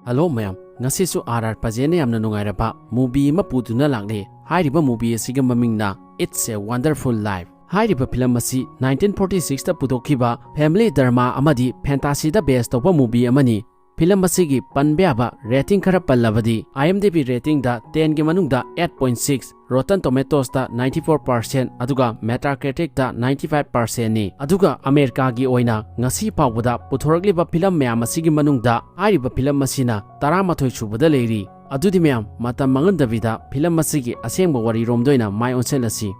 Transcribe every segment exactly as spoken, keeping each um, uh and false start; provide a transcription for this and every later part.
Hello ꯃꯌꯥꯝ, ꯉꯁꯤꯁꯨ R R ꯄꯖꯦꯟꯅ ꯌꯥꯝꯅ ꯅꯨꯡꯉꯥꯏꯔꯕ movie ꯑꯃ ꯄꯨꯗꯨꯅ ꯂꯥꯛꯂꯦ꯫ ꯍꯥꯏꯔꯤꯕ movie ꯑꯁꯤꯒꯤ ꯃꯃꯤꯡꯅ It's a Wonderful Life꯫ ꯍꯥꯏꯔꯤꯕ film ꯑꯁꯤ nineteen forty-six ꯇ ꯄꯨꯊꯣꯛꯈꯤꯕ family drama ꯑꯃꯗꯤ fantasy ꯗ base ꯇꯧꯕ movie ꯑꯃꯅꯤ꯫ Film ꯑꯁꯤꯒꯤ ꯄꯟꯕ ꯌꯥꯕ rating ꯈꯔ ꯄꯜꯂꯕꯗꯤ, IMDb rating ꯗ ten ꯒꯤ ꯃꯅꯨꯡꯗ eight point six, Rotten Tomatoes ꯇ ninety four percent, ꯑꯗꯨꯒ Metacritic ꯇ ninety five percent ꯅꯤ꯫ ꯑꯗꯨꯒ ꯑꯃꯦꯔꯤꯀꯥꯒꯤ ꯑꯣꯏꯅ ꯉꯁꯤ ꯐꯥꯎꯕꯗ ꯄꯨꯊꯣꯔꯛꯂꯤꯕ film ꯃꯌꯥꯝ ꯑꯁꯤꯒꯤ ꯃꯅꯨꯡꯗ ꯍꯥꯏꯔꯤꯕ film ꯑꯁꯤꯅ ꯇꯔꯥꯃꯥꯊꯣꯏ ꯁꯨꯕꯗ ꯂꯩꯔꯤ꯫ ꯑꯗꯨꯗꯤ ꯃꯌꯥꯝ, ꯃꯇꯝ ꯃꯥꯡꯍꯟꯗꯕꯤꯗ film ꯑꯁꯤꯒꯤ ꯑꯁꯦꯡꯕ ꯋꯥꯔꯤꯔꯣꯝꯗ ꯑꯣꯏꯅ ꯃꯥꯏ ꯑꯣꯟꯁꯤꯜꯂꯁꯤ꯫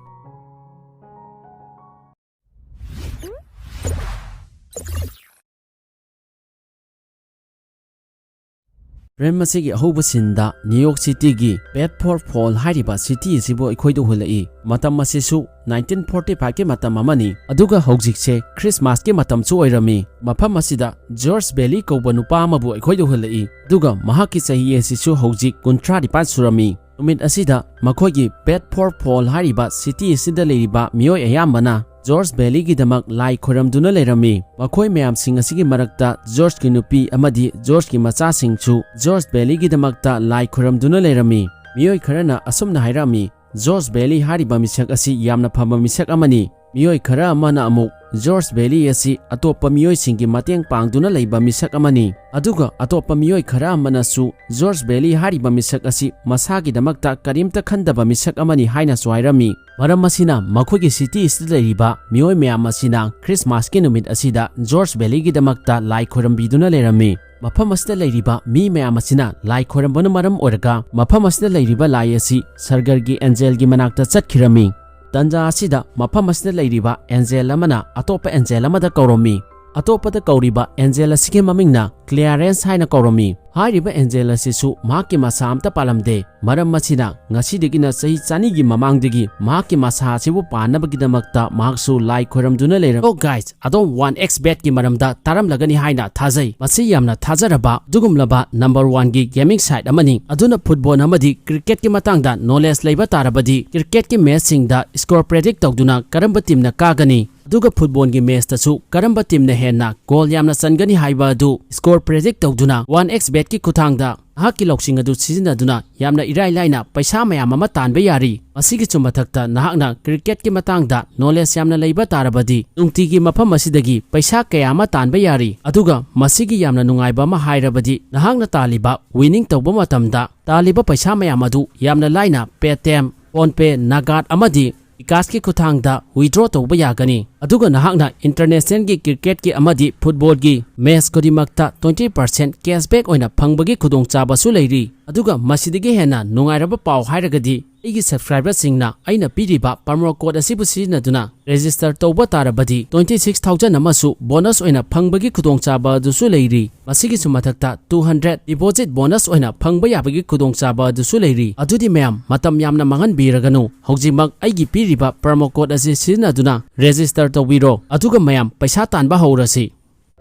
Film ꯑꯁꯤꯒꯤ ꯑꯍꯧꯕ scene ꯗ New York City ꯒꯤ Bedford Falls ꯍꯥꯏꯔꯤꯕ city ꯑꯁꯤꯕꯨ ꯑꯩꯈꯣꯏꯗ ꯎꯍꯜꯂꯛꯏ꯫ ꯃꯇꯝ ꯑꯁꯤꯁꯨ nineteen forty five ꯀꯤ ꯃꯇꯝ ꯑꯃꯅꯤ, ꯑꯗꯨꯒ ꯍꯧꯖꯤꯛꯁꯦ Christmas ꯀꯤ ꯃꯇꯝꯁꯨ ꯑꯣꯏꯔꯝꯃꯤ꯫ ꯃꯐꯝ ꯑꯁꯤꯗ George Bailey ꯀꯧꯕ ꯅꯨꯄꯥ ꯑꯃꯕꯨ ꯑꯩꯈꯣꯏꯗ ꯎꯍꯜꯂꯛꯏ, ꯑꯗꯨꯒ ꯃꯍꯥꯛꯀꯤ ꯆꯍꯤ ꯑꯁꯤꯁꯨ ꯍꯧꯖꯤꯛ ꯀꯨꯟꯊ꯭ꯔꯥ ꯅꯤꯄꯥꯟ ꯁꯨꯔꯝꯃꯤ꯫ ꯅꯨꯃꯤꯠ ꯑꯁꯤꯗ ꯃꯈꯣꯏꯒꯤ Bedford Falls ꯍꯥꯏꯔꯤꯕ city ꯑꯁꯤꯗ ꯂꯩꯔꯤꯕ ꯃꯤꯑꯣꯏ ꯑꯌꯥꯝꯕꯅ George Bailey ꯒꯤꯗꯃꯛ ꯂꯥꯏ ꯈꯣꯏꯔꯝꯗꯨꯅ ꯂꯩꯔꯝꯃꯤ꯫ ꯃꯈꯣꯏ ꯃꯌꯥꯝꯁꯤꯡ ꯑꯁꯤꯒꯤ ꯃꯔꯛꯇ George ꯀꯤ ꯅꯨꯄꯤ ꯑꯃꯗꯤ George ꯀꯤ ꯃꯆꯥꯁꯤꯡꯁꯨ George Bailey ꯒꯤꯗꯃꯛꯇ ꯂꯥꯏ ꯈꯣꯏꯔꯝꯗꯨꯅ ꯂꯩꯔꯝꯃꯤ꯫ ꯃꯤꯑꯣꯏ ꯈꯔꯅ ꯑꯁꯨꯝꯅ ꯍꯥꯏꯔꯝꯃꯤ, "George Bailey ꯍꯥꯏꯔꯤꯕ ꯃꯤꯁꯛ ꯑꯁꯤ ꯌꯥꯝꯅ ꯐꯕ ꯃꯤꯁꯛ ꯑꯃꯅꯤ"꯫ ꯃꯤꯑꯣꯏ ꯈꯔ ꯑꯃꯅ ꯑꯃꯨꯛ, "George Bailey ꯑꯁꯤ ꯑꯇꯣꯞꯄ ꯃꯤꯑꯣꯏꯁꯤꯡꯒꯤ ꯃꯇꯦꯡ ꯄꯥꯡꯗꯨꯅ ꯂꯩꯕ ꯃꯤꯁꯛ ꯑꯃꯅꯤ"꯫ ꯑꯗꯨꯒ ꯑꯇꯣꯞꯄ ꯃꯤꯑꯣꯏ ꯈꯔ ꯑꯃꯅꯁꯨ, "George Bailey ꯍꯥꯏꯔꯤꯕ ꯃꯤꯁꯛ ꯑꯁꯤ ꯃꯁꯥꯒꯤꯗꯃꯛꯇ ꯀꯔꯤꯝꯇ ꯈꯟꯗꯕ ꯃꯤꯁꯛ ꯑꯃꯅꯤ" ꯍꯥꯏꯅꯁꯨ ꯍꯥꯏꯔꯝꯃꯤ꯫ ꯃꯔꯝ ꯑꯁꯤꯅ ꯃꯈꯣꯏꯒꯤ city ꯑꯁꯤꯗ ꯂꯩꯔꯤꯕ ꯃꯤꯑꯣꯏ ꯃꯌꯥꯝ ꯑꯁꯤꯅ Christmas ꯀꯤ ꯅꯨꯃꯤꯠ ꯑꯁꯤꯗ George Bailey ꯒꯤꯗꯃꯛꯇ ꯂꯥꯏ ꯈꯣꯏꯔꯝꯕꯤꯗꯨꯅ ꯂꯩꯔꯝꯃꯤ꯫ ꯃꯐꯝ ꯑꯁꯤꯗ ꯂꯩꯔꯤꯕ ꯃꯤ ꯃꯌꯥꯝ ꯑꯁꯤꯅ ꯂꯥꯏ ꯈꯣꯏꯔꯝꯕꯅ ꯃꯔꯝ ꯑꯣꯏꯔꯒ, ꯃꯐꯝ ꯑꯁꯤꯗ ꯂꯩꯔꯤꯕ ꯂꯥꯏ ꯑꯁꯤ ꯁꯔꯒꯔꯒꯤ angel ꯒꯤ ꯃꯅꯥꯛꯇ ꯆꯠꯈꯤꯔꯝꯃꯤ꯫ ꯇꯟꯖꯥ ꯑꯁꯤꯗ ꯃꯐꯝ ꯑꯁꯤꯗ ꯂꯩꯔꯤꯕ angel ꯑꯃꯅ ꯑꯇꯣꯞꯄ angel ꯑꯃꯗ ꯀꯧꯔꯝꯃꯤ꯫ ꯑꯇꯣꯞꯄꯗ ꯀꯧꯔꯤꯕ angel ꯑꯁꯤꯒꯤ ꯃꯃꯤꯡꯅ Clarence ꯍꯥꯏꯅ ꯀꯧꯔꯝꯃꯤ꯫ ꯍꯥꯏꯔꯤꯕ angel ꯑꯁꯤꯁꯨ ꯃꯍꯥꯛꯀꯤ ꯃꯁꯥ ꯑꯝꯇ ꯄꯥꯜꯂꯝꯗꯦ꯫ ꯃꯔꯝ ꯑꯁꯤꯅ ꯉꯁꯤꯗꯒꯤꯅ ꯆꯍꯤ ꯆꯅꯤꯒꯤ ꯃꯃꯥꯡꯗꯒꯤ ꯃꯍꯥꯛꯀꯤ ꯃꯁꯥ ꯑꯁꯤꯕꯨ ꯄꯥꯟꯅꯕꯒꯤꯗꯃꯛꯇ ꯃꯍꯥꯛꯁꯨ ꯂꯥꯏ ꯈꯣꯏꯔꯝꯗꯨꯅ ꯂꯩꯔꯝꯃꯤ꯫ Oh guys, ꯑꯗꯣꯝ one X bet ꯀꯤ ꯃꯔꯝꯗ ꯇꯥꯔꯝꯂꯒꯅꯤ ꯍꯥꯏꯅ ꯊꯥꯖꯩ꯫ ꯃꯁꯤ ꯌꯥꯝꯅ ꯊꯥꯖꯔꯕ ꯑꯗꯨꯒꯨꯝꯂꯕ number one ꯒꯤ gaming site ꯑꯃꯅꯤ꯫ ꯑꯗꯨꯅ football ꯑꯃꯗꯤ cricket ꯀꯤ ꯃꯇꯥꯡꯗ knowledge ꯂꯩꯕ ꯇꯥꯔꯕꯗꯤ, cricket ꯀꯤ match ꯁꯤꯡꯗ score predict ꯇꯧꯗꯨꯅ ꯀꯔꯝꯕ team ꯅ ꯀꯥꯒꯅꯤ, ꯑꯗꯨꯒ ꯐꯨꯠꯕꯣꯜꯒꯤ ꯃꯦꯆꯇꯁꯨ ꯀꯔꯝꯕ ꯇꯤꯝꯅ ꯍꯦꯟꯅ ꯒꯣꯜ ꯌꯥꯝꯅ ꯆꯟꯒꯅꯤ ꯍꯥꯏꯕ ꯑꯗꯨ ꯁ꯭ꯀꯣꯔ ꯄ꯭ꯔꯦꯗꯤꯛ ꯇꯧꯗꯨꯅ ꯋꯥꯟ ꯑꯦꯛꯁ ꯕꯦꯠꯀꯤ ꯈꯨꯠꯊꯥꯡꯗ ꯅꯍꯥꯛꯀꯤ ꯂꯧꯁꯤꯡ ꯑꯗꯨ ꯁꯤꯖꯤꯟꯅꯗꯨꯅ ꯌꯥꯝꯅ ꯏꯔꯥꯏ ꯂꯥꯏꯅ ꯄꯩꯁꯥ ꯃꯌꯥꯝ ꯑꯃ ꯇꯥꯟꯕ ꯌꯥꯔꯤ꯫ ꯃꯁꯤꯒꯤꯁꯨ ꯃꯊꯛꯇ ꯅꯍꯥꯛꯅ ꯀ꯭ꯔꯤꯀꯦꯠꯀꯤ ꯃꯇꯥꯡꯗ ꯅꯣꯂꯦꯖ ꯌꯥꯝꯅ ꯂꯩꯕ ꯇꯥꯔꯕꯗꯤ ꯅꯨꯡꯇꯤꯒꯤ ꯃꯐꯝ ꯑꯁꯤꯗꯒꯤ ꯄꯩꯁꯥ ꯀꯌꯥ ꯑꯃ ꯇꯥꯟꯕ ꯌꯥꯔꯤ꯫ ꯑꯗꯨꯒ ꯃꯁꯤꯒꯤ ꯌꯥꯝꯅ ꯅꯨꯡꯉꯥꯏꯕ ꯑꯃ ꯍꯥꯏꯔꯕꯗꯤ ꯅꯍꯥꯛꯅ ꯇꯥꯜꯂꯤꯕ ꯋꯤꯅꯤꯡ ꯇꯧꯕ ꯃꯇꯝꯗ ꯇꯥꯜꯂꯤꯕ ꯄꯩꯁꯥ ꯃꯌꯥꯝ ꯑꯗꯨ ꯌꯥꯝꯅ ꯂꯥꯏꯅ Paytm, PhonePe, Nagad ꯑꯃꯗꯤ ꯕꯤꯀꯥꯁꯀꯤ ꯈꯨꯠꯊꯥꯡꯗ ꯋꯤꯗ꯭ꯔꯣ ꯇꯧꯕ ꯌꯥꯒꯅꯤ꯫ ꯑꯗꯨꯒ ꯅꯍꯥꯛꯅ ꯏꯟꯇꯔꯅꯦꯁꯅꯦꯜꯒꯤ ꯀ꯭ꯔꯤꯀꯦꯠꯀꯤ ꯑꯃꯗꯤ ꯐꯨꯠꯕꯣꯜꯒꯤ ꯃꯦꯆ ꯈꯨꯗꯤꯡꯃꯛꯇ ꯇ꯭ꯋꯦꯟꯇꯤ ꯄꯥꯔꯁꯦꯟ ꯀꯦꯁꯕꯦꯛ ꯑꯣꯏꯅ ꯐꯪꯕꯒꯤ ꯈꯨꯗꯣꯡꯆꯥꯕꯁꯨ ꯂꯩꯔꯤ꯫ ꯑꯗꯨꯒ ꯃꯁꯤꯗꯒꯤ ꯍꯦꯟꯅ ꯅꯨꯡꯉꯥꯏꯔꯕ ꯄꯥꯎ ꯍꯥꯏꯔꯒꯗꯤ ꯑꯩꯒꯤ ꯁꯕꯁꯀ꯭ꯔꯥꯏꯕꯔꯁꯤꯡꯅ ꯑꯩꯅ ꯄꯤꯔꯤꯕ ꯄ꯭ꯔꯣꯃꯣ ꯀꯣꯗ ꯑꯁꯤꯕꯨ ꯁꯤꯖꯤꯟꯅꯗꯨꯅ ꯔꯦꯖꯤꯁꯇꯔ ꯇꯧꯕ ꯇꯥꯔꯕꯗꯤ ꯇ꯭ꯋꯦꯟꯇꯤ ꯁꯤꯛꯁ ꯊꯥꯎꯖꯟ ꯑꯃꯁꯨ ꯕꯣꯅꯁ ꯑꯣꯏꯅ ꯐꯪꯕꯒꯤ ꯈꯨꯗꯣꯡꯆꯥꯕ ꯑꯗꯨꯁꯨ ꯂꯩꯔꯤ꯫ ꯃꯁꯤꯒꯤꯁꯨ ꯃꯊꯛꯇ ꯇꯨ ꯍꯟꯗ꯭ꯔꯦꯠ ꯗꯤꯄꯣꯖꯤꯠ ꯕꯣꯅꯁ ꯑꯣꯏꯅ ꯐꯪꯕ ꯌꯥꯕꯒꯤ ꯈꯨꯗꯣꯡꯆꯥꯕ ꯑꯗꯨꯁꯨ ꯂꯩꯔꯤ꯫ ꯑꯗꯨꯗꯤ ꯃꯌꯥꯝ ꯃꯇꯝ ꯌꯥꯝꯅ ꯃꯥꯡꯍꯟꯕꯤꯔꯒꯅꯨ, ꯍꯧꯖꯤꯛꯃꯛ ꯑꯩꯒꯤ ꯄꯤꯔꯤꯕ ꯄ꯭ꯔꯣꯃꯣ ꯀꯣꯗ ꯑꯁꯤ ꯁꯤꯖꯤꯟꯅꯗꯨꯅ ꯔꯦꯖꯤꯁꯇꯔ ꯇꯧꯕꯤꯔꯣ, ꯑꯗꯨꯒ ꯃꯌꯥꯝ ꯄꯩꯁꯥ ꯇꯥꯟꯕ ꯍꯧꯔꯁꯤ꯫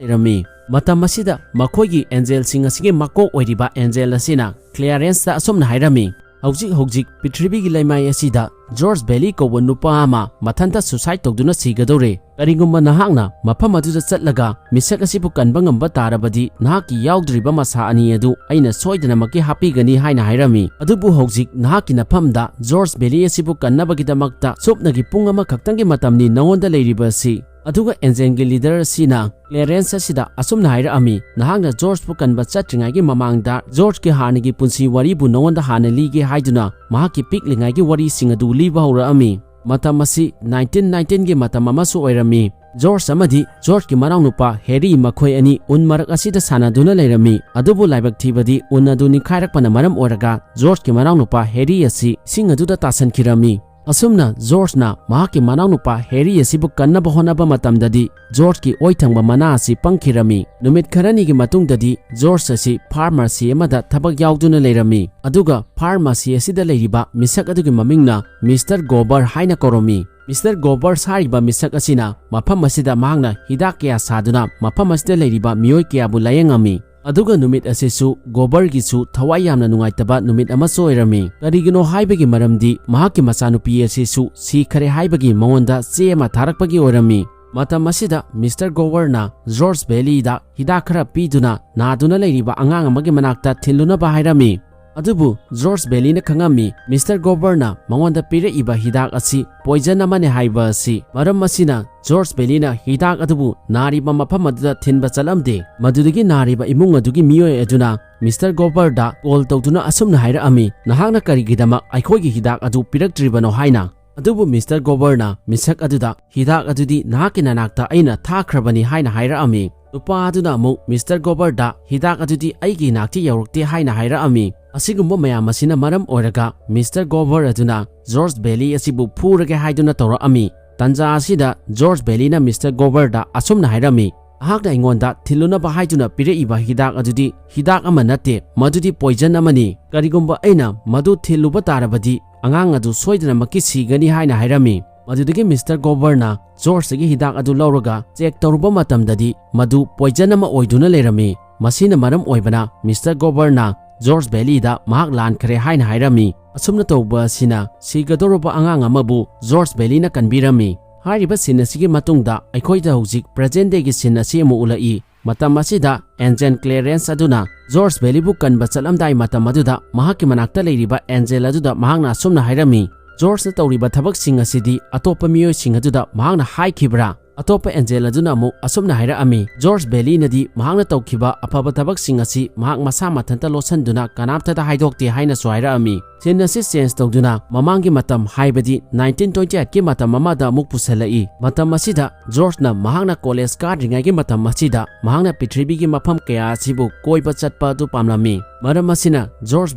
ꯂꯩꯔꯝꯃꯤ꯫ ꯃꯇꯝ ꯑꯁꯤꯗ ꯃꯈꯣꯏꯒꯤ ꯑꯦꯟꯖꯦꯜꯁꯤꯡ ꯑꯁꯤꯒꯤ ꯃꯀꯣꯛ ꯑꯣꯏꯔꯤꯕ ꯑꯦꯟꯖꯦꯜ ꯑꯁꯤꯅ ꯀ꯭ꯂꯤꯌꯥꯔꯦꯟꯁꯇ ꯑꯁꯨꯝꯅ ꯍꯥꯏꯔꯝꯃꯤ, "ꯍꯧꯖꯤꯛ ꯍꯧꯖꯤꯛ ꯄ꯭ꯔꯤꯊꯤꯕꯤꯒꯤ ꯂꯩꯃꯥꯏ ꯑꯁꯤꯗ ꯖꯣꯔꯖ ꯕꯦꯂꯤ ꯀꯧꯕ ꯅꯨꯄꯥ ꯑꯃ ꯃꯊꯟꯇ ꯁꯨꯁꯥꯏꯗ ꯇꯧꯗꯨꯅ ꯁꯤꯒꯗꯧꯔꯦ꯫ ꯀꯔꯤꯒꯨꯝꯕ ꯅꯍꯥꯛꯅ ꯃꯐꯝ ꯑꯗꯨꯗ ꯆꯠꯂꯒ ꯃꯤꯁꯛ ꯑꯁꯤꯕꯨ ꯀꯟꯕ ꯉꯝꯕ ꯇꯥꯔꯕꯗꯤ ꯅꯍꯥꯛꯀꯤ ꯌꯥꯎꯗ꯭ꯔꯤꯕ ꯃꯁꯥ ꯑꯅꯤ ꯑꯗꯨ ꯑꯩꯅ ꯁꯣꯏꯗꯅꯃꯛꯀꯤ ꯍꯥꯞꯄꯤꯒꯅꯤ" ꯍꯥꯏꯅ ꯍꯥꯏꯔꯝꯃꯤ꯫ ꯑꯗꯨꯕꯨ ꯍꯧꯖꯤꯛ ꯅꯍꯥꯛꯀꯤ ꯅꯐꯝꯗ ꯖꯣꯔꯖ ꯕꯦꯂꯤ ꯑꯁꯤꯕꯨ ꯀꯟꯅꯕꯒꯤꯗꯃꯛꯇ ꯁꯨꯞꯅꯒꯤ ꯄꯨꯡ ꯑꯃꯈꯛꯇꯪꯒꯤ ꯃꯇꯝꯅꯤ ꯅꯉꯣꯟꯗ ꯂꯩꯔꯤꯕ ꯑꯁꯤ꯫ ꯑꯗꯨꯒ ꯑꯦꯟꯖꯦꯜꯒꯤ ꯂꯤꯗꯔ ꯑꯁꯤꯅ ꯀ꯭ꯂꯦꯔꯦꯟꯁ ꯑꯁꯤꯗ ꯑꯁꯨꯝꯅ ꯍꯥꯏꯔꯛꯑꯝꯃꯤ, "ꯅꯍꯥꯛꯅ ꯖꯣꯔꯖꯄꯨ ꯀꯟꯕ ꯆꯠꯇ꯭ꯔꯤꯉꯩꯒꯤ ꯃꯃꯥꯡꯗ ꯖꯣꯔꯖꯀꯤ ꯍꯥꯟꯅꯒꯤ ꯄꯨꯟꯁꯤ ꯋꯥꯔꯤꯕꯨ ꯅꯉꯣꯟꯗ ꯍꯥꯟꯅ ꯂꯤꯒꯦ" ꯍꯥꯏꯗꯨꯅ ꯃꯍꯥꯛꯀꯤ ꯄꯤꯛꯂꯤꯉꯩꯒꯤ ꯋꯥꯔꯤꯁꯤꯡ ꯑꯗꯨ ꯂꯤꯕ ꯍꯧꯔꯛꯑꯝꯃꯤ꯫ ꯃꯇꯝ ꯑꯁꯤ ꯅꯥꯏꯟꯇꯤꯟ ꯅꯥꯏꯟꯇꯤꯟꯒꯤ ꯃꯇꯝ ꯑꯃꯁꯨ ꯑꯣꯏꯔꯝꯃꯤ꯫ ꯖꯣꯔꯖ ꯑꯃꯗꯤ ꯖꯣꯔꯖꯀꯤ ꯃꯅꯥꯎꯅꯨꯄꯥ ꯍꯦꯔꯤ ꯃꯈꯣꯏ ꯑꯅꯤ ꯎꯟ ꯃꯔꯛ ꯑꯁꯤꯗ ꯁꯥꯟꯅꯗꯨꯅ ꯂꯩꯔꯝꯃꯤ꯫ ꯑꯗꯨꯕꯨ ꯂꯥꯏꯕꯛ ꯊꯤꯕꯗꯤ ꯎꯟ ꯑꯗꯨ ꯅꯤꯡꯈꯥꯏꯔꯛꯄꯅ ꯃꯔꯝ ꯑꯣꯏꯔꯒ ꯖꯣꯔꯖꯀꯤ ꯃꯅꯥꯎꯅꯨꯄꯥ ꯍꯦꯔꯤ ꯑꯁꯤ ꯏꯁꯤꯡ ꯑꯗꯨꯗ ꯇꯥꯁꯟꯈꯤꯔꯝꯃꯤ꯫ ꯑꯁꯨꯝꯅ ꯖꯣꯔꯖꯅ ꯃꯍꯥꯛꯀꯤ ꯃꯅꯥꯎꯅꯨꯄꯥ ꯍꯦꯔꯤ ꯑꯁꯤꯕꯨ ꯀꯟꯅꯕ ꯍꯣꯠꯅꯕ ꯃꯇꯝꯗꯗꯤ ꯖꯣꯔꯖꯀꯤ ꯑꯣꯏ ꯊꯪꯕ ꯃꯅꯥ ꯑꯁꯤ ꯄꯪꯈꯤꯔꯝꯃꯤ꯫ ꯅꯨꯃꯤꯠ ꯈꯔꯅꯤꯒꯤ ꯃꯇꯨꯡꯗꯗꯤ ꯖꯣꯔꯖ ꯑꯁꯤ ꯐꯥꯔꯃꯥꯁꯤ ꯑꯃꯗ ꯊꯕꯛ ꯌꯥꯎꯗꯨꯅ ꯂꯩꯔꯝꯃꯤ꯫ ꯑꯗꯨꯒ ꯐꯥꯔꯃꯥꯁꯤ ꯑꯁꯤꯗ ꯂꯩꯔꯤꯕ ꯃꯤꯁꯛ ꯑꯗꯨꯒꯤ ꯃꯃꯤꯡꯅ ꯃꯤꯁꯇꯔ ꯒꯣꯕꯔ ꯍꯥꯏꯅ ꯀꯧꯔꯝꯃꯤ꯫ ꯃꯤꯁꯇꯔ ꯒꯣꯕꯔ ꯍꯥꯏꯔꯤꯕ ꯃꯤꯁꯛ ꯑꯁꯤꯅ ꯃꯐꯝ ꯑꯁꯤꯗ ꯃꯍꯥꯛꯅ ꯍꯤꯗꯥꯛ ꯀꯌꯥ ꯁꯥꯗꯨꯅ ꯃꯐꯝ ꯑꯁꯤꯗ ꯂꯩꯔꯤꯕ ꯃꯤꯑꯣꯏ ꯀꯌꯥꯕꯨ ꯂꯥꯌꯦꯡꯉꯝꯃꯤ꯫ ꯑꯗꯨꯒ ꯅꯨꯃꯤꯠ ꯑꯁꯤꯁꯨ ꯒꯣꯕꯔꯒꯤꯁꯨ ꯊꯋꯥꯏ ꯌꯥꯝꯅ ꯅꯨꯡꯉꯥꯏꯇꯕ ꯅꯨꯃꯤꯠ ꯑꯃꯁꯨ ꯑꯣꯏꯔꯝꯃꯤ꯫ ꯀꯔꯤꯒꯤꯅꯣ ꯍꯥꯏꯕꯒꯤ ꯃꯔꯝꯗꯤ ꯃꯍꯥꯛꯀꯤ ꯃꯆꯥꯅꯨꯄꯤ ꯑꯁꯤꯁꯨ ꯁꯤꯈꯔꯦ ꯍꯥꯏꯕꯒꯤ ꯃꯉꯣꯟꯗ ꯆꯦ ꯑꯃ ꯊꯥꯔꯛꯄꯒꯤ ꯑꯣꯏꯔꯝꯃꯤ꯫ ꯃꯇꯝ ꯑꯁꯤꯗ ꯃꯤꯁꯇꯔ ꯒꯣꯕꯔꯅ ꯖꯣꯔꯖ ꯕꯦꯂꯤꯗ ꯍꯤꯗꯥꯛ ꯈꯔ ꯄꯤꯗꯨꯅ ꯅꯥꯗꯨꯅ ꯂꯩꯔꯤꯕ ꯑꯉꯥꯡ ꯑꯃꯒꯤ ꯃꯅꯥꯛꯇ ꯊꯤꯜꯂꯨꯅꯕ ꯍꯥꯏꯔꯝꯃꯤ꯫ ꯑꯗꯨꯕꯨ ꯖꯣꯔꯖ ꯕꯦꯂꯤꯅ ꯈꯪꯉꯝꯃꯤ, ꯃꯤꯁꯇꯔ ꯒꯣꯕꯔꯅ ꯃꯉꯣꯟꯗ ꯄꯤꯔꯛꯏꯕ ꯍꯤꯗꯥꯛ ꯑꯁꯤ ꯄꯣꯏꯖꯟ ꯑꯃꯅꯤ ꯍꯥꯏꯕ ꯑꯁꯤ꯫ ꯃꯔꯝ ꯑꯁꯤꯅ ꯖꯣꯔꯖ ꯕꯦꯂꯤꯅ ꯍꯤꯗꯥꯛ ꯑꯗꯨꯕꯨ ꯅꯥꯔꯤꯕ ꯃꯐꯝ ꯑꯗꯨꯗ ꯊꯤꯟꯕ ꯆꯠꯂꯝꯗꯦ꯫ ꯃꯗꯨꯗꯒꯤ ꯅꯥꯔꯤꯕ ꯏꯃꯨꯡ ꯑꯗꯨꯒꯤ ꯃꯤꯑꯣꯏ ꯑꯗꯨꯅ ꯃꯤꯁꯇꯔ ꯒꯣꯕꯔꯗ ꯀꯣꯜ ꯇꯧꯗꯨꯅ ꯑꯁꯨꯝꯅ ꯍꯥꯏꯔꯛꯑꯝꯃꯤ, "ꯅꯍꯥꯛꯅ ꯀꯔꯤꯒꯤꯗꯃꯛ ꯑꯩꯈꯣꯏꯒꯤ ꯍꯤꯗꯥꯛ ꯑꯗꯨ ꯄꯤꯔꯛꯇ꯭ꯔꯤꯕꯅꯣ?" ꯍꯥꯏꯅ꯫ ꯑꯗꯨꯕꯨ ꯃꯤꯁꯇꯔ ꯒꯣꯕꯔꯅ ꯃꯤꯁꯛ ꯑꯗꯨꯗ, "ꯍꯤꯗꯥꯛ ꯑꯗꯨꯗꯤ ꯅꯍꯥꯛꯀꯤ ꯅꯅꯥꯛꯇ ꯑꯩꯅ ꯊꯥꯈ꯭ꯔꯕꯅꯤ" ꯍꯥꯏꯅ ꯍꯥꯏꯔꯛꯑꯝꯃꯤ꯫ ꯅꯨꯄꯥ ꯑꯗꯨꯅ ꯑꯃꯨꯛ ꯃꯤꯁꯇꯔ ꯒꯣꯕꯔꯗ, "ꯍꯤꯗꯥꯛ ꯑꯗꯨꯗꯤ ꯑꯩꯒꯤ ꯏꯅꯥꯛꯇ ꯌꯧꯔꯛꯇꯦ" ꯍꯥꯏꯅ ꯍꯥꯏꯔꯛꯑꯝꯃꯤ꯫ ꯑꯁꯤꯒꯨꯝꯕ ꯃꯌꯥꯝ ꯑꯁꯤꯅ ꯃꯔꯝ ꯑꯣꯏꯔꯒ ꯃꯤꯁꯇꯔ ꯒꯣꯕꯔ ꯑꯗꯨꯅ ꯖꯣꯔꯖ ꯕꯦꯂꯤ ꯑꯁꯤꯕꯨ ꯐꯨꯔꯒꯦ ꯍꯥꯏꯗꯨꯅ ꯇꯧꯔꯛꯑꯝꯃꯤ꯫ ꯇꯟꯖꯥ ꯑꯁꯤꯗ ꯖꯣꯔꯖ ꯕꯦꯂꯤꯅ ꯃꯤꯁꯇꯔ ꯒꯣꯕꯔꯗ ꯑꯁꯨꯝꯅ ꯍꯥꯏꯔꯝꯃꯤ, "ꯅꯍꯥꯛꯅ ꯑꯩꯉꯣꯟꯗ ꯊꯤꯜꯂꯨꯅꯕ ꯍꯥꯏꯗꯨꯅ ꯄꯤꯔꯛꯏꯕ ꯍꯤꯗꯥꯛ ꯑꯗꯨꯗꯤ ꯍꯤꯗꯥꯛ ꯑꯃ ꯅꯠꯇꯦ, ꯃꯗꯨꯗꯤ ꯄꯣꯏꯖꯟ ꯑꯃꯅꯤ꯫ ꯀꯔꯤꯒꯨꯝꯕ ꯑꯩꯅ ꯃꯗꯨ ꯊꯤꯜꯂꯨꯕ ꯇꯥꯔꯕꯗꯤ ꯑꯉꯥꯡ ꯑꯗꯨ ꯁꯣꯏꯗꯅꯃꯛꯀꯤ ꯁꯤꯒꯅꯤ" ꯍꯥꯏꯅ ꯍꯥꯏꯔꯝꯃꯤ꯫ ꯃꯗꯨꯗꯒꯤ ꯃꯤꯁꯇꯔ ꯒꯣꯕꯔꯅ ꯖꯣꯔꯖꯇꯒꯤ ꯍꯤꯗꯥꯛ ꯑꯗꯨ ꯂꯧꯔꯒ ꯆꯦꯛ ꯇꯧꯔꯨꯕ ꯃꯇꯝꯗꯗꯤ ꯃꯗꯨ ꯄꯣꯏꯖꯟ ꯑꯃ ꯑꯣꯏꯗꯨꯅ ꯂꯩꯔꯝꯃꯤ꯫ ꯃꯁꯤꯅ ꯃꯔꯝ ꯑꯣꯏꯕꯅ ꯃꯤꯁꯇꯔ ꯒꯣꯕꯔꯅ ꯖꯣꯔꯖ ꯕꯦꯂꯤꯗ ꯃꯍꯥꯛ ꯂꯥꯟꯈ꯭ꯔꯦ ꯍꯥꯏꯅ ꯍꯥꯏꯔꯝꯃꯤ꯫ ꯑꯁꯨꯝꯅ ꯇꯧꯕ ꯑꯁꯤꯅ ꯁꯤꯒꯗꯧꯔꯕ ꯑꯉꯥꯡ ꯑꯃꯕꯨ ꯖꯣꯔꯖ ꯕꯦꯂꯤꯅ ꯀꯟꯕꯤꯔꯝꯃꯤ꯫ ꯍꯥꯏꯔꯤꯕ ꯁꯤꯟ ꯑꯁꯤꯒꯤ ꯃꯇꯨꯡꯗ ꯑꯩꯈꯣꯏꯗ ꯍꯧꯖꯤꯛ ꯄ꯭ꯔꯦꯖꯦꯟ ꯗꯦꯒꯤ ꯁꯤꯟ ꯑꯁꯤ ꯑꯃꯨꯛ ꯎꯠꯂꯛꯏ꯫ ꯃꯇꯝ ꯑꯁꯤꯗ ꯑꯦꯟꯖꯦꯜ ꯀ꯭ꯂꯦꯔꯦꯟꯁ ꯑꯗꯨꯅ ꯖꯣꯔꯖ ꯕꯦꯂꯤꯕꯨ ꯀꯟꯕ ꯆꯠꯂꯝꯗꯥꯏ ꯃꯇꯝ ꯑꯗꯨꯗ ꯃꯍꯥꯛꯀꯤ ꯃꯅꯥꯛꯇ ꯂꯩꯔꯤꯕ ꯑꯦꯟꯖꯦꯜ ꯑꯗꯨꯗ ꯃꯍꯥꯛꯅ ꯑꯁꯨꯝꯅ ꯍꯥꯏꯔꯝꯃꯤ, "ꯖꯣꯔꯖꯅ ꯇꯧꯔꯤꯕ ꯊꯕꯛꯁꯤꯡ ꯑꯁꯤꯗꯤ ꯑꯇꯣꯞꯄ ꯃꯤꯑꯣꯏꯁꯤꯡ ꯑꯗꯨꯗ ꯃꯍꯥꯛꯅ ꯍꯥꯏꯈꯤꯕ꯭ꯔꯥ?" ꯑꯇꯣꯞꯄ ꯑꯦꯟꯖꯦꯜ ꯑꯗꯨꯅ ꯑꯃꯨꯛ ꯑꯁꯨꯝꯅ ꯍꯥꯏꯔꯛꯑꯝꯃꯤ, "ꯖꯣꯔꯖ ꯕꯦꯂꯤꯅꯗꯤ ꯃꯍꯥꯛꯅ ꯇꯧꯈꯤꯕ ꯑꯐꯕ ꯊꯕꯛꯁꯤꯡ ꯑꯁꯤ ꯃꯍꯥꯛ ꯃꯁꯥ ꯃꯊꯟꯇ ꯂꯣꯠꯁꯤꯟꯗꯨꯅ ꯀꯅꯥꯝꯇꯗ ꯍꯥꯏꯗꯣꯛꯇꯦ" ꯍꯥꯏꯅꯁꯨ ꯍꯥꯏꯔꯛꯑꯝꯃꯤ꯫ ꯁꯤꯟ ꯑꯁꯤ ꯆꯦꯟꯖ ꯇꯧꯗꯨꯅ ꯃꯃꯥꯡꯒꯤ ꯃꯇꯝ, ꯍꯥꯏꯕꯗꯤ ꯅꯥꯏꯟꯇꯤꯟ ꯇ꯭ꯋꯦꯟꯇꯤ ꯑꯩꯠꯀꯤ ꯃꯇꯝ ꯑꯃꯗ ꯑꯃꯨꯛ ꯄꯨꯁꯜꯂꯛꯏ꯫ ꯃꯇꯝ ꯑꯁꯤꯗ ꯖꯣꯔꯖꯅ ꯃꯍꯥꯛꯅ ꯀꯣꯂꯦꯖ ꯀꯥꯗ꯭ꯔꯤꯉꯩꯒꯤ ꯃꯇꯝ ꯑꯁꯤꯗ ꯃꯍꯥꯛꯅ ꯄ꯭ꯔꯤꯊꯤꯕꯤꯒꯤ ꯃꯐꯝ ꯀꯌꯥ ꯑꯁꯤꯕꯨ ꯀꯣꯏꯕ ꯆꯠꯄ ꯑꯗꯨ ꯄꯥꯝꯂꯝꯃꯤ꯫ ꯃꯔꯝ ꯑꯁꯤꯅ ꯖꯣꯔꯖ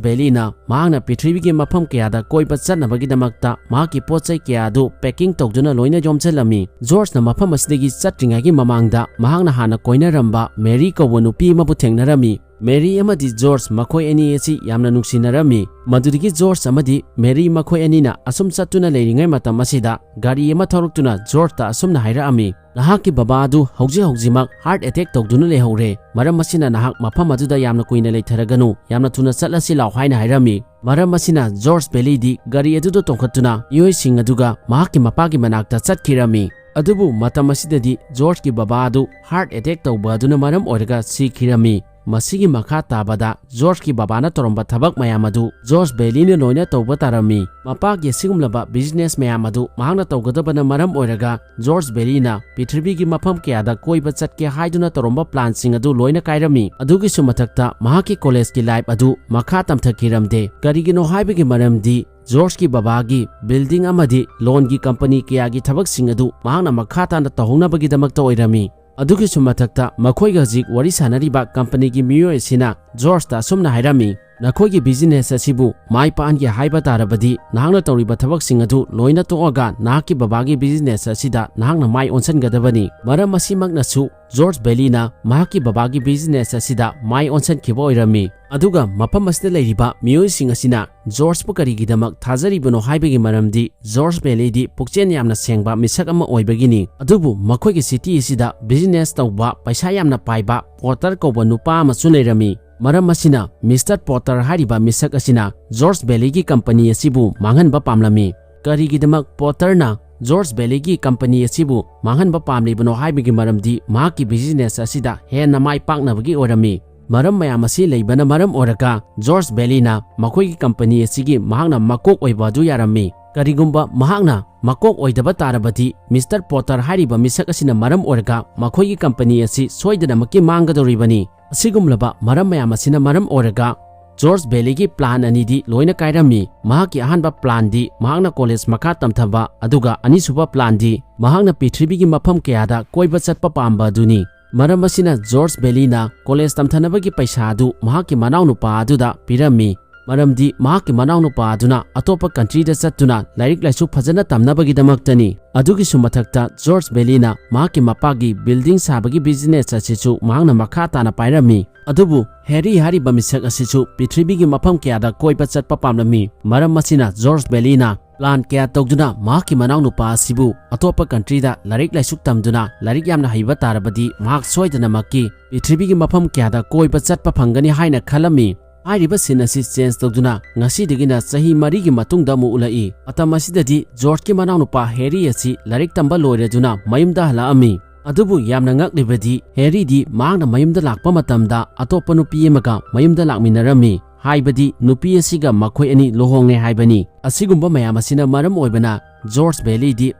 ꯕꯦꯂꯤꯅ ꯃꯍꯥꯛꯅ ꯄ꯭ꯔꯤꯊꯤꯕꯤꯒꯤ ꯃꯐꯝ ꯀꯌꯥꯗ ꯀꯣꯏꯕ ꯆꯠꯅꯕꯒꯤꯗꯃꯛꯇ ꯃꯍꯥꯛꯀꯤ ꯄꯣꯠ ꯆꯩ ꯀꯌꯥ ꯑꯗꯨ ꯄꯦꯀꯤꯡ ꯇꯧꯗꯨꯅ ꯂꯣꯏꯅ ꯌꯣꯝꯁꯤꯜꯂꯝꯃꯤ꯫ ꯖꯣꯔꯖꯅ ꯃꯐꯝ ꯑꯁꯤꯗꯒꯤ ꯆꯠꯇ꯭ꯔꯤꯉꯩꯒꯤ ꯃꯃꯥꯡꯗ ꯃꯍꯥꯛꯅ ꯍꯥꯟꯅ ꯀꯣꯏꯅꯔꯝꯕ ꯃꯦꯔꯤ ꯀꯧꯕ ꯅꯨꯄꯤ ꯑꯃꯕꯨ ꯊꯦꯡꯅꯔꯝꯃꯤ꯫ ꯃꯦꯔꯤ ꯑꯃꯗꯤ ꯖꯣꯔꯖ ꯃꯈꯣꯏ ꯑꯅꯤ ꯑꯁꯤ ꯌꯥꯝꯅ ꯅꯨꯡꯁꯤꯅꯔꯝꯃꯤ꯫ ꯃꯗꯨꯗꯒꯤ ꯖꯣꯔꯖ ꯑꯃꯗꯤ ꯃꯦꯔꯤ ꯃꯈꯣꯏ ꯑꯅꯤꯅ ꯑꯁꯨꯝ ꯆꯠꯇꯨꯅ ꯂꯩꯔꯤꯉꯩ ꯃꯇꯝ ꯑꯁꯤꯗ ꯒꯥꯔꯤ ꯑꯃ ꯊꯧꯔꯛꯇꯨꯅ ꯖꯣꯔꯖꯇ ꯑꯁꯨꯝꯅ ꯍꯥꯏꯔꯛꯑꯝꯃꯤ, "ꯅꯍꯥꯛꯀꯤ ꯕꯕꯥ ꯑꯗꯨ ꯍꯧꯖꯤꯛ ꯍꯧꯖꯤꯛꯃꯛ heart attack ꯇꯧꯗꯨꯅ ꯂꯩꯍꯧꯔꯦ꯫ ꯃꯔꯝ ꯑꯁꯤꯅ ꯅꯍꯥꯛ ꯃꯐꯝ ꯑꯗꯨꯗ ꯌꯥꯝꯅ ꯀꯨꯏꯅ ꯂꯩꯊꯔꯒꯅꯨ, ꯌꯥꯝꯅ ꯊꯨꯅ ꯆꯠꯂꯁꯤ ꯂꯥꯎ" ꯍꯥꯏꯅ ꯍꯥꯏꯔꯝꯃꯤ꯫ ꯃꯔꯝ ꯑꯁꯤꯅ ꯖꯣꯔꯖ ꯕꯦꯂꯤꯗꯤ ꯒꯥꯔꯤ ꯑꯗꯨꯗ ꯇꯣꯡꯈꯠꯇꯨꯅ ꯃꯤꯑꯣꯏꯁꯤꯡ ꯑꯗꯨꯒ ꯃꯍꯥꯛꯀꯤ ꯃꯄꯥꯒꯤ ꯃꯅꯥꯛꯇ ꯆꯠꯈꯤꯔꯝꯃꯤ꯫ ꯑꯗꯨꯕꯨ ꯃꯇꯝ ꯑꯁꯤꯗꯗꯤ ꯖꯣꯔꯖꯀꯤ ꯕꯕꯥ ꯑꯗꯨ heart attack ꯇꯧꯕ ꯑꯗꯨꯅ ꯃꯔꯝ ꯑꯣꯏꯔꯒ ꯁꯤꯈꯤꯔꯝꯃꯤ꯫ ꯃꯁꯤꯒꯤ ꯃꯈꯥ ꯇꯥꯕꯗ ꯖꯣꯔꯖꯀꯤ ꯕꯕꯥꯅ ꯇꯧꯔꯝꯕ ꯊꯕꯛ ꯃꯌꯥꯝ ꯑꯗꯨ ꯖꯣꯔꯖ ꯕꯦꯂꯤꯅ ꯂꯣꯏꯅ ꯇꯧꯕ ꯇꯥꯔꯝꯃꯤ꯫ ꯃꯄꯥꯒꯤ ꯑꯁꯤꯒꯨꯝꯂꯕ business ꯃꯌꯥꯝ ꯑꯗꯨ ꯃꯍꯥꯛꯅ ꯇꯧꯒꯗꯕꯅ ꯃꯔꯝ ꯑꯣꯏꯔꯒ ꯖꯣꯔꯖ ꯕꯦꯂꯤꯅ ꯄ꯭ꯔꯤꯊꯤꯕꯤꯒꯤ ꯃꯐꯝ ꯀꯌꯥꯗ ꯀꯣꯏꯕ ꯆꯠꯀꯦ ꯍꯥꯏꯗꯨꯅ ꯇꯧꯔꯝꯕ planꯁꯤꯡ ꯑꯗꯨ ꯂꯣꯏꯅ ꯀꯥꯏꯔꯝꯃꯤ꯫ ꯑꯗꯨꯒꯤꯁꯨ ꯃꯊꯛꯇ ꯃꯍꯥꯛꯀꯤ collegeꯀꯤ life ꯑꯗꯨ ꯃꯈꯥ ꯇꯝꯊꯈꯤꯔꯝꯗꯦ꯫ ꯀꯔꯤꯒꯤꯅꯣ ꯍꯥꯏꯕꯒꯤ ꯃꯔꯝꯗꯤ ꯖꯣꯔꯖꯀꯤ ꯕꯕꯥꯒꯤ building ꯑꯃꯗꯤ loanꯒꯤ company ꯀꯌꯥꯒꯤ ꯊꯕꯛꯁꯤꯡ ꯑꯗꯨ ꯃꯍꯥꯛꯅ ꯃꯈꯥ ꯇꯥꯅ ꯇꯧꯍꯧꯅꯕꯒꯤꯗꯃꯛꯇ ꯑꯣꯏꯔꯝꯃꯤ꯫ ꯑꯗꯨꯒꯤꯁꯨ ꯃꯊꯛꯇ ꯃꯈꯣꯏꯒ ꯍꯧꯖꯤꯛ ꯋꯥꯔꯤ ꯁꯥꯅꯔꯤꯕ companyꯒꯤ ꯃꯤꯑꯣꯏ ꯑꯁꯤꯅ ꯖꯣꯔꯖꯇ ꯑꯁꯨꯝꯅ ꯍꯥꯏꯔꯝꯃꯤ, "ꯅꯈꯣꯏꯒꯤ business ꯑꯁꯤꯕꯨ ꯃꯥꯏ ꯄꯥꯛꯍꯟꯒꯦ ꯍꯥꯏꯕ ꯇꯥꯔꯕꯗꯤ ꯅꯍꯥꯛꯅ ꯇꯧꯔꯤꯕ ꯊꯕꯛꯁꯤꯡ ꯑꯗꯨ ꯂꯣꯏꯅ ꯇꯣꯛꯑꯒ ꯅꯍꯥꯛꯀꯤ ꯕꯕꯥꯒꯤ business ꯑꯁꯤꯗ ꯅꯍꯥꯛꯅ ꯃꯥꯏ ꯑꯣꯟꯁꯤꯟꯒꯗꯕꯅꯤ"꯫ ꯃꯔꯝ ꯑꯁꯤꯃꯛꯅꯁꯨ ꯖꯣꯔꯖ ꯕꯦꯂꯤꯅ ꯃꯍꯥꯛꯀꯤ ꯕꯕꯥꯒꯤ business ꯑꯁꯤꯗ ꯃꯥꯏ ꯑꯣꯟꯁꯤꯟꯈꯤꯕ ꯑꯣꯏꯔꯝꯃꯤ꯫ ꯑꯗꯨꯒ ꯃꯐꯝ ꯑꯁꯤꯗ ꯂꯩꯔꯤꯕ ꯃꯤꯑꯣꯏꯁꯤꯡ ꯑꯁꯤꯅ ꯖꯣꯔꯖꯄꯨ ꯀꯔꯤꯒꯤꯗꯃꯛ ꯊꯥꯖꯔꯤꯕꯅꯣ ꯍꯥꯏꯕꯒꯤ ꯃꯔꯝꯗꯤ ꯖꯣꯔꯖ ꯕꯦꯂꯤꯗꯤ ꯄꯨꯛꯆꯦꯜ ꯌꯥꯝꯅ ꯁꯦꯡꯕ ꯃꯤꯁꯛ ꯑꯃ ꯑꯣꯏꯕꯒꯤꯅꯤ꯫ ꯑꯗꯨꯕꯨ ꯃꯈꯣꯏꯒꯤ city ꯑꯁꯤꯗ business ꯇꯧꯕ ꯄꯩꯁꯥ ꯌꯥꯝꯅ ꯄꯥꯏꯕ ꯄꯣꯇꯔ ꯀꯧꯕ ꯅꯨꯄꯥ ꯑꯃꯁꯨ ꯂꯩꯔꯝꯃꯤ꯫ ꯃꯔꯝ ꯑꯁꯤꯅ Mister Potter ꯍꯥꯏꯔꯤꯕ ꯃꯤꯁꯛ ꯑꯁꯤꯅ ꯖꯣꯔꯖ ꯕꯦꯂꯤꯒꯤ company ꯑꯁꯤꯕꯨ ꯃꯥꯡꯍꯟꯕ ꯄꯥꯝꯂꯝꯃꯤ꯫ ꯀꯔꯤꯒꯤꯗꯃꯛ ꯄꯣꯇꯔꯅ ꯖꯣꯔꯖ ꯕꯦꯂꯤꯒꯤ company ꯑꯁꯤꯕꯨ ꯃꯥꯡꯍꯟꯕ ꯄꯥꯝꯂꯤꯕꯅꯣ ꯍꯥꯏꯕꯒꯤ ꯃꯔꯝꯗꯤ ꯃꯍꯥꯛꯀꯤ business ꯑꯁꯤꯗ ꯍꯦꯟꯅ ꯃꯥꯏ ꯄꯥꯛꯅꯕꯒꯤ ꯑꯣꯏꯔꯝꯃꯤ꯫ ꯃꯔꯝ ꯃꯌꯥꯝ ꯑꯁꯤ ꯂꯩꯕꯅ ꯃꯔꯝ ꯑꯣꯏꯔꯒ ꯖꯣꯔꯖ ꯕꯦꯂꯤꯅ ꯃꯈꯣꯏꯒꯤ company ꯑꯁꯤꯒꯤ ꯃꯍꯥꯛꯅ ꯃꯀꯣꯛ ꯑꯣꯏꯕ ꯑꯗꯨ ꯌꯥꯔꯝꯃꯤ꯫ ꯀꯔꯤꯒꯨꯝꯕ ꯃꯍꯥꯛꯅ ꯃꯀꯣꯛ ꯑꯣꯏꯗꯕ ꯇꯥꯔꯕꯗꯤ Mister Potter ꯍꯥꯏꯔꯤꯕ ꯃꯤꯁꯛ ꯑꯁꯤꯅ ꯃꯔꯝ ꯑꯣꯏꯔꯒ ꯃꯈꯣꯏꯒꯤ company ꯑꯁꯤ ꯁꯣꯏꯗꯅꯃꯛꯀꯤ ꯃꯥꯡꯒꯗꯧꯔꯤꯕꯅꯤ꯫ ꯑꯁꯤꯒꯨꯝꯂꯕ ꯃꯔꯝ ꯃꯌꯥꯝ ꯑꯁꯤꯅ ꯃꯔꯝ ꯑꯣꯏꯔꯒ ꯖꯣꯔꯖ ꯕꯦꯂꯤꯒꯤ plan ꯑꯅꯤꯗꯤ ꯂꯣꯏꯅ ꯀꯥꯏꯔꯝꯃꯤ꯫ ꯃꯍꯥꯛꯀꯤ ꯑꯍꯥꯟꯕ planꯗꯤ ꯃꯍꯥꯛꯅ college ꯃꯈꯥ ꯇꯝꯊꯕ, ꯑꯗꯨꯒ ꯑꯅꯤꯁꯨꯕ planꯗꯤ ꯃꯍꯥꯛꯅ ꯄ꯭ꯔꯤꯊꯤꯕꯤꯒꯤ ꯃꯐꯝ ꯀꯌꯥꯗ ꯀꯣꯏꯕ ꯆꯠꯄ ꯄꯥꯝꯕ ꯑꯗꯨꯅꯤ꯫ ꯃꯔꯝ ꯑꯁꯤꯅ ꯖꯣꯔꯖ ꯕꯦꯂꯤꯅ college ꯇꯝꯊꯅꯕꯒꯤ ꯄꯩꯁꯥ ꯑꯗꯨ ꯃꯍꯥꯛꯀꯤ ꯃꯅꯥꯎꯅꯨꯄꯥ ꯑꯗꯨꯗ ꯄꯤꯔꯝꯃꯤ꯫ ꯃꯔꯝꯗꯤ ꯃꯍꯥꯛꯀꯤ ꯃꯅꯥꯎꯅꯨꯄꯥ ꯑꯗꯨꯅ ꯑꯇꯣꯞꯄ countryꯗ ꯆꯠꯇꯨꯅ ꯂꯥꯏꯔꯤꯛ ꯂꯥꯏꯁꯨ ꯐꯖꯅ ꯇꯝꯅꯕꯒꯤꯗꯃꯛꯇꯅꯤ꯫ ꯑꯗꯨꯒꯤꯁꯨ ꯃꯊꯛꯇ ꯖꯣꯔꯖ ꯕꯦꯂꯤꯅ ꯃꯍꯥꯛꯀꯤ ꯃꯄꯥꯒꯤ building ꯁꯥꯕꯒꯤ business ꯑꯁꯤꯁꯨ ꯃꯍꯥꯛꯅ ꯃꯈꯥ ꯇꯥꯅ ꯄꯥꯏꯔꯝꯃꯤ꯫ ꯑꯗꯨꯕꯨ ꯍꯦꯔꯤ ꯍꯥꯏꯔꯤꯕ ꯃꯤꯁꯛ ꯑꯁꯤꯁꯨ ꯄ꯭ꯔꯤꯊꯤꯕꯤꯒꯤ ꯃꯐꯝ ꯀꯌꯥꯗ ꯀꯣꯏꯕ ꯆꯠꯄ ꯄꯥꯝꯂꯝꯃꯤ꯫ ꯃꯔꯝ ꯑꯁꯤꯅ ꯖꯣꯔꯖ ꯕꯦꯂꯤꯅ plan ꯀꯌꯥ ꯇꯧꯗꯨꯅ ꯃꯍꯥꯛꯀꯤ ꯃꯅꯥꯎꯅꯨꯄꯥ ꯑꯁꯤꯕꯨ ꯑꯇꯣꯞꯄ countryꯗ ꯂꯥꯏꯔꯤꯛ ꯂꯥꯏꯁꯨ ꯇꯝꯗꯨꯅ ꯂꯥꯏꯔꯤꯛ ꯌꯥꯝꯅ ꯍꯩꯕ ꯇꯥꯔꯕꯗꯤ ꯃꯍꯥꯛ ꯁꯣꯏꯗꯅꯃꯛꯀꯤ ꯄ꯭ꯔꯤꯊꯤꯕꯤꯒꯤ ꯃꯐꯝ ꯀꯌꯥꯗ ꯀꯣꯏꯕ ꯆꯠꯄ ꯐꯪꯒꯅꯤ ꯍꯥꯏꯅ ꯈꯜꯂꯝꯃꯤ꯫ ꯍꯥꯏꯔꯤꯕ scene ꯑꯁꯤ change ꯇꯧꯗꯨꯅ ꯉꯁꯤꯗꯒꯤꯅ ꯆꯍꯤ ꯃꯔꯤꯒꯤ ꯃꯇꯨꯡꯗ ꯑꯃꯨꯛ ꯎꯠꯂꯛꯏ꯫ ꯃꯇꯝ ꯑꯁꯤꯗꯗꯤ ꯖꯣꯔꯖꯀꯤ ꯃꯅꯥꯎꯅꯨꯄꯥ ꯍꯦꯔꯤ ꯑꯁꯤ ꯂꯥꯏꯔꯤꯛ ꯇꯝꯕ ꯂꯣꯏꯔꯗꯨꯅ ꯃꯌꯨꯝꯗ ꯍꯜꯂꯛꯑꯝꯃꯤ꯫ ꯑꯗꯨꯕꯨ ꯌꯥꯝꯅ ꯉꯛꯂꯤꯕꯗꯤ ꯍꯦꯔꯤꯗꯤ ꯃꯍꯥꯛꯅ ꯃꯌꯨꯝꯗ ꯂꯥꯛꯄ ꯃꯇꯝꯗ ꯑꯇꯣꯞꯄ ꯅꯨꯄꯤ ꯑꯃꯒ ꯃꯌꯨꯝꯗ ꯂꯥꯛꯃꯤꯟꯅꯔꯝꯃꯤ꯫ ꯍꯥꯏꯕꯗꯤ ꯅꯨꯄꯤ ꯑꯁꯤꯒ ꯃꯈꯣꯏ ꯑꯅꯤ ꯂꯨꯍꯣꯡꯂꯦ ꯍꯥꯏꯕꯅꯤ꯫ ꯑꯁꯤꯒꯨꯝꯕ ꯃꯌꯥꯝ ꯑꯁꯤꯅ ꯃꯔꯝ ꯑꯣꯏꯕꯅ ꯖꯣꯔꯖ ꯕꯦꯂꯤꯗꯤ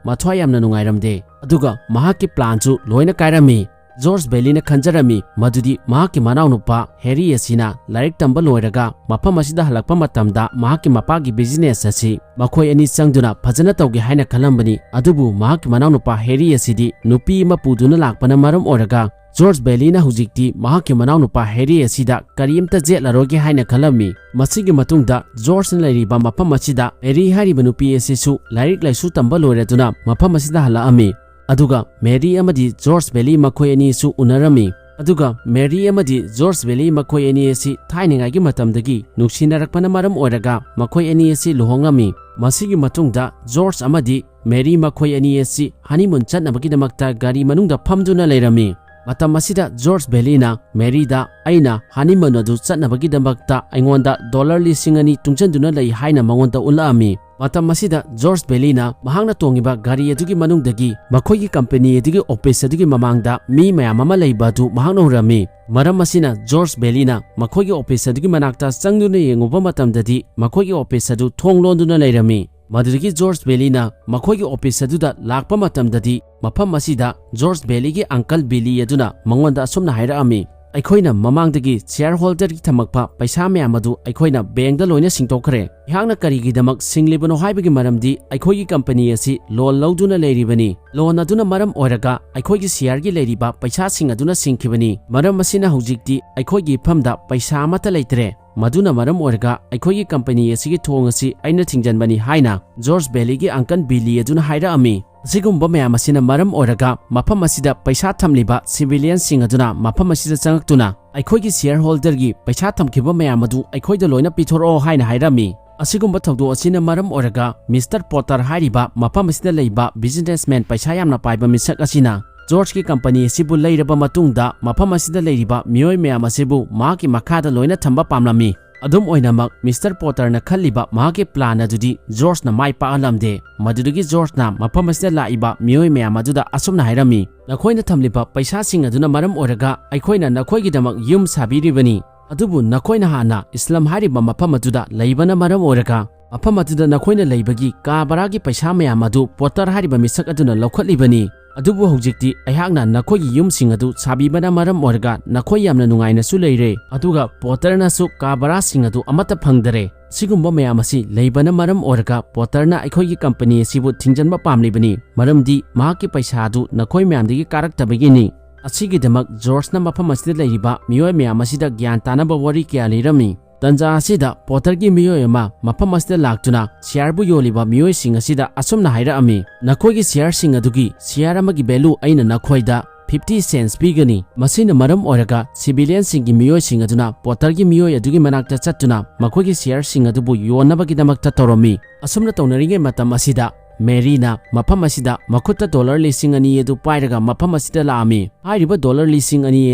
ꯃꯊ꯭ꯋꯥꯏ ꯌꯥꯝꯅ ꯅꯨꯡꯉꯥꯏꯔꯝꯗꯦ꯫ ꯑꯗꯨꯒ ꯃꯍꯥꯛꯀꯤ planꯁꯨ ꯂꯣꯏꯅ ꯀꯥꯏꯔꯝꯃꯤ꯫ ꯖꯣꯔꯖ ꯕꯦꯂꯤꯅ ꯈꯟꯖꯔꯝꯃꯤ ꯃꯗꯨꯗꯤ ꯃꯍꯥꯛꯀꯤ ꯃꯅꯥꯎꯅꯨꯄꯥ ꯍꯦꯔꯤ ꯑꯁꯤꯅ ꯂꯥꯏꯔꯤꯛ ꯇꯝꯕ ꯂꯣꯏꯔꯒ ꯃꯐꯝ ꯑꯁꯤꯗ ꯍꯜꯂꯛꯄ ꯃꯇꯝꯗ ꯃꯍꯥꯛꯀꯤ ꯃꯄꯥꯒꯤ business ꯑꯁꯤ ꯃꯈꯣꯏ ꯑꯅꯤ ꯆꯪꯗꯨꯅ ꯐꯖꯅ ꯇꯧꯒꯦ ꯍꯥꯏꯅ ꯈꯜꯂꯝꯕꯅꯤ꯫ ꯑꯗꯨꯕꯨ ꯃꯍꯥꯛꯀꯤ ꯃꯅꯥꯎꯅꯨꯄꯥ ꯍꯦꯔꯤ ꯑꯁꯤꯗꯤ ꯅꯨꯄꯤ ꯑꯃ ꯄꯨꯗꯨꯅ ꯂꯥꯛꯄꯅ ꯃꯔꯝ ꯑꯣꯏꯔꯒ ꯖꯣꯔꯖ ꯕꯦꯂꯤꯅ ꯍꯧꯖꯤꯛꯇꯤ ꯃꯍꯥꯛꯀꯤ ꯃꯅꯥꯎꯅꯨꯄꯥ ꯍꯦꯔꯤ ꯑꯁꯤꯗ ꯀꯔꯤꯝꯇ ꯖꯦꯠꯂꯔꯣꯏꯒꯦ ꯍꯥꯏꯅ ꯈꯜꯂꯝꯃꯤ꯫ ꯃꯁꯤꯒꯤ ꯃꯇꯨꯡꯗ ꯖꯣꯔꯖꯅ ꯂꯩꯔꯤꯕ ꯃꯐꯝ ꯑꯁꯤꯗ ꯃꯦꯔꯤ ꯍꯥꯏꯔꯤꯕ ꯅꯨꯄꯤ ꯑꯁꯤꯁꯨ ꯂꯥꯏꯔꯤꯛ ꯂꯥꯏꯁꯨ ꯇꯝꯕ ꯂꯣꯏꯔꯗꯨꯅ ꯃꯐꯝ ꯑꯁꯤꯗ ꯍꯜꯂꯛꯑꯝꯃꯤ꯫ ꯑꯗꯨꯒ ꯃꯦꯔꯤ ꯑꯃꯗꯤ ꯖꯣꯔꯖ ꯕꯦꯂꯤ ꯃꯈꯣꯏ ꯑꯅꯤꯁꯨ ꯎꯅꯔꯝꯃꯤ꯫ ꯑꯗꯨꯒ ꯃꯦꯔꯤ ꯑꯃꯗꯤ ꯖꯣꯔꯖ ꯕꯦꯂꯤ ꯃꯈꯣꯏ ꯑꯅꯤ ꯑꯁꯤ ꯊꯥꯏꯅꯉꯥꯏꯒꯤ ꯃꯇꯝꯗꯒꯤ ꯅꯨꯡꯁꯤꯅꯔꯛꯄꯅ ꯃꯔꯝ ꯑꯣꯏꯔꯒ ꯃꯈꯣꯏ ꯑꯅꯤ ꯑꯁꯤ ꯂꯨꯍꯣꯡꯂꯝꯃꯤ꯫ ꯃꯁꯤꯒꯤ ꯃꯇꯨꯡꯗ ꯖꯣꯔꯖ ꯑꯃꯗꯤ ꯃꯦꯔꯤ ꯃꯈꯣꯏ ꯑꯅꯤ ꯑꯁꯤ honeymoon ꯆꯠꯅꯕꯒꯤꯗꯃꯛꯇ ꯒꯥꯔꯤ ꯃꯅꯨꯡꯗ ꯐꯝꯗꯨꯅ ꯂꯩꯔꯝꯃꯤ꯫ ꯃꯇꯝ ꯑꯁꯤꯗ ꯖꯣꯔꯖ ꯕꯦꯂꯤꯅ ꯃꯦꯔꯤꯗ "ꯑꯩꯅ honeymoon ꯑꯗꯨ ꯆꯠꯅꯕꯒꯤꯗꯃꯛꯇ ꯑꯩꯉꯣꯟꯗ dollar ꯂꯤꯁꯤꯡ ꯑꯅꯤ ꯇꯨꯡꯁꯤꯟꯗꯨꯅ ꯂꯩ" ꯍꯥꯏꯅ ꯃꯉꯣꯟꯗ ꯎꯠꯂꯛꯑꯝꯃꯤ꯫ ꯃꯇꯝ ꯑꯁꯤꯗ ꯖꯣꯔꯖ ꯕꯦꯂꯤꯅ ꯃꯍꯥꯛꯅ ꯇꯣꯡꯉꯤꯕ ꯒꯥꯔꯤ ꯑꯗꯨꯒꯤ ꯃꯅꯨꯡꯗꯒꯤ ꯃꯈꯣꯏꯒꯤ company ꯑꯗꯨꯒꯤ office ꯑꯗꯨꯒꯤ ꯃꯃꯥꯡꯗ ꯃꯤ ꯃꯌꯥꯝ ꯑꯃ ꯂꯩꯕ ꯑꯗꯨ ꯃꯍꯥꯛꯅ ꯎꯔꯝꯃꯤ꯫ ꯃꯔꯝ ꯑꯁꯤꯅ ꯖꯣꯔꯖ ꯕꯦꯂꯤꯅ ꯃꯈꯣꯏꯒꯤ office ꯑꯗꯨꯒꯤ ꯃꯅꯥꯛꯇ ꯆꯪꯗꯨꯅ ꯌꯦꯡꯉꯨꯕ ꯃꯇꯝꯗꯗꯤ ꯃꯈꯣꯏꯒꯤ office ꯑꯗꯨ ꯊꯣꯡ ꯂꯣꯟꯗꯨꯅ ꯂꯩꯔꯝꯃꯤ꯫ ꯃꯗꯨꯗꯒꯤ ꯖꯣꯔꯖ ꯕꯦꯂꯤꯅ ꯃꯈꯣꯏꯒꯤ office ꯑꯗꯨꯗ ꯂꯥꯛꯄ ꯃꯇꯝꯗꯗꯤ ꯃꯐꯝ ꯑꯁꯤꯗ ꯖꯣꯔꯖ ꯕꯦꯂꯤꯒꯤ uncle ꯕꯤꯂꯤ ꯑꯗꯨꯅ ꯃꯉꯣꯟꯗ ꯑꯁꯨꯝꯅ ꯍꯥꯏꯔꯛꯑꯝꯃꯤ, "ꯑꯩꯈꯣꯏꯅ ꯃꯃꯥꯡꯗꯒꯤ shareholderꯒꯤ ꯊꯝꯃꯛꯄ ꯄꯩꯁꯥ ꯃꯌꯥꯝ ꯑꯗꯨ ꯑꯩꯈꯣꯏꯅ bankꯗ ꯂꯣꯏꯅ ꯁꯤꯡꯗꯣꯛꯈ꯭ꯔꯦ꯫ ꯑꯩꯍꯥꯛꯅ ꯀꯔꯤꯒꯤꯗꯃꯛ ꯁꯤꯡꯂꯤꯕꯅꯣ ꯍꯥꯏꯕꯒꯤ ꯃꯔꯝꯗꯤ ꯑꯩꯈꯣꯏꯒꯤ company ꯑꯁꯤ loan ꯂꯧꯗꯨꯅ ꯂꯩꯔꯤꯕꯅꯤ꯫ Loan ꯑꯗꯨꯅ ꯃꯔꯝ ꯑꯣꯏꯔꯒ ꯑꯩꯈꯣꯏꯒꯤ shareꯒꯤ ꯂꯩꯔꯤꯕ ꯄꯩꯁꯥꯁꯤꯡ ꯑꯗꯨꯅ ꯁꯤꯡꯈꯤꯕꯅꯤ꯫ ꯃꯔꯝ ꯑꯁꯤꯅ ꯍꯧꯖꯤꯛꯇꯤ ꯑꯩꯈꯣꯏꯒꯤ ꯏꯐꯝꯗ ꯄꯩꯁꯥ ꯑꯃꯠꯇ ꯂꯩꯇ꯭ꯔꯦ"꯫ ꯃꯗꯨꯅ ꯃꯔꯝ ꯑꯣꯏꯔꯒ ꯑꯩꯈꯣꯏꯒꯤ ꯀꯝꯄꯅꯤ ꯑꯁꯤꯒꯤ ꯊꯣꯡ ꯑꯁꯤ ꯑꯩꯅ ꯊꯤꯡꯖꯤꯟꯕꯅꯤ ꯍꯥꯏꯅ ꯖꯣꯔꯖ ꯕꯦꯂꯤꯒꯤ ꯑꯪꯀꯜ ꯕꯤꯂꯤ ꯑꯗꯨꯅ ꯍꯥꯏꯔꯛꯑꯝꯃꯤ꯫ ꯑꯁꯤꯒꯨꯝꯕ ꯃꯌꯥꯝ ꯑꯁꯤꯅ ꯃꯔꯝ ꯑꯣꯏꯔꯒ ꯃꯐꯝ ꯑꯁꯤꯗ ꯄꯩꯁꯥ ꯊꯝꯂꯤꯕ ꯁꯤꯚꯤꯂꯤꯌꯟꯁꯤꯡ ꯑꯗꯨꯅ ꯃꯐꯝ ꯑꯁꯤꯗ ꯆꯪꯉꯛꯇꯨꯅ ꯑꯩꯈꯣꯏꯒꯤ ꯁꯤꯌꯔ ꯍꯣꯜꯗꯔꯒꯤ ꯄꯩꯁꯥ ꯊꯝꯈꯤꯕ ꯃꯌꯥꯝ ꯑꯗꯨ ꯑꯩꯈꯣꯏꯗ ꯂꯣꯏꯅ ꯄꯤꯊꯣꯔꯛꯑꯣ ꯍꯥꯏꯅ ꯍꯥꯏꯔꯝꯃꯤ꯫ ꯑꯁꯤꯒꯨꯝꯕ ꯊꯧꯗꯣꯛ ꯑꯁꯤꯅ ꯃꯔꯝ ꯑꯣꯏꯔꯒ ꯃꯤꯁꯇꯔ ꯄꯣꯇꯔ ꯍꯥꯏꯔꯤꯕ ꯃꯐꯝ ꯑꯁꯤꯗ ꯂꯩꯕ ꯕꯤꯖꯤꯅꯦꯁꯃꯦꯟ ꯄꯩꯁꯥ ꯌꯥꯝꯅ ꯄꯥꯏꯕ ꯃꯤꯁꯛ ꯑꯁꯤꯅ ꯖꯣꯔꯖꯀꯤ ꯀꯝꯄꯅꯤ ꯑꯁꯤꯕꯨ ꯂꯩꯔꯕ ꯃꯇꯨꯡꯗ ꯃꯐꯝ ꯑꯁꯤꯗ ꯂꯩꯔꯤꯕ ꯃꯤꯑꯣꯏ ꯃꯌꯥꯝ ꯑꯁꯤꯕꯨ ꯃꯍꯥꯛꯀꯤ ꯃꯈꯥꯗ ꯂꯣꯏꯅ ꯊꯝꯕ ꯄꯥꯝꯂꯝꯃꯤ꯫ ꯑꯗꯨꯝ ꯑꯣꯏꯅꯃꯛ, ꯃꯤꯁꯇꯔ ꯄꯣꯇꯔꯅ ꯈꯜꯂꯤꯕ ꯃꯍꯥꯛꯀꯤ ꯄ꯭ꯂꯥꯟ ꯑꯗꯨꯗꯤ ꯖꯣꯔꯖꯅ ꯃꯥꯏ ꯄꯥꯛꯍꯜꯂꯝꯗꯦ꯫ ꯃꯗꯨꯗꯒꯤ ꯖꯣꯔꯖꯅ ꯃꯐꯝ ꯑꯁꯤꯗ ꯂꯥꯛꯏꯕ ꯃꯤꯑꯣꯏ ꯃꯌꯥꯝ ꯑꯗꯨꯗ ꯑꯁꯨꯝꯅ ꯍꯥꯏꯔꯝꯃꯤ, "ꯅꯈꯣꯏꯅ ꯊꯝꯂꯤꯕ ꯄꯩꯁꯥꯁꯤꯡ ꯑꯗꯨꯅ ꯃꯔꯝ ꯑꯣꯏꯔꯒ ꯑꯩꯈꯣꯏꯅ ꯅꯈꯣꯏꯒꯤꯗꯃꯛ ꯌꯨꯝ ꯁꯥꯕꯤꯔꯤꯕꯅꯤ꯫ ꯑꯗꯨꯕꯨ ꯅꯈꯣꯏꯅ ꯍꯥꯟꯅ ꯏꯁꯂꯝ ꯍꯥꯏꯔꯤꯕ ꯃꯐꯝ ꯑꯗꯨꯗ ꯂꯩꯕꯅ ꯃꯔꯝ ꯑꯣꯏꯔꯒ ꯃꯐꯝ ꯑꯗꯨꯗ ꯅꯈꯣꯏꯅ ꯂꯩꯕꯒꯤ ꯀꯥ ꯚꯔꯥꯒꯤ ꯄꯩꯁꯥ ꯃꯌꯥꯝ ꯑꯗꯨ ꯄꯣꯇꯔ ꯍꯥꯏꯔꯤꯕ ꯃꯤꯁꯛ ꯑꯗꯨꯅ ꯂꯧꯈꯠꯂꯤꯕꯅꯤ꯫ ꯑꯗꯨꯕꯨ ꯍꯧꯖꯤꯛꯇꯤ ꯑꯩꯍꯥꯛꯅ ꯅꯈꯣꯏꯒꯤ ꯌꯨꯝꯁꯤꯡ ꯑꯗꯨ ꯁꯥꯕꯤꯕꯅ ꯃꯔꯝ ꯑꯣꯏꯔꯒ ꯅꯈꯣꯏ ꯌꯥꯝꯅ ꯅꯨꯡꯉꯥꯏꯅꯁꯨ ꯂꯩꯔꯦ, ꯑꯗꯨꯒ ꯄꯣꯇꯔꯅꯁꯨ ꯀꯥ ꯚꯔꯥꯁꯤꯡ ꯑꯗꯨ ꯑꯃꯠꯇ ꯐꯪꯗꯔꯦ꯫ ꯁꯤꯒꯨꯝꯕ ꯃꯌꯥꯝ ꯑꯁꯤ ꯂꯩꯕꯅ ꯃꯔꯝ ꯑꯣꯏꯔꯒ ꯄꯣꯇꯔꯅ ꯑꯩꯈꯣꯏꯒꯤ ꯀꯝꯄꯅꯤ ꯑꯁꯤꯕꯨ ꯊꯤꯡꯖꯤꯟꯕ ꯄꯥꯝꯂꯤꯕꯅꯤ, ꯃꯔꯝꯗꯤ ꯃꯍꯥꯛꯀꯤ ꯄꯩꯁꯥ ꯑꯗꯨ ꯅꯈꯣꯏ ꯃꯌꯥꯝꯗꯒꯤ ꯀꯥꯔꯛꯇꯕꯒꯤꯅꯤ"꯫ ꯑꯁꯤꯒꯤꯗꯃꯛ ꯖꯣꯔꯖꯅ ꯃꯐꯝ ꯑꯁꯤꯗ ꯂꯩꯔꯤꯕ ꯃꯤꯑꯣꯏ ꯃꯌꯥꯝ ꯑꯁꯤꯗ ꯒ꯭ꯌꯥꯟ ꯇꯥꯅꯕ ꯋꯥꯔꯤ ꯀꯌꯥ ꯂꯤꯔꯝꯃꯤ꯫ ꯇꯟꯖꯥ ꯑꯁꯤꯗ ꯄꯣꯇꯔꯒꯤ ꯃꯤꯑꯣꯏ ꯑꯃ ꯃꯐꯝ ꯑꯁꯤꯗ ꯂꯥꯛꯇꯨꯅ ꯁꯤꯌꯥꯔꯕꯨ ꯌꯣꯜꯂꯤꯕ ꯃꯤꯑꯣꯏꯁꯤꯡ ꯑꯁꯤꯗ ꯑꯁꯨꯝꯅ ꯍꯥꯏꯔꯛꯑꯝꯃꯤ, "ꯅꯈꯣꯏꯒꯤ ꯁꯤꯌꯥꯔꯁꯤꯡ ꯑꯗꯨꯒꯤ ꯁꯤꯌꯥꯔ ꯑꯃꯒꯤ ꯚꯦꯂꯨ ꯑꯩꯅ ꯅꯈꯣꯏꯗ ꯐꯤꯐꯇꯤ ꯁꯦꯟꯁ ꯄꯤꯒꯅꯤ"꯫ ꯃꯁꯤꯅ ꯃꯔꯝ ꯑꯣꯏꯔꯒ ꯁꯤꯚꯤꯂꯤꯌꯟꯁꯤꯡꯒꯤ ꯃꯤꯑꯣꯏꯁꯤꯡ ꯑꯗꯨꯅ ꯄꯣꯇꯔꯒꯤ ꯃꯤꯑꯣꯏ ꯑꯗꯨꯒꯤ ꯃꯅꯥꯛꯇ ꯆꯠꯇꯨꯅ ꯃꯈꯣꯏꯒꯤ ꯁꯤꯌꯥꯔꯁꯤꯡ ꯑꯗꯨꯕꯨ ꯌꯣꯟꯅꯕꯒꯤꯗꯃꯛꯇ ꯇꯧꯔꯝꯃꯤ꯫ ꯑꯁꯨꯝꯅ ꯇꯧꯅꯔꯤꯉꯩ ꯃꯇꯝ ꯑꯁꯤꯗ ꯃꯦꯔꯤꯅ ꯃꯐꯝ ꯑꯁꯤꯗ ꯃꯈꯨꯠꯇ ꯗꯣꯂꯔ ꯂꯤꯁꯤꯡ ꯑꯅꯤ ꯑꯗꯨ ꯄꯥꯏꯔꯒ ꯃꯐꯝ ꯑꯁꯤꯗ ꯂꯥꯛꯑꯝꯃꯤ꯫ ꯍꯥꯏꯔꯤꯕ ꯗꯣꯂꯔ ꯂꯤꯁꯤꯡ ꯑꯅꯤ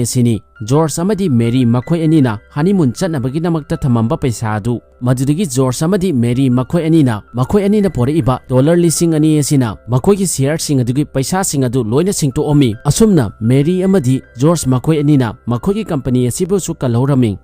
ꯑꯁꯤꯅꯤ ꯖꯣꯔꯖ ꯑꯃꯗꯤ ꯃꯦꯔꯤ ꯃꯈꯣꯏ ꯑꯅꯤꯅ ꯍꯅꯤꯃꯨꯟ ꯆꯠꯅꯕꯒꯤꯗꯃꯛꯇ ꯊꯝꯃꯝꯕ ꯄꯩꯁꯥ ꯑꯗꯨ꯫ ꯃꯗꯨꯗꯒꯤ ꯖꯣꯔꯖ ꯑꯃꯗꯤ ꯃꯦꯔꯤ ꯃꯈꯣꯏ ꯑꯅꯤꯅ ꯃꯈꯣꯏ ꯑꯅꯤꯅ ꯄꯣꯔꯛꯏꯕ ꯗꯣꯂꯔ ꯂꯤꯁꯤꯡ ꯑꯅꯤ ꯑꯁꯤꯅ ꯃꯈꯣꯏꯒꯤ ꯁꯤꯌꯥꯔꯁꯤꯡ ꯑꯗꯨꯒꯤ ꯄꯩꯁꯥꯁꯤꯡ ꯑꯗꯨ ꯂꯣꯏꯅ ꯁꯤꯡꯇꯣꯛꯑꯝꯃꯤ꯫ ꯑꯁꯨꯝꯅ ꯃꯦꯔꯤ ꯑꯃꯗꯤ ꯖꯣꯔꯖ ꯃꯈꯣꯏ ꯑꯅꯤꯅ ꯃꯈꯣꯏꯒꯤ ꯀꯝꯄꯅꯤ ꯑꯁꯤꯕꯨꯁꯨ ꯀꯜꯍꯧꯔꯝꯃꯤ꯫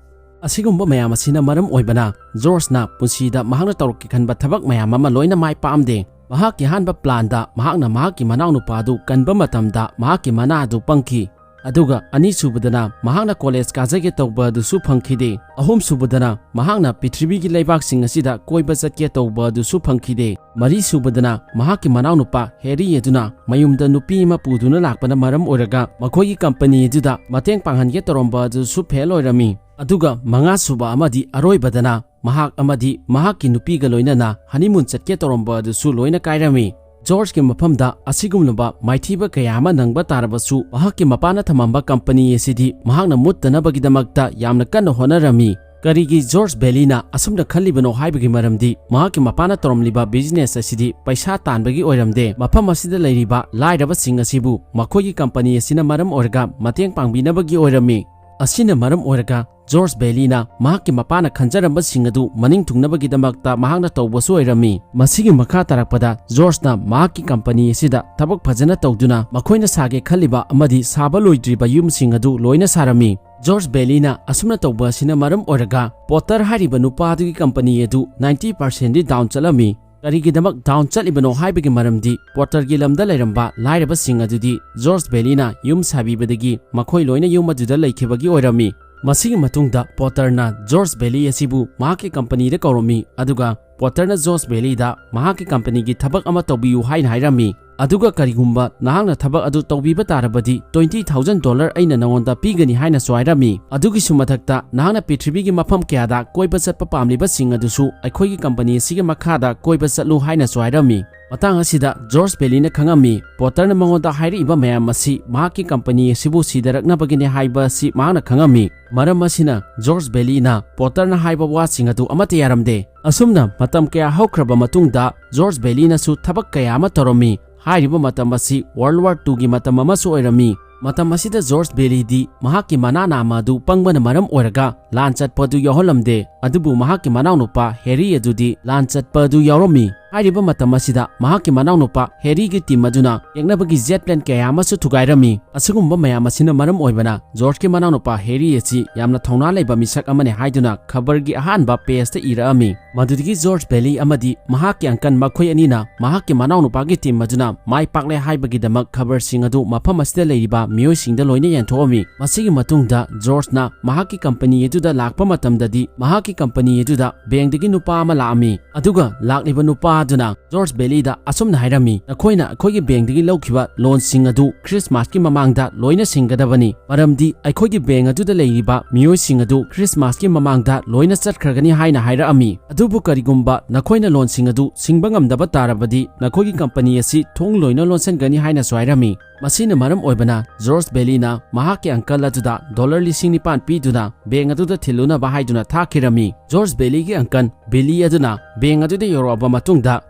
ꯑꯁꯤꯒꯨꯝꯕ ꯃꯌꯥꯝ ꯑꯁꯤꯅ ꯃꯔꯝ ꯑꯣꯏꯕꯅ ꯖꯣꯔꯖꯅ ꯄꯨꯟꯁꯤꯗ ꯃꯍꯥꯛꯅ ꯇꯧꯔꯛꯀꯦ ꯈꯟꯕ ꯊꯕꯛ ꯃꯌꯥꯝ ꯑꯃ ꯂꯣꯏꯅ ꯃꯥꯏ ꯄꯥꯛꯑꯝꯗꯦ꯫ ꯃꯍꯥꯛꯀꯤ ꯑꯍꯥꯟꯕ ꯄ꯭ꯂꯥꯟꯗ ꯃꯍꯥꯛꯅ ꯃꯍꯥꯛꯀꯤ ꯃꯅꯥꯎꯅꯨꯄꯥ ꯑꯗꯨ ꯀꯟꯕ ꯃꯇꯝꯗ ꯃꯍꯥꯛꯀꯤ ꯃꯅꯥ ꯑꯗꯨ ꯄꯪꯈꯤ꯫ ꯑꯗꯨꯒ ꯑꯅꯤꯁꯨꯕꯗꯅ ꯃꯍꯥꯛꯅ ꯀꯣꯂꯦꯖ ꯀꯥꯖꯒꯦ ꯇꯧꯕ ꯑꯗꯨꯁꯨ ꯐꯪꯈꯤꯗꯦ꯫ ꯑꯍꯨꯝꯁꯨꯕꯗꯅ ꯃꯍꯥꯛꯅ ꯄ꯭ꯔꯤꯊꯤꯕꯤꯒꯤ ꯂꯩꯕꯥꯛꯁꯤꯡ ꯑꯁꯤꯗ ꯀꯣꯏꯕ ꯆꯠꯀꯦ ꯇꯧꯕ ꯑꯗꯨꯁꯨ ꯐꯪꯈꯤꯗꯦ꯫ ꯃꯔꯤꯁꯨꯕꯗꯅ ꯃꯍꯥꯛꯀꯤ ꯃꯅꯥꯎꯅꯨꯄꯥ ꯍꯦꯔꯤ ꯑꯗꯨꯅ ꯃꯌꯨꯝꯗ ꯅꯨꯄꯤ ꯑꯃ ꯄꯨꯗꯨꯅ ꯂꯥꯛꯄꯅ ꯃꯔꯝ ꯑꯣꯏꯔꯒ ꯃꯈꯣꯏꯒꯤ ꯀꯝꯄꯅꯤ ꯑꯗꯨꯗ ꯃꯇꯦꯡ ꯄꯥꯡꯍꯟꯒꯦ ꯇꯧꯔꯝꯕ ꯑꯗꯨꯁꯨ ꯐꯦꯜ ꯑꯣꯏꯔꯝꯃꯤ꯫ ꯑꯗꯨꯒ ꯃꯉꯥꯁꯨꯕ ꯑꯃꯗꯤ ꯑꯔꯣꯏꯕꯗꯅ ꯃꯍꯥꯛ ꯑꯃꯗꯤ ꯃꯍꯥꯛꯀꯤ ꯅꯨꯄꯤꯒ ꯂꯣꯏꯅꯅ ꯍꯅꯤꯃꯨꯟ ꯆꯠꯀꯦ ꯇꯧꯔꯝꯕ ꯑꯗꯨꯁꯨ ꯂꯣꯏꯅ ꯀꯥꯏꯔꯝꯃꯤ꯫ ꯖꯣꯔꯖꯀꯤ ꯃꯐꯝꯗ ꯑꯁꯤꯒꯨꯝꯂꯕ ꯃꯥꯏꯊꯤꯕ ꯀꯌꯥ ꯑꯃ ꯅꯪꯕ ꯇꯥꯔꯕꯁꯨ, ꯃꯍꯥꯛꯀꯤ ꯃꯄꯥꯅ ꯊꯝꯃꯝꯕ ꯀꯝꯄꯅꯤ ꯑꯁꯤꯗꯤ ꯃꯍꯥꯛꯅ ꯃꯨꯠꯇꯅꯕꯒꯤꯗꯃꯛꯇ ꯌꯥꯝꯅ ꯀꯟꯅ ꯍꯣꯠꯅꯔꯝꯃꯤ꯫ ꯀꯔꯤꯒꯤ ꯖꯣꯔꯖ ꯕꯦꯂꯤꯅ ꯑꯁꯨꯝꯅ ꯈꯜꯂꯤꯕꯅꯣ ꯍꯥꯏꯕꯒꯤ ꯃꯔꯝꯗꯤ, ꯃꯍꯥꯛꯀꯤ ꯃꯄꯥꯅ ꯇꯧꯔꯝꯂꯤꯕ ꯕꯤꯖꯤꯅꯦꯁ ꯑꯁꯤꯗꯤ ꯄꯩꯁꯥ ꯇꯥꯟꯕꯒꯤ ꯑꯣꯏꯔꯝꯗꯦ, ꯃꯐꯝ ꯑꯁꯤꯗ ꯂꯩꯔꯤꯕ ꯂꯥꯏꯔꯕꯁꯤꯡ ꯑꯁꯤꯕꯨ ꯃꯈꯣꯏꯒꯤ ꯀꯝꯄꯅꯤ ꯑꯁꯤꯅ ꯃꯔꯝ ꯑꯣꯏꯔꯒ ꯃꯇꯦꯡ ꯄꯥꯡꯕꯤꯅꯕꯒꯤ ꯑꯣꯏꯔꯝꯃꯤ꯫ ꯑꯁꯤꯅ ꯃꯔꯝ ꯑꯣꯏꯔꯒ ꯖꯣꯔꯖ ꯕꯦꯂꯤꯅ ꯃꯍꯥꯛꯀꯤ ꯃꯄꯥꯅ ꯈꯟꯖꯔꯝꯕꯁꯤꯡ ꯑꯗꯨ ꯃꯅꯤꯡ ꯊꯨꯡꯅꯕꯒꯤꯗꯃꯛꯇ ꯃꯍꯥꯛꯅ ꯇꯧꯕꯁꯨ ꯑꯣꯏꯔꯝꯃꯤ꯫ ꯃꯁꯤꯒꯤ ꯃꯈꯥ ꯇꯥꯔꯛꯄꯗ ꯖꯣꯔꯖꯅ ꯃꯍꯥꯛꯀꯤ ꯀꯝꯄꯅꯤ ꯑꯁꯤꯗ ꯊꯕꯛ ꯐꯖꯅ ꯇꯧꯗꯨꯅ ꯃꯈꯣꯏꯅ ꯁꯥꯒꯦ ꯈꯜꯂꯤꯕ ꯑꯃꯗꯤ ꯁꯥꯕ ꯂꯣꯏꯗ꯭ꯔꯤꯕ ꯌꯨꯝꯁꯤꯡ ꯑꯗꯨ ꯂꯣꯏꯅ ꯁꯥꯔꯝꯃꯤ꯫ ꯖꯣꯔꯖ ꯕꯦꯂꯤꯅ ꯑꯁꯨꯝꯅ ꯇꯧꯕ ꯑꯁꯤꯅ ꯃꯔꯝ ꯑꯣꯏꯔꯒ ꯄꯣꯇꯔ ꯍꯥꯏꯔꯤꯕ ꯅꯨꯄꯥ ꯑꯗꯨꯒꯤ ꯀꯝꯄꯅꯤ ꯑꯗꯨ ꯅꯥꯏꯟꯇꯤ ꯄꯥꯔꯁꯦꯟꯗꯤ ꯗꯥꯎꯟ ꯆꯠꯂꯝꯃꯤ꯫ ꯀꯔꯤꯒꯤꯗꯃꯛ ꯗꯥꯎꯟ ꯆꯠꯂꯤꯕꯅꯣ ꯍꯥꯏꯕꯒꯤ ꯃꯔꯝꯗꯤ, ꯄꯣꯇꯔꯒꯤ ꯂꯝꯗ ꯂꯩꯔꯝꯕ ꯂꯥꯏꯔꯕꯁꯤꯡ ꯑꯗꯨꯗꯤ ꯖꯣꯔꯖ ꯕꯦꯂꯤꯅ ꯌꯨꯝ ꯁꯥꯕꯤꯕꯗꯒꯤ ꯃꯈꯣꯏ ꯂꯣꯏꯅ ꯌꯨꯝ ꯑꯗꯨꯗ ꯂꯩꯈꯤꯕꯒꯤ ꯑꯣꯏꯔꯝꯃꯤ꯫ ꯃꯁꯤꯒꯤ ꯃꯇꯨꯡꯗ ꯄꯣꯇꯔꯅ ꯖꯣꯔꯖ ꯕꯦꯂꯤ ꯑꯁꯤꯕꯨ ꯃꯍꯥꯛꯀꯤ ꯀꯝꯄꯅꯤꯗ ꯀꯧꯔꯝꯃꯤ, ꯑꯗꯨꯒ ꯄꯣꯇꯔꯅ ꯖꯣꯔꯖ ꯕꯦꯂꯤꯗ ꯃꯍꯥꯛꯀꯤ ꯀꯝꯄꯅꯤꯒꯤ ꯊꯕꯛ ꯑꯃ ꯇꯧꯕꯤꯌꯨ ꯍꯥꯏꯅ ꯍꯥꯏꯔꯝꯃꯤ꯫ ꯑꯗꯨꯒ ꯀꯔꯤꯒꯨꯝꯕ ꯅꯍꯥꯛꯅ ꯊꯕꯛ ꯑꯗꯨ ꯇꯧꯕꯤꯕ ꯇꯥꯔꯕꯗꯤ, ꯇ꯭ꯋꯦꯟꯇꯤ ꯊꯥꯎꯖꯟ ꯗꯣꯂꯔ ꯑꯩꯅ ꯅꯉꯣꯟꯗ ꯄꯤꯒꯅꯤ ꯍꯥꯏꯅꯁꯨ ꯍꯥꯏꯔꯝꯃꯤ꯫ ꯑꯗꯨꯒꯤꯁꯨ ꯃꯊꯛꯇ, ꯅꯍꯥꯛꯅ ꯄ꯭ꯔꯤꯊꯤꯕꯤꯒꯤ ꯃꯐꯝ ꯀꯌꯥꯗ ꯀꯣꯏꯕ ꯆꯠꯄ ꯄꯥꯝꯂꯤꯕꯁꯤꯡ ꯑꯗꯨꯁꯨ ꯑꯩꯈꯣꯏꯒꯤ ꯀꯝꯄꯅꯤ ꯑꯁꯤꯒꯤ ꯃꯈꯥꯗ ꯀꯣꯏꯕ ꯆꯠꯂꯨ ꯍꯥꯏꯅꯁꯨ ꯍꯥꯏꯔꯝꯃꯤ꯫ ꯃꯇꯥꯡ ꯑꯁꯤꯗ ꯖꯣꯔꯖ ꯕꯦꯂꯤꯅ ꯈꯪꯉꯝꯃꯤ, ꯄꯣꯇꯔꯅ ꯃꯉꯣꯟꯗ ꯍꯥꯏꯔꯛꯏꯕ ꯃꯌꯥꯝ ꯑꯁꯤ ꯃꯍꯥꯛꯀꯤ ꯀꯝꯄꯅꯤ ꯑꯁꯤꯕꯨ ꯁꯤꯊꯔꯛꯅꯕꯒꯤꯅꯤ ꯍꯥꯏꯕ ꯑꯁꯤ ꯃꯍꯥꯛꯅ ꯈꯪꯉꯝꯃꯤ꯫ ꯃꯔꯝ ꯑꯁꯤꯅ, ꯖꯣꯔꯖ ꯕꯦꯂꯤꯅ ꯄꯣꯇꯔꯅ ꯍꯥꯏꯕ ꯋꯥꯁꯤꯡ ꯑꯗꯨ ꯑꯃꯠꯇ ꯌꯥꯔꯝꯗꯦ꯫ ꯑꯁꯨꯝꯅ ꯃꯇꯝ ꯀꯌꯥ ꯍꯧꯈ꯭ꯔꯕ ꯃꯇꯨꯡꯗ, ꯖꯣꯔꯖ ꯕꯦꯂꯤꯅꯁꯨ ꯊꯕꯛ ꯀꯌꯥ ꯑꯃ ꯇꯧꯔꯝꯃꯤ꯫ ꯍꯥꯏꯔꯤꯕ ꯃꯇꯝ ꯑꯁꯤ ꯋꯥꯔꯜꯗ ꯋꯥꯔ ꯇꯨꯒꯤ ꯃꯇꯝ ꯑꯃꯁꯨ ꯑꯣꯏꯔꯝꯃꯤ꯫ ꯃꯇꯝ ꯑꯁꯤꯗ ꯖꯣꯔꯖ ꯕꯦꯂꯤꯗꯤ ꯃꯍꯥꯛꯀꯤ ꯃꯅꯥ ꯅꯥꯝꯃ ꯑꯗꯨ ꯄꯪꯕꯅ ꯃꯔꯝ ꯑꯣꯏꯔꯒ ꯂꯥꯟ ꯆꯠꯄ ꯑꯗꯨ ꯌꯥꯎꯍꯜꯂꯝꯗꯦ, ꯑꯗꯨꯕꯨ ꯃꯍꯥꯛꯀꯤ ꯃꯅꯥꯎꯅꯨꯄꯥ ꯍꯦꯔꯤ ꯑꯗꯨꯗꯤ ꯂꯥꯟ ꯆꯠꯄ ꯑꯗꯨ ꯌꯥꯎꯔꯝꯃꯤ꯫ ꯍꯥꯏꯔꯤꯕ ꯃꯇꯝ ꯑꯁꯤꯗ ꯃꯍꯥꯛꯀꯤ ꯃꯅꯥꯎꯅꯨꯄꯥ ꯍꯦꯔꯤꯒꯤ ꯇꯤꯝ ꯑꯗꯨꯅ ꯌꯦꯛꯅꯕꯒꯤ ꯖꯦꯠ ꯄ꯭ꯂꯦꯟ ꯀꯌꯥ ꯑꯃꯁꯨ ꯊꯨꯒꯥꯏꯔꯝꯃꯤ꯫ ꯑꯁꯤꯒꯨꯝꯕ ꯃꯌꯥꯝ ꯑꯁꯤꯅ ꯃꯔꯝ ꯑꯣꯏꯕꯅ ꯖꯣꯔꯖꯀꯤ ꯃꯅꯥꯎꯅꯨꯄꯥ ꯍꯦꯔꯤ ꯑꯁꯤ ꯌꯥꯝꯅ ꯊꯧꯅꯥ ꯂꯩꯕ ꯃꯤꯁꯛ ꯑꯃꯅꯤ ꯍꯥꯏꯗꯨꯅ ꯈꯕꯔꯒꯤ ꯑꯍꯥꯟꯕ ꯄꯦꯖꯇ ꯏꯔꯛꯑꯝꯃꯤ꯫ ꯃꯗꯨꯗꯒꯤ ꯖꯣꯔꯖ ꯕꯦꯂꯤ ꯑꯃꯗꯤ ꯃꯍꯥꯛꯀꯤ ꯑꯪꯀꯜ ꯃꯈꯣꯏ ꯑꯅꯤꯅ ꯃꯍꯥꯛꯀꯤ ꯃꯅꯥꯎꯅꯨꯄꯥꯒꯤ ꯇꯤꯝ ꯑꯗꯨꯅ ꯃꯥꯏ ꯄꯥꯛꯂꯦ ꯍꯥꯏꯕꯒꯤꯗꯃꯛ ꯈꯕꯔꯁꯤꯡ ꯑꯗꯨ ꯃꯐꯝ ꯑꯁꯤꯗ ꯂꯩꯔꯤꯕ ꯃꯤꯑꯣꯏꯁꯤꯡꯗ ꯂꯣꯏꯅ ꯌꯦꯟꯊꯣꯛꯑꯝꯃꯤ꯫ ꯃꯁꯤꯒꯤ ꯃꯇꯨꯡꯗ ꯖꯣꯔꯖꯅ ꯃꯍꯥꯛꯀꯤ ꯀꯝꯄꯅꯤ ꯑꯗꯨꯗ ꯂꯥꯛꯄ ꯃꯇꯝꯗꯗꯤ ꯃꯍꯥꯛꯀꯤ ꯀꯝꯄꯅꯤ ꯑꯗꯨꯗ ꯕꯦꯡꯗꯒꯤ ꯅꯨꯄꯥ ꯑꯃ ꯂꯥꯛꯑꯝꯃꯤ꯫ ꯑꯗꯨꯒ ꯂꯥꯛꯂꯤꯕ ꯅꯨꯄꯥ ꯑꯗꯨꯅ ꯖꯣꯔꯖ ꯕꯦꯂꯤꯗ ꯑꯁꯨꯝꯅ ꯍꯥꯏꯔꯝꯃꯤ, "ꯅꯈꯣꯏꯅ ꯑꯩꯈꯣꯏꯒꯤ ꯕꯦꯡꯗꯒꯤ ꯂꯧꯈꯤꯕ ꯂꯣꯟꯁꯤꯡ ꯑꯗꯨ ꯈ꯭ꯔꯤꯁꯃꯥꯁꯀꯤ ꯃꯃꯥꯡꯗ ꯂꯣꯏꯅ ꯁꯤꯡꯒꯗꯕꯅꯤ, ꯃꯔꯝꯗꯤ ꯑꯩꯈꯣꯏꯒꯤ ꯕꯦꯡ ꯑꯗꯨꯗ ꯂꯩꯔꯤꯕ ꯃꯤꯑꯣꯏꯁꯤꯡ ꯑꯗꯨ ꯈ꯭ꯔꯤꯁꯃꯥꯁꯀꯤ ꯃꯃꯥꯡꯗ ꯂꯣꯏꯅ ꯆꯠꯈ꯭ꯔꯒꯅꯤ" ꯍꯥꯏꯅ ꯍꯥꯏꯔꯛꯑꯝꯃꯤ꯫ "ꯑꯗꯨꯕꯨ ꯀꯔꯤꯒꯨꯝꯕ ꯅꯈꯣꯏꯅ ꯂꯣꯟꯁꯤꯡ ꯑꯗꯨ ꯁꯤꯡꯕ ꯉꯝꯗꯕ ꯇꯥꯔꯕꯗꯤ ꯅꯈꯣꯏꯒꯤ ꯀꯝꯄꯅꯤ ꯑꯁꯤ ꯊꯣꯡ ꯂꯣꯏꯅ ꯂꯣꯟꯁꯤꯟꯒꯅꯤ" ꯍꯥꯏꯅꯁꯨ ꯍꯥꯏꯔꯝꯃꯤ꯫ ꯃꯁꯤꯅ ꯃꯔꯝ ꯑꯣꯏꯕꯅ ꯖꯣꯔꯖ ꯕꯦꯂꯤꯅ ꯃꯍꯥꯛꯀꯤ ꯑꯪꯀꯜ ꯑꯗꯨꯗ ꯗꯣꯂꯔ ꯂꯤꯁꯤꯡ ꯅꯤꯄꯥꯟ ꯄꯤꯗꯨꯅ ꯕꯦꯡ ꯑꯗꯨꯗ ꯊꯤꯜꯂꯨꯅꯕ ꯍꯥꯏꯗꯨꯅ ꯊꯥꯈꯤꯔꯝꯃꯤ꯫ ꯖꯣꯔꯖ ꯕꯦꯂꯤꯒꯤ ꯑꯪꯀꯜ ꯕꯤꯂꯤ ꯑꯗꯨꯅ ꯕꯦꯡ ꯑꯗꯨꯗ ꯌꯧꯔꯛꯑꯕ ꯃꯇꯨꯡꯗ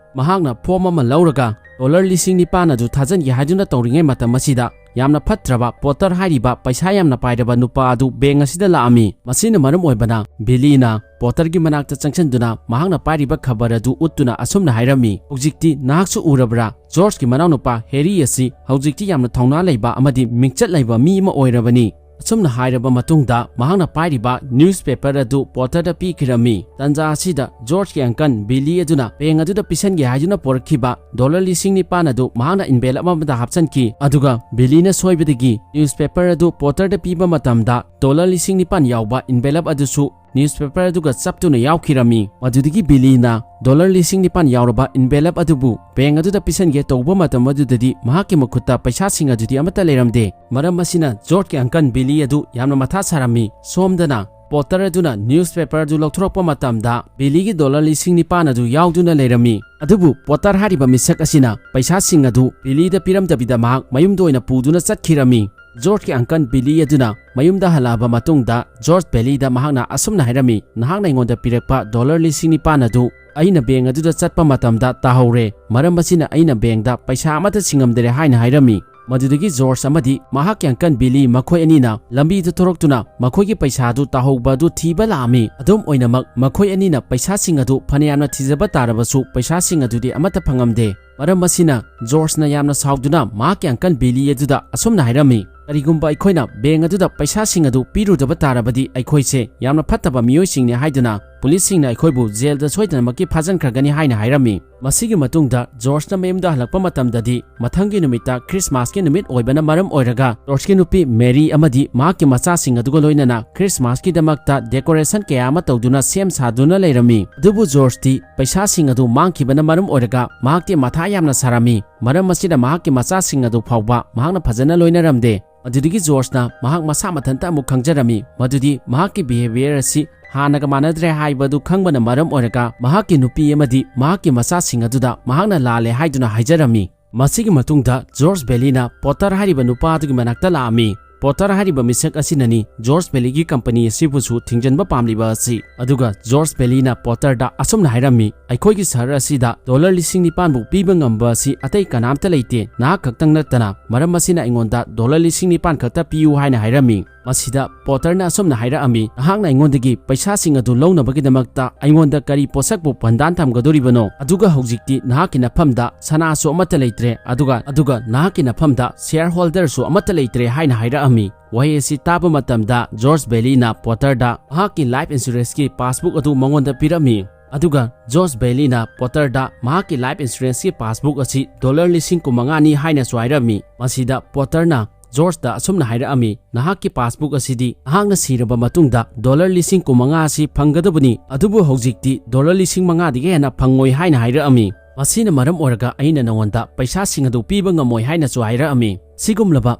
ꯃꯍꯥꯛꯅ ꯐꯣꯝ ꯑꯃ ꯂꯧꯔꯒ ꯗꯣꯂꯔ ꯂꯤꯁꯤꯡ ꯅꯤꯄꯥꯟ ꯑꯗꯨ ꯊꯥꯖꯤꯟꯒꯦ ꯍꯥꯏꯗꯨꯅ ꯇꯧꯔꯤꯉꯩ ꯃꯇꯝ ꯑꯁꯤꯗ ꯌꯥꯝꯅ ꯐꯠꯇ꯭ꯔꯕ ꯄꯣꯇꯔ ꯍꯥꯏꯔꯤꯕ ꯄꯩꯁꯥ ꯌꯥꯝꯅ ꯄꯥꯏꯔꯕ ꯅꯨꯄꯥ ꯑꯗꯨ ꯕꯦꯡ ꯑꯁꯤꯗ ꯂꯥꯛꯑꯝꯃꯤ꯫ ꯃꯁꯤꯅ ꯃꯔꯝ ꯑꯣꯏꯕꯅ ꯕꯤꯂꯤꯅ ꯄꯣꯇꯔꯒꯤ ꯃꯅꯥꯛꯇ ꯆꯪꯁꯤꯟꯗꯨꯅ ꯃꯍꯥꯛꯅ ꯄꯥꯏꯔꯤꯕ ꯈꯕꯔ ꯑꯗꯨ ꯎꯠꯇꯨꯅ ꯑꯁꯨꯝꯅ ꯍꯥꯏꯔꯝꯃꯤ, "ꯍꯧꯖꯤꯛꯇꯤ ꯅꯍꯥꯛꯁꯨ ꯎꯔꯕ꯭ꯔꯥ? ꯖꯣꯔꯖꯀꯤ ꯃꯅꯥꯎꯅꯨꯄꯥ ꯍꯦꯔꯤ ꯑꯁꯤ ꯍꯧꯖꯤꯛꯇꯤ ꯌꯥꯝꯅ ꯊꯧꯅꯥ ꯂꯩꯕ ꯑꯃꯗꯤ ꯃꯤꯡꯆꯠ ꯂꯩꯕ ꯃꯤ ꯑꯃ ꯑꯣꯏꯔꯕꯅꯤ"꯫ ꯑꯁꯨꯝꯅ ꯍꯥꯏꯔꯕ ꯃꯇꯨꯡꯗ ꯃꯍꯥꯛꯅ ꯄꯥꯏꯔꯤꯕ ꯅ꯭ꯌꯨꯁꯄꯦꯄꯔ ꯑꯗꯨ ꯄꯣꯇꯔꯗ ꯄꯤꯈꯤꯔꯝꯃꯤ꯫ ꯇꯟꯖꯥ ꯑꯁꯤꯗ ꯖꯣꯔꯖꯀꯤ ꯑꯪꯀꯜ ꯕꯤꯂꯤ ꯑꯗꯨꯅ ꯕꯦꯡ ꯑꯗꯨꯗ ꯄꯤꯁꯟꯒꯦ ꯍꯥꯏꯗꯨꯅ ꯄꯨꯔꯛꯈꯤꯕ ꯗꯣꯂꯔ ꯂꯤꯁꯤꯡ ꯅꯤꯄꯥꯟ ꯑꯗꯨ ꯃꯍꯥꯛꯅ ꯏꯟꯚꯦꯂꯞ ꯑꯃꯗ ꯍꯥꯞꯆꯤꯟꯈꯤ꯫ ꯑꯗꯨꯒ ꯕꯤꯂꯤꯅ ꯁꯣꯏꯕꯗꯒꯤ ꯅ꯭ꯌꯨꯁꯄꯦꯄꯔ ꯑꯗꯨ ꯄꯣꯇꯔꯗ ꯄꯤꯕ ꯃꯇꯝꯗ ꯗꯣꯂꯔ ꯂꯤꯁꯤꯡ ꯅꯤꯄꯥꯟ ꯌꯥꯎꯕ ꯏꯟꯚꯦꯂꯞ ꯑꯗꯨꯁꯨ ꯅ꯭ꯌꯨꯁꯄꯦꯄꯔ ꯑꯗꯨꯒ ꯆꯞꯇꯨꯅ ꯌꯥꯎꯈꯤꯔꯝꯃꯤ꯫ ꯃꯗꯨꯗꯒꯤ ꯕꯤꯂꯤꯅ ꯗꯣꯂꯔ ꯂꯤꯁꯤꯡ ꯅꯤꯄꯥꯟ ꯌꯥꯎꯔꯕ ꯏꯟꯚꯦꯂꯞ ꯑꯗꯨꯕꯨ ꯕꯦꯡ ꯑꯗꯨꯗ ꯄꯤꯁꯟꯒꯦ ꯇꯧꯕ ꯃꯇꯝ ꯑꯗꯨꯗꯗꯤ ꯃꯍꯥꯛꯀꯤ ꯃꯈꯨꯠꯇ ꯄꯩꯁꯥꯁꯤꯡ ꯑꯗꯨꯗꯤ ꯑꯃꯠꯇ ꯂꯩꯔꯝꯗꯦ꯫ ꯃꯔꯝ ꯑꯁꯤꯅ ꯖꯣꯔꯖꯀꯤ ꯑꯪꯀꯜ ꯕꯤꯂꯤ ꯑꯗꯨ ꯌꯥꯝꯅ ꯃꯊꯥ ꯁꯥꯔꯝꯃꯤ꯫ ꯁꯣꯝꯗꯅ ꯄꯣꯇꯔ ꯑꯗꯨꯅ ꯅ꯭ꯌꯨꯁꯄꯦꯄꯔ ꯑꯗꯨ ꯂꯧꯊꯣꯔꯛꯄ ꯃꯇꯝꯗ ꯕꯤꯂꯤꯒꯤ ꯗꯣꯂꯔ ꯂꯤꯁꯤꯡ ꯅꯤꯄꯥꯟ ꯑꯗꯨ ꯌꯥꯎꯗꯨꯅ ꯂꯩꯔꯝꯃꯤ꯫ ꯑꯗꯨꯕꯨ ꯄꯣꯇꯔ ꯍꯥꯏꯔꯤꯕ ꯃꯤꯁꯛ ꯑꯁꯤꯅ ꯄꯩꯁꯥꯁꯤꯡ ꯑꯗꯨ ꯕꯤꯂꯤꯗ ꯄꯤꯔꯝꯗꯕꯤꯗ ꯃꯍꯥꯛ ꯃꯌꯨꯝꯗ ꯑꯣꯏꯅ ꯄꯨꯗꯨꯅ ꯆꯠꯈꯤꯔꯝꯃꯤ꯫ ꯖꯣꯔꯖꯀꯤ ꯑꯪꯀꯜ ꯕꯤꯂꯤ ꯑꯗꯨꯅ ꯃꯌꯨꯝꯗ ꯍꯜꯂꯛꯑꯕ ꯃꯇꯨꯡꯗ ꯖꯣꯔꯖ ꯕꯦꯂꯤꯗ ꯃꯍꯥꯛꯅ ꯑꯁꯨꯝꯅ ꯍꯥꯏꯔꯝꯃꯤ, "ꯅꯍꯥꯛꯅ ꯑꯩꯉꯣꯟꯗ ꯄꯤꯔꯛꯄ ꯗꯣꯂꯔ ꯂꯤꯁꯤꯡ ꯅꯤꯄꯥꯟ ꯑꯗꯨ ꯑꯩꯅ ꯕꯦꯡ ꯑꯗꯨꯗ ꯆꯠꯄ ꯃꯇꯝꯗ ꯇꯥꯍꯧꯔꯦ꯫ ꯃꯔꯝ ꯑꯁꯤꯅ ꯑꯩꯅ ꯕꯦꯡꯗ ꯄꯩꯁꯥ ꯑꯃꯠꯇ ꯁꯤꯡꯉꯝꯗꯔꯦ" ꯍꯥꯏꯅ ꯍꯥꯏꯔꯝꯃꯤ꯫ ꯃꯗꯨꯗꯒꯤ ꯖꯣꯔꯖ ꯑꯃꯗꯤ ꯃꯍꯥꯛꯀꯤ uncle ꯕꯤꯂꯤ ꯃꯈꯣꯏ ꯑꯅꯤꯅ ꯂꯝꯕꯤꯗ ꯊꯣꯔꯛꯇꯨꯅ ꯃꯈꯣꯏꯒꯤ ꯄꯩꯁꯥ ꯑꯗꯨ ꯇꯥꯍꯧꯕ ꯑꯗꯨ ꯊꯤꯕ ꯂꯥꯛꯑꯝꯃꯤ꯫ ꯑꯗꯨꯝ ꯑꯣꯏꯅꯃꯛ, ꯃꯈꯣꯏ ꯑꯅꯤꯅ ꯄꯩꯁꯥꯁꯤꯡ ꯑꯗꯨ ꯐꯅꯌꯥꯝꯅ ꯊꯤꯖꯕ ꯇꯥꯔꯕꯁꯨ, ꯄꯩꯁꯥꯁꯤꯡ ꯑꯗꯨꯗꯤ ꯑꯃꯠꯇ ꯐꯪꯉꯝꯗꯦ꯫ ꯃꯔꯝ ꯑꯁꯤꯅ, ꯖꯣꯔꯖꯅ ꯌꯥꯝꯅ ꯁꯥꯎꯗꯨꯅ ꯃꯍꯥꯛꯀꯤ uncle ꯕꯤꯂꯤ ꯑꯗꯨꯗ ꯑꯁꯨꯝꯅ ꯍꯥꯏꯔꯝꯃꯤ, "ꯀꯔꯤꯒꯨꯝꯕ ꯑꯩꯈꯣꯏꯅ ꯕꯦꯡ ꯑꯗꯨꯗ ꯄꯩꯁꯥꯁꯤꯡ ꯑꯗꯨ ꯄꯤꯔꯨꯗꯕ ꯇꯥꯔꯕꯗꯤ, ꯑꯩꯈꯣꯏꯁꯦ ꯌꯥꯝꯅ ꯐꯠꯇꯕ ꯃꯤꯑꯣꯏꯁꯤꯡꯅꯤ ꯍꯥꯏꯗꯨꯅ ꯄꯨꯂꯤꯁꯁꯤꯡꯅ ꯑꯩꯈꯣꯏꯕꯨ ꯖꯦꯜꯗ ꯁꯣꯏꯗꯅꯃꯛꯀꯤ ꯐꯥꯖꯤꯟꯈ꯭ꯔꯒꯅꯤ" ꯍꯥꯏꯅ ꯍꯥꯏꯔꯝꯃꯤ꯫ ꯃꯁꯤꯒꯤ ꯃꯇꯨꯡꯗ ꯖꯣꯔꯖꯅ ꯃꯌꯨꯝꯗ ꯍꯜꯂꯛꯄ ꯃꯇꯝꯗꯗꯤ, ꯃꯊꯪꯒꯤ ꯅꯨꯃꯤꯠꯇ ꯈ꯭ꯔꯤꯁꯃꯥꯁꯀꯤ ꯅꯨꯃꯤꯠ ꯑꯣꯏꯕꯅ ꯃꯔꯝ ꯑꯣꯏꯔꯒ, ꯖꯣꯔꯖꯀꯤ ꯅꯨꯄꯤ ꯃꯦꯔꯤ ꯑꯃꯗꯤ ꯃꯍꯥꯛꯀꯤ ꯃꯆꯥꯁꯤꯡ ꯑꯗꯨꯒ ꯂꯣꯏꯅꯅ ꯈ꯭ꯔꯤꯁꯃꯥꯁꯀꯤꯗꯃꯛꯇ decoration ꯀꯌꯥ ꯑꯃ ꯇꯧꯗꯨꯅ ꯁꯦꯝ ꯁꯥꯗꯨꯅ ꯂꯩꯔꯝꯃꯤ꯫ ꯑꯗꯨꯕꯨ ꯖꯣꯔꯖꯇꯤ ꯄꯩꯁꯥꯁꯤꯡ ꯑꯗꯨ ꯃꯥꯡꯈꯤꯕꯅ ꯃꯔꯝ ꯑꯣꯏꯔꯒ ꯃꯍꯥꯛꯇꯤ ꯃꯊꯥ ꯌꯥꯝꯅ ꯁꯥꯔꯝꯃꯤ꯫ ꯃꯔꯝ ꯑꯁꯤꯅ, ꯃꯍꯥꯛꯀꯤ ꯃꯆꯥꯁꯤꯡ ꯑꯗꯨ ꯐꯥꯎꯕ ꯃꯍꯥꯛꯅ ꯐꯖꯅ ꯂꯣꯏꯅꯔꯝꯗꯦ꯫ ꯑꯗꯨꯗꯒꯤ ꯖꯣꯔꯖꯅ ꯃꯍꯥꯛ ꯃꯁꯥ ꯃꯊꯟꯇ ꯑꯃꯨꯛ ꯈꯪꯖꯔꯝꯃꯤ ꯃꯗꯨꯗꯤ ꯃꯍꯥꯛꯀꯤ behaviour ꯑꯁꯤ ꯍꯥꯟꯅꯒ ꯃꯥꯟꯅꯗ꯭ꯔꯦ ꯍꯥꯏꯕꯗꯨ ꯈꯪꯕꯅ ꯃꯔꯝ ꯑꯣꯏꯔꯒ, ꯃꯍꯥꯛꯀꯤ ꯅꯨꯄꯤ ꯑꯃꯗꯤ ꯃꯍꯥꯛꯀꯤ ꯃꯆꯥꯁꯤꯡ ꯑꯗꯨꯗ ꯃꯍꯥꯛꯅ ꯂꯥꯜꯂꯦ ꯍꯥꯏꯗꯨꯅ ꯍꯥꯏꯖꯔꯝꯃꯤ꯫ ꯃꯁꯤꯒꯤ ꯃꯇꯨꯡꯗ ꯖꯣꯔꯖ ꯕꯦꯂꯤꯅ ꯄꯣꯇꯔ ꯍꯥꯏꯔꯤꯕ ꯅꯨꯄꯥ ꯑꯗꯨꯒꯤ ꯃꯅꯥꯛꯇ ꯂꯥꯛꯑꯝꯃꯤ꯫ ꯄꯣꯇꯔ ꯍꯥꯏꯔꯤꯕ ꯃꯤꯁꯛ ꯑꯁꯤꯅꯅꯤ ꯖꯣꯔꯖ ꯕꯦꯂꯤꯒꯤ company ꯑꯁꯤꯕꯨꯁꯨ ꯊꯤꯡꯖꯤꯟꯕ ꯄꯥꯝꯂꯤꯕ ꯑꯁꯤ꯫ ꯑꯗꯨꯒ ꯖꯣꯔꯖ ꯕꯦꯂꯤꯅ ꯄꯣꯇꯔꯗ ꯑꯁꯨꯝꯅ ꯍꯥꯏꯔꯝꯃꯤ, "ꯑꯩꯈꯣꯏꯒꯤ ꯁꯍꯔ ꯑꯁꯤꯗ ꯗꯣꯂꯔ ꯂꯤꯁꯤꯡ ꯅꯤꯄꯥꯟꯕꯨ ꯄꯤꯕ ꯉꯝꯕ ꯑꯁꯤ ꯑꯇꯩ ꯀꯅꯥꯝꯇ ꯂꯩꯇꯦ, ꯅꯍꯥꯛ ꯈꯛꯇꯪ ꯅꯠꯇꯅ꯫ ꯃꯔꯝ ꯑꯁꯤꯅ ꯑꯩꯉꯣꯟꯗ ꯗꯣꯂꯔ ꯂꯤꯁꯤꯡ ꯅꯤꯄꯥꯟ ꯈꯛꯇ ꯄꯤꯌꯨ" ꯍꯥꯏꯅ ꯍꯥꯏꯔꯝꯃꯤ꯫ ꯃꯁꯤꯗ ꯄꯣꯇꯔꯅ ꯑꯁꯨꯝꯅ ꯍꯥꯏꯔꯛꯑꯝꯃꯤ, "ꯅꯍꯥꯛꯅ ꯑꯩꯉꯣꯟꯗꯒꯤ ꯄꯩꯁꯥꯁꯤꯡ ꯑꯗꯨ ꯂꯧꯅꯕꯒꯤꯗꯃꯛꯇ ꯑꯩꯉꯣꯟꯗ ꯀꯔꯤ ꯄꯣꯠꯁꯛꯄꯨ ꯕꯟꯗꯥꯟ ꯊꯝꯒꯗꯧꯔꯤꯕꯅꯣ? ꯑꯗꯨꯒ ꯍꯧꯖꯤꯛꯇꯤ ꯅꯍꯥꯛꯀꯤ ꯅꯐꯝꯗ ꯁꯅꯥꯁꯨ ꯑꯃꯠꯇ ꯂꯩꯇ꯭ꯔꯦ, ꯑꯗꯨꯒ, ꯑꯗꯨꯒ ꯅꯍꯥꯛꯀꯤ ꯅꯐꯝꯗ shareholderꯁꯨ ꯑꯃꯠꯇ ꯂꯩꯇ꯭ꯔꯦ" ꯍꯥꯏꯅ ꯍꯥꯏꯔꯛꯑꯝꯃꯤ꯫ ꯋꯥꯍꯩ ꯑꯁꯤ ꯇꯥꯕ ꯃꯇꯝꯗ ꯖꯣꯔꯖ ꯕꯦꯂꯤꯅ ꯄꯣꯇꯔꯗ ꯃꯍꯥꯛꯀꯤ life insuranceꯀꯤ passbook ꯑꯗꯨ ꯃꯉꯣꯟꯗ ꯄꯤꯔꯝꯃꯤ꯫ ꯑꯗꯨꯒ ꯖꯣꯔꯖ ꯕꯦꯂꯤꯅ ꯄꯣꯇꯔꯗ ꯃꯍꯥꯛꯀꯤ life insuranceꯀꯤ passbook ꯑꯁꯤ ꯗꯣꯂꯔ ꯂꯤꯁꯤꯡ ꯀꯨꯟꯃꯉꯥꯅꯤ ꯍꯥꯏꯅꯁꯨ ꯍꯥꯏꯔꯝꯃꯤ꯫ ꯃꯁꯤꯗ ꯄꯣꯇꯔꯅ ꯖꯣꯔꯖꯇ ꯑꯁꯨꯝꯅ ꯍꯥꯏꯔꯛꯑꯝꯃꯤ, "ꯅꯍꯥꯛꯀꯤ passbook ꯑꯁꯤꯗꯤ ꯅꯍꯥꯛꯅ ꯁꯤꯔꯕ ꯃꯇꯨꯡꯗ ꯗꯣꯂꯔ ꯂꯤꯁꯤꯡ ꯀꯨꯟꯃꯉꯥ ꯑꯁꯤ ꯐꯪꯒꯗꯕꯅꯤ, ꯑꯗꯨꯕꯨ ꯍꯧꯖꯤꯛꯇꯤ ꯗꯣꯂꯔ ꯂꯤꯁꯤꯡ ꯃꯉꯥꯗꯒꯤ ꯍꯦꯟꯅ ꯐꯪꯉꯣꯏ" ꯍꯥꯏꯅ ꯍꯥꯏꯔꯛꯑꯝꯃꯤ꯫ ꯃꯁꯤꯅ ꯃꯔꯝ ꯑꯣꯏꯔꯒ ꯑꯩꯅ ꯅꯉꯣꯟꯗ ꯄꯩꯁꯥꯁꯤꯡ ꯑꯗꯨ ꯄꯤꯕ ꯉꯝꯃꯣꯏ ꯍꯥꯏꯅꯁꯨ ꯍꯥꯏꯔꯛꯑꯝꯃꯤ꯫ ꯁꯤꯒꯨꯝꯂꯕ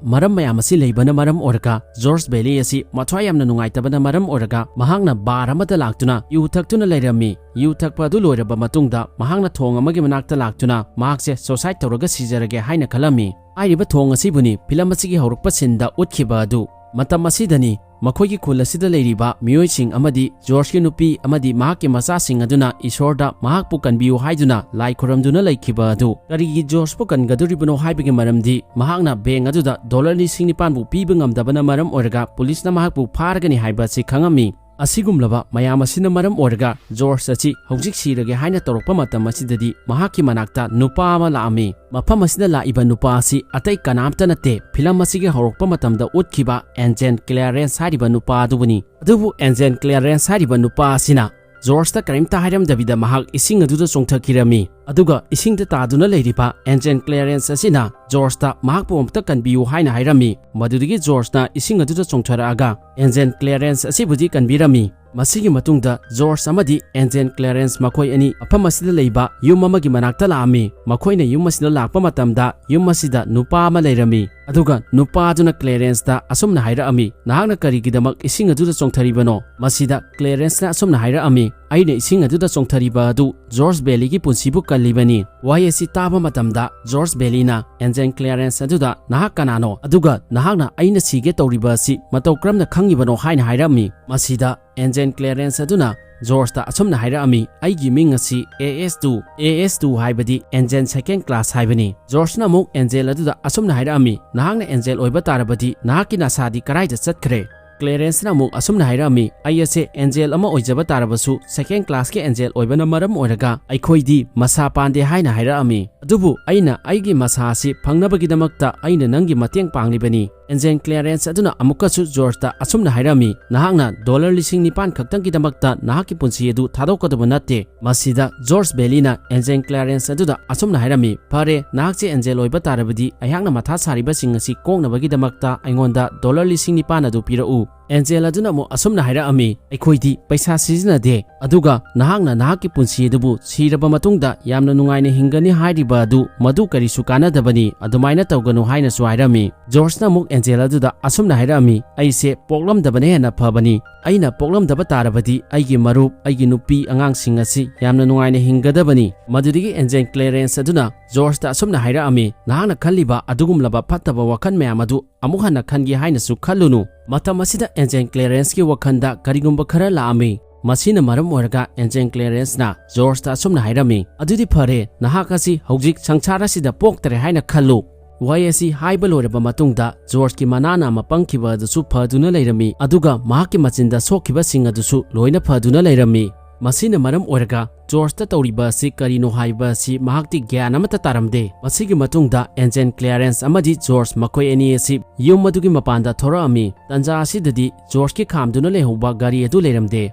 ꯃꯔꯝ ꯃꯌꯥꯝ ꯑꯁꯤ ꯂꯩꯕꯅ ꯃꯔꯝ ꯑꯣꯏꯔꯒ ꯖꯣꯔꯖ ꯕꯦꯂꯤ ꯑꯁꯤ ꯃꯊ꯭ꯋꯥꯏ ꯌꯥꯝꯅ ꯅꯨꯡꯉꯥꯏꯇꯕꯅ ꯃꯔꯝ ꯑꯣꯏꯔꯒ ꯃꯍꯥꯛꯅ bar ꯑꯃꯗ ꯂꯥꯛꯇꯨꯅ ꯌꯨ ꯊꯛꯇꯨꯅ ꯂꯩꯔꯝꯃꯤ꯫ ꯌꯨ ꯊꯛꯄ ꯑꯗꯨ ꯂꯣꯏꯔꯕ ꯃꯇꯨꯡꯗ ꯃꯍꯥꯛꯅ ꯊꯣꯡ ꯑꯃꯒꯤ ꯃꯅꯥꯛꯇ ꯂꯥꯛꯇꯨꯅ ꯃꯍꯥꯛꯁꯦ suicide ꯇꯧꯔꯒ ꯁꯤꯖꯔꯒꯦ ꯍꯥꯏꯅ ꯈꯜꯂꯝꯃꯤ꯫ ꯍꯥꯏꯔꯤꯕ ꯊꯣꯡ ꯑꯁꯤꯕꯨꯅꯤ film ꯑꯁꯤꯒꯤ ꯍꯧꯔꯛꯄ sceneꯗ ꯎꯠꯈꯤꯕ ꯑꯗꯨ꯫ ꯃꯇꯝ ꯑꯁꯤꯗꯅꯤ ꯃꯈꯣꯏꯒꯤ ꯈꯨꯜ ꯑꯁꯤꯗ ꯂꯩꯔꯤꯕ ꯃꯤꯑꯣꯏꯁꯤꯡ ꯑꯃꯗꯤ ꯖꯣꯔꯖꯀꯤ ꯅꯨꯄꯤ ꯑꯃꯗꯤ ꯃꯍꯥꯛꯀꯤ ꯃꯆꯥꯁꯤꯡ ꯑꯗꯨꯅ ꯏꯁꯣꯔꯗ ꯃꯍꯥꯛꯄꯨ ꯀꯟꯕꯤꯌꯨ ꯍꯥꯏꯗꯨꯅ ꯂꯥꯏ ꯈꯨꯔꯝꯗꯨꯅ ꯂꯩꯈꯤꯕ ꯑꯗꯨ꯫ ꯀꯔꯤꯒꯤ ꯖꯣꯔꯖꯄꯨ ꯀꯟꯒꯗꯧꯔꯤꯕꯅꯣ ꯍꯥꯏꯕꯒꯤ ꯃꯔꯝꯗꯤ, ꯃꯍꯥꯛꯅ ꯕꯦꯡ ꯑꯗꯨꯗ ꯗꯣꯂꯔ ꯂꯤꯁꯤꯡ ꯅꯤꯄꯥꯟꯕꯨ ꯄꯤꯕ ꯉꯝꯗꯕꯅ ꯃꯔꯝ ꯑꯣꯏꯔꯒ ꯄꯨꯂꯤꯁꯅ ꯃꯍꯥꯛꯄꯨ ꯐꯥꯔꯒꯅꯤ ꯍꯥꯏꯕ ꯑꯁꯤ ꯈꯪꯉꯝꯃꯤ꯫ ꯑꯁꯤꯒꯨꯝꯂꯕ ꯃꯌꯥꯝ ꯑꯁꯤꯅ ꯃꯔꯝ ꯑꯣꯏꯔꯒ ꯖꯣꯔꯖ ꯑꯁꯤ ꯍꯧꯖꯤꯛ ꯁꯤꯔꯒꯦ ꯍꯥꯏꯅ ꯇꯧꯔꯛꯄ ꯃꯇꯝ ꯑꯁꯤꯗꯗꯤ ꯃꯍꯥꯛꯀꯤ ꯃꯅꯥꯛꯇ ꯅꯨꯄꯥ ꯑꯃ ꯂꯥꯛꯑꯝꯃꯤ꯫ ꯃꯐꯝ ꯑꯁꯤꯗ ꯂꯥꯛꯏꯕ ꯅꯨꯄꯥ ꯑꯁꯤ ꯑꯇꯩ ꯀꯅꯥꯝꯇ ꯅꯠꯇꯦ, ꯐꯤꯂꯝ ꯑꯁꯤꯒꯤ ꯍꯧꯔꯛꯄ ꯃꯇꯝꯗ ꯎꯠꯈꯤꯕ ꯑꯦꯟꯖꯦꯟ ꯀ꯭ꯂꯦꯔꯦꯟꯁ ꯍꯥꯏꯔꯤꯕ ꯅꯨꯄꯥ ꯑꯗꯨꯕꯨꯅꯤ꯫ ꯑꯗꯨꯕꯨ ꯑꯦꯟꯖꯦꯟ ꯀ꯭ꯂꯦꯔꯦꯟꯁ ꯍꯥꯏꯔꯤꯕ ꯅꯨꯄꯥ ꯑꯁꯤꯅ ꯖꯣꯔꯖꯇ ꯀꯔꯤꯝꯇ ꯍꯥꯏꯔꯝꯗꯕꯤꯗ ꯃꯍꯥꯛ ꯏꯁꯤꯡ ꯑꯗꯨꯗ ꯆꯣꯡꯊꯈꯤꯔꯝꯃꯤ꯫ ꯑꯗꯨꯒ ꯏꯁꯤꯡꯗ ꯇꯥꯗꯨꯅ ꯂꯩꯔꯤꯕ ꯑꯦꯟꯖꯦꯟ ꯀ꯭ꯂꯦꯔꯦꯟꯁ ꯑꯁꯤꯅ ꯖꯣꯔꯖꯇ ꯃꯍꯥꯛꯄꯨ ꯑꯃꯨꯛꯇ ꯀꯟꯕꯤꯌꯨ ꯍꯥꯏꯅ ꯍꯥꯏꯔꯝꯃꯤ꯫ ꯃꯗꯨꯗꯒꯤ ꯖꯣꯔꯖꯅ ꯏꯁꯤꯡ ꯑꯗꯨꯗ ꯆꯣꯡꯊꯔꯛꯑꯒ ꯑꯦꯟꯖꯦꯟ ꯀ꯭ꯂꯦꯔꯦꯟꯁ ꯑꯁꯤꯕꯨꯗꯤ ꯀꯟꯕꯤꯔꯝꯃꯤ꯫ ꯃꯁꯤꯒꯤ ꯃꯇꯨꯡꯗ ꯖꯣꯔꯖ ꯑꯃꯗꯤ ꯑꯦꯟꯖꯦꯟ ꯀ꯭ꯂꯦꯔꯦꯟꯁ ꯃꯈꯣꯏ ꯑꯅꯤ ꯃꯐꯝ ꯑꯁꯤꯗ ꯂꯩꯕ ꯌꯨꯝ ꯑꯃꯒꯤ ꯃꯅꯥꯛꯇ ꯂꯥꯛꯑꯝꯃꯤ꯫ ꯃꯈꯣꯏꯅ ꯌꯨꯝ ꯑꯁꯤꯗ ꯂꯥꯛꯄ ꯃꯇꯝꯗ ꯌꯨꯝ ꯑꯁꯤꯗ ꯅꯨꯄꯥ ꯑꯃ ꯂꯩꯔꯝꯃꯤ꯫ ꯑꯗꯨꯒ ꯅꯨꯄꯥ ꯑꯗꯨꯅ ꯀ꯭ꯂꯦꯔꯦꯟꯁꯇ ꯑꯁꯨꯝꯅ ꯍꯥꯏꯔꯛꯑꯝꯃꯤ, "ꯅꯍꯥꯛꯅ ꯀꯔꯤꯒꯤꯗꯃꯛ ꯏꯁꯤꯡ ꯑꯗꯨꯗ ꯆꯣꯡꯊꯔꯤꯕꯅꯣ?" ꯃꯁꯤꯗ ꯀ꯭ꯂꯦꯔꯦꯟꯁꯅ ꯑꯁꯨꯝꯅ ꯍꯥꯏꯔꯛꯑꯝꯃꯤ, "ꯑꯩꯅ ꯏꯁꯤꯡ ꯑꯗꯨꯗ ꯆꯣꯡꯊꯔꯤꯕ ꯑꯗꯨ ꯖꯣꯔꯖ ꯕꯦꯂꯤꯒꯤ ꯄꯨꯟꯁꯤꯕꯨ ꯀꯜꯂꯤꯕꯅꯤ꯫" ꯋꯥꯍꯩ ꯑꯁꯤ ꯇꯥꯕ ꯃꯇꯝꯗ ꯖꯣꯔꯖ ꯕꯦꯂꯤꯅ ꯑꯦꯟꯖꯦꯟ ꯀ꯭ꯂꯦꯔꯦꯟꯁ ꯑꯗꯨꯗ, "ꯅꯍꯥꯛ ꯀꯅꯥꯅꯣ? ꯑꯗꯨꯒ ꯅꯍꯥꯛꯅ ꯑꯩꯅ ꯁꯤꯒꯦ ꯇꯧꯔꯤꯕ ꯑꯁꯤ ꯃꯇꯧ ꯀꯔꯝꯅ ꯈꯪꯉꯤꯕꯅꯣ?" ꯍꯥꯏꯅ ꯍꯥꯏꯔꯝꯃꯤ꯫ ꯃꯁꯤꯗ ꯑꯦꯟꯖꯦꯟ ꯀ꯭ꯂꯦꯔꯦꯟꯁ ꯑꯗꯨꯅ ꯖꯣꯔꯖꯇ ꯑꯁꯨꯝꯅ ꯍꯥꯏꯔꯛꯑꯝꯃꯤ, "ꯑꯩꯒꯤ ꯃꯤꯡ ꯑꯁꯤ A S two, A S two ꯍꯥꯏꯕꯗꯤ ꯑꯦꯟꯖꯦꯟ ꯁꯦꯀꯦꯟ ꯀ꯭ꯂꯥꯁ ꯍꯥꯏꯕꯅꯤ꯫" ꯖꯣꯔꯖꯅ ꯑꯃꯨꯛ ꯑꯦꯟꯖꯦꯜ ꯑꯗꯨꯗ ꯑꯁꯨꯝꯅ ꯍꯥꯏꯔꯛꯑꯝꯃꯤ, "ꯅꯍꯥꯛꯅ ꯑꯦꯟꯖꯦꯜ ꯑꯣꯏꯕ ꯇꯥꯔꯕꯗꯤ ꯅꯍꯥꯛꯀꯤ ꯅꯁꯥꯗꯤ ꯀꯔꯥꯏꯗ ꯆꯠꯈ꯭ꯔꯦ?" ꯀ꯭ꯂꯦꯔꯦꯟꯁꯅ ꯑꯃꯨꯛ ꯑꯁꯨꯝꯅ ꯍꯥꯏꯔꯛꯑꯝꯃꯤ, "ꯑꯩ ꯑꯁꯦ ꯑꯦꯟꯖꯦꯜ ꯑꯃ ꯑꯣꯏꯖꯕ ꯇꯥꯔꯕꯁꯨ ꯁꯦꯀꯦꯟ ꯀ꯭ꯂꯥꯁꯀꯤ ꯑꯦꯟꯖꯦꯜ ꯑꯣꯏꯕꯅ ꯃꯔꯝ ꯑꯣꯏꯔꯒ ꯑꯩꯈꯣꯏꯗꯤ ꯃꯁꯥ ꯄꯥꯟꯗꯦ" ꯍꯥꯏꯅ ꯍꯥꯏꯔꯛꯑꯝꯃꯤ꯫ "ꯑꯗꯨꯕꯨ ꯑꯩꯅ ꯑꯩꯒꯤ ꯃꯁꯥ ꯑꯁꯤ ꯐꯪꯅꯕꯒꯤꯗꯃꯛꯇ ꯑꯩꯅ ꯅꯪꯒꯤ ꯃꯇꯦꯡ ꯄꯥꯡꯂꯤꯕꯅꯤ꯫" ꯑꯦꯟꯖꯦꯟ ꯀ꯭ꯂꯦꯔꯦꯟꯁ ꯑꯗꯨꯅ ꯑꯃꯨꯛꯀꯁꯨ ꯖꯣꯔꯖꯇ ꯑꯁꯨꯝꯅ ꯍꯥꯏꯔꯝꯃꯤ, "ꯅꯍꯥꯛꯅ ꯗꯣꯂꯔ ꯂꯤꯁꯤꯡ ꯅꯤꯄꯥꯟ ꯈꯛꯇꯪꯒꯤꯗꯃꯛꯇ ꯅꯍꯥꯛꯀꯤ ꯄꯨꯟꯁꯤ ꯑꯗꯨ ꯊꯥꯗꯣꯛꯀꯗꯕ ꯅꯠꯇꯦ꯫" ꯃꯁꯤꯗ ꯖꯣꯔꯖ ꯕꯦꯂꯤꯅ ꯑꯦꯟꯖꯦꯟ ꯀ꯭ꯂꯦꯔꯦꯟꯁ ꯑꯗꯨꯗ ꯑꯁꯨꯝꯅ ꯍꯥꯏꯔꯝꯃꯤ, "ꯐꯔꯦ, ꯅꯍꯥꯛꯁꯦ ꯑꯦꯟꯖꯦꯜ ꯑꯣꯏꯕ ꯇꯥꯔꯕꯗꯤ ꯑꯩꯍꯥꯛꯅ ꯃꯊꯥ ꯁꯥꯔꯤꯕꯁꯤꯡ ꯑꯁꯤ ꯀꯣꯛꯅꯕꯒꯤꯗꯃꯛꯇ ꯑꯩꯉꯣꯟꯗ ꯗꯣꯂꯔ ꯂꯤꯁꯤꯡ ꯅꯤꯄꯥꯟ ꯑꯗꯨ ꯄꯤꯔꯛꯎ꯫" ꯑꯦꯟꯖꯦꯜ ꯑꯗꯨꯅ ꯑꯃꯨꯛ ꯑꯁꯨꯝꯅ ꯍꯥꯏꯔꯛꯑꯝꯃꯤ, "ꯑꯩꯈꯣꯏꯗꯤ ꯄꯩꯁꯥ ꯁꯤꯖꯤꯟꯅꯗꯦ, ꯑꯗꯨꯒ ꯅꯍꯥꯛꯅ ꯅꯍꯥꯛꯀꯤ ꯄꯨꯟꯁꯤ ꯑꯗꯨꯕꯨ ꯁꯤꯔꯕ ꯃꯇꯨꯡꯗ ꯌꯥꯝꯅ ꯅꯨꯡꯉꯥꯏꯅ ꯍꯤꯡꯒꯅꯤ ꯍꯥꯏꯔꯤꯕ ꯑꯗꯨ ꯃꯗꯨ ꯀꯔꯤꯁꯨ ꯀꯥꯟꯅꯗꯕꯅꯤ, ꯑꯗꯨꯃꯥꯏꯅ ꯇꯧꯒꯅꯨ" ꯍꯥꯏꯅꯁꯨ ꯍꯥꯏꯔꯝꯃꯤ꯫ ꯖꯣꯔꯖꯅ ꯑꯃꯨꯛ ꯑꯦꯟꯖꯦꯜ ꯑꯗꯨꯗ ꯑꯁꯨꯝꯅ ꯍꯥꯏꯔꯛꯑꯝꯃꯤ, "ꯑꯩꯁꯦ ꯄꯣꯛꯂꯝꯗꯕꯅ ꯍꯦꯟꯅ ꯐꯕꯅꯤ꯫ ꯑꯩꯅ ꯄꯣꯛꯂꯝꯗꯕ ꯇꯥꯔꯕꯗꯤ ꯑꯩꯒꯤ ꯃꯔꯨꯞ, ꯑꯩꯒꯤ ꯅꯨꯄꯤ ꯑꯉꯥꯡꯁꯤꯡ ꯑꯁꯤ ꯌꯥꯝꯅ ꯅꯨꯡꯉꯥꯏꯅ ꯍꯤꯡꯒꯗꯕꯅꯤ꯫" ꯃꯗꯨꯗꯒꯤ ꯑꯦꯟꯖꯦꯟ ꯀ꯭ꯂꯦꯔꯦꯟꯁ ꯑꯗꯨꯅ ꯖꯣꯔꯖꯇ ꯑꯁꯨꯝꯅ ꯍꯥꯏꯔꯛꯑꯝꯃꯤ, "ꯅꯍꯥꯛꯅ ꯈꯜꯂꯤꯕ ꯑꯗꯨꯒꯨꯝꯂꯕ ꯐꯠꯇꯕ ꯋꯥꯈꯜ ꯃꯌꯥꯝ ꯑꯗꯨ ꯑꯃꯨꯛ ꯍꯟꯅ ꯈꯟꯒꯦ ꯍꯥꯏꯅꯁꯨ ꯈꯜꯂꯨꯅꯨ"꯫ ꯃꯇꯝ ꯑꯁꯤꯗ ꯑꯦꯟꯖꯦꯟ ꯀ꯭ꯂꯦꯔꯦꯟꯁꯀꯤ ꯋꯥꯈꯜꯗ ꯀꯔꯤꯒꯨꯝꯕ ꯈꯔ ꯂꯥꯛꯑꯝꯃꯤ꯫ ꯃꯁꯤꯅ ꯃꯔꯝ ꯑꯣꯏꯔꯒ ꯑꯦꯟꯖꯦꯟ ꯀ꯭ꯂꯦꯔꯦꯟꯁꯅ ꯖꯣꯔꯖꯇ ꯑꯁꯨꯝꯅ ꯍꯥꯏꯔꯝꯃꯤ, "ꯑꯗꯨꯗꯤ ꯐꯔꯦ, ꯅꯍꯥꯛ ꯑꯁꯤ ꯍꯧꯖꯤꯛ ꯁꯪꯁꯥꯔ ꯑꯁꯤꯗ ꯄꯣꯛꯇꯔꯦ ꯍꯥꯏꯅ ꯈꯜꯂꯨ"꯫ ꯋꯥꯍꯩ ꯑꯁꯤ ꯍꯥꯏꯕ ꯂꯣꯏꯔꯕ ꯃꯇꯨꯡꯗ ꯖꯣꯔꯖꯀꯤ ꯃꯅꯥ ꯅꯥꯝꯃ ꯄꯪꯈꯤꯕ ꯑꯗꯨꯁꯨ ꯐꯗꯨꯅ ꯂꯩꯔꯝꯃꯤ, ꯑꯗꯨꯒ ꯃꯍꯥꯛꯀꯤ ꯃꯆꯤꯟꯗ ꯁꯣꯛꯈꯤꯕꯁꯤꯡ ꯑꯗꯨꯁꯨ ꯂꯣꯏꯅ ꯐꯗꯨꯅ ꯂꯩꯔꯝꯃꯤ꯫ ꯃꯁꯤꯅ ꯃꯔꯝ ꯑꯣꯏꯔꯒ ꯖꯣꯔꯖꯇ ꯇꯧꯔꯤꯕ ꯑꯁꯤ ꯀꯔꯤꯅꯣ ꯍꯥꯏꯕ ꯑꯁꯤ ꯃꯍꯥꯛꯇꯤ ꯒ꯭ꯌꯥꯟ ꯑꯃꯠꯇ ꯇꯥꯔꯝꯗꯦ꯫ ꯃꯁꯤꯒꯤ ꯃꯇꯨꯡꯗ ꯑꯦꯟꯖꯦꯟ ꯀ꯭ꯂꯦꯔꯦꯟꯁ ꯑꯃꯗꯤ ꯖꯣꯔꯖ ꯃꯈꯣꯏ ꯑꯅꯤ ꯑꯁꯤ ꯌꯨꯝ ꯑꯗꯨꯒꯤ ꯃꯄꯥꯟꯗ ꯊꯣꯔꯛꯑꯝꯃꯤ꯫ ꯇꯟꯖꯥ ꯑꯁꯤꯗꯗꯤ ꯖꯣꯔꯖꯀꯤ ꯈꯥꯝꯗꯨꯅ ꯂꯩꯍꯧꯕ ꯒꯥꯔꯤ ꯑꯗꯨ ꯂꯩꯔꯝꯗꯦ꯫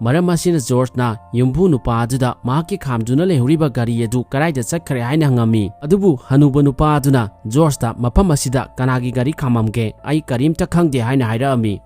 ꯃꯔꯝ ꯑꯁꯤꯅ ꯖꯣꯔꯖꯅ ꯌꯨꯝꯕꯨ ꯅꯨꯄꯥ ꯑꯗꯨꯗ ꯃꯍꯥꯛꯀꯤ ꯈꯥꯝꯗꯨꯅ ꯂꯩꯍꯧꯔꯤꯕ ꯒꯥꯔꯤ ꯑꯗꯨ ꯀꯗꯥꯏꯗ ꯆꯠꯈ꯭ꯔꯦ ꯍꯥꯏꯅ ꯍꯪꯉꯝꯃꯤ꯫ ꯑꯗꯨꯕꯨ ꯍꯅꯨꯕ ꯅꯨꯄꯥ ꯑꯗꯨꯅ ꯖꯣꯔꯖꯇ, "ꯃꯐꯝ ꯑꯁꯤꯗ ꯀꯅꯥꯒꯤ ꯒꯥꯔꯤ ꯈꯥꯝꯃꯝꯒꯦ? ꯑꯩ ꯀꯔꯤꯝꯇ ꯈꯪꯗꯦ" ꯍꯥꯏꯅ ꯍꯥꯏꯔꯛꯑꯝꯃꯤ꯫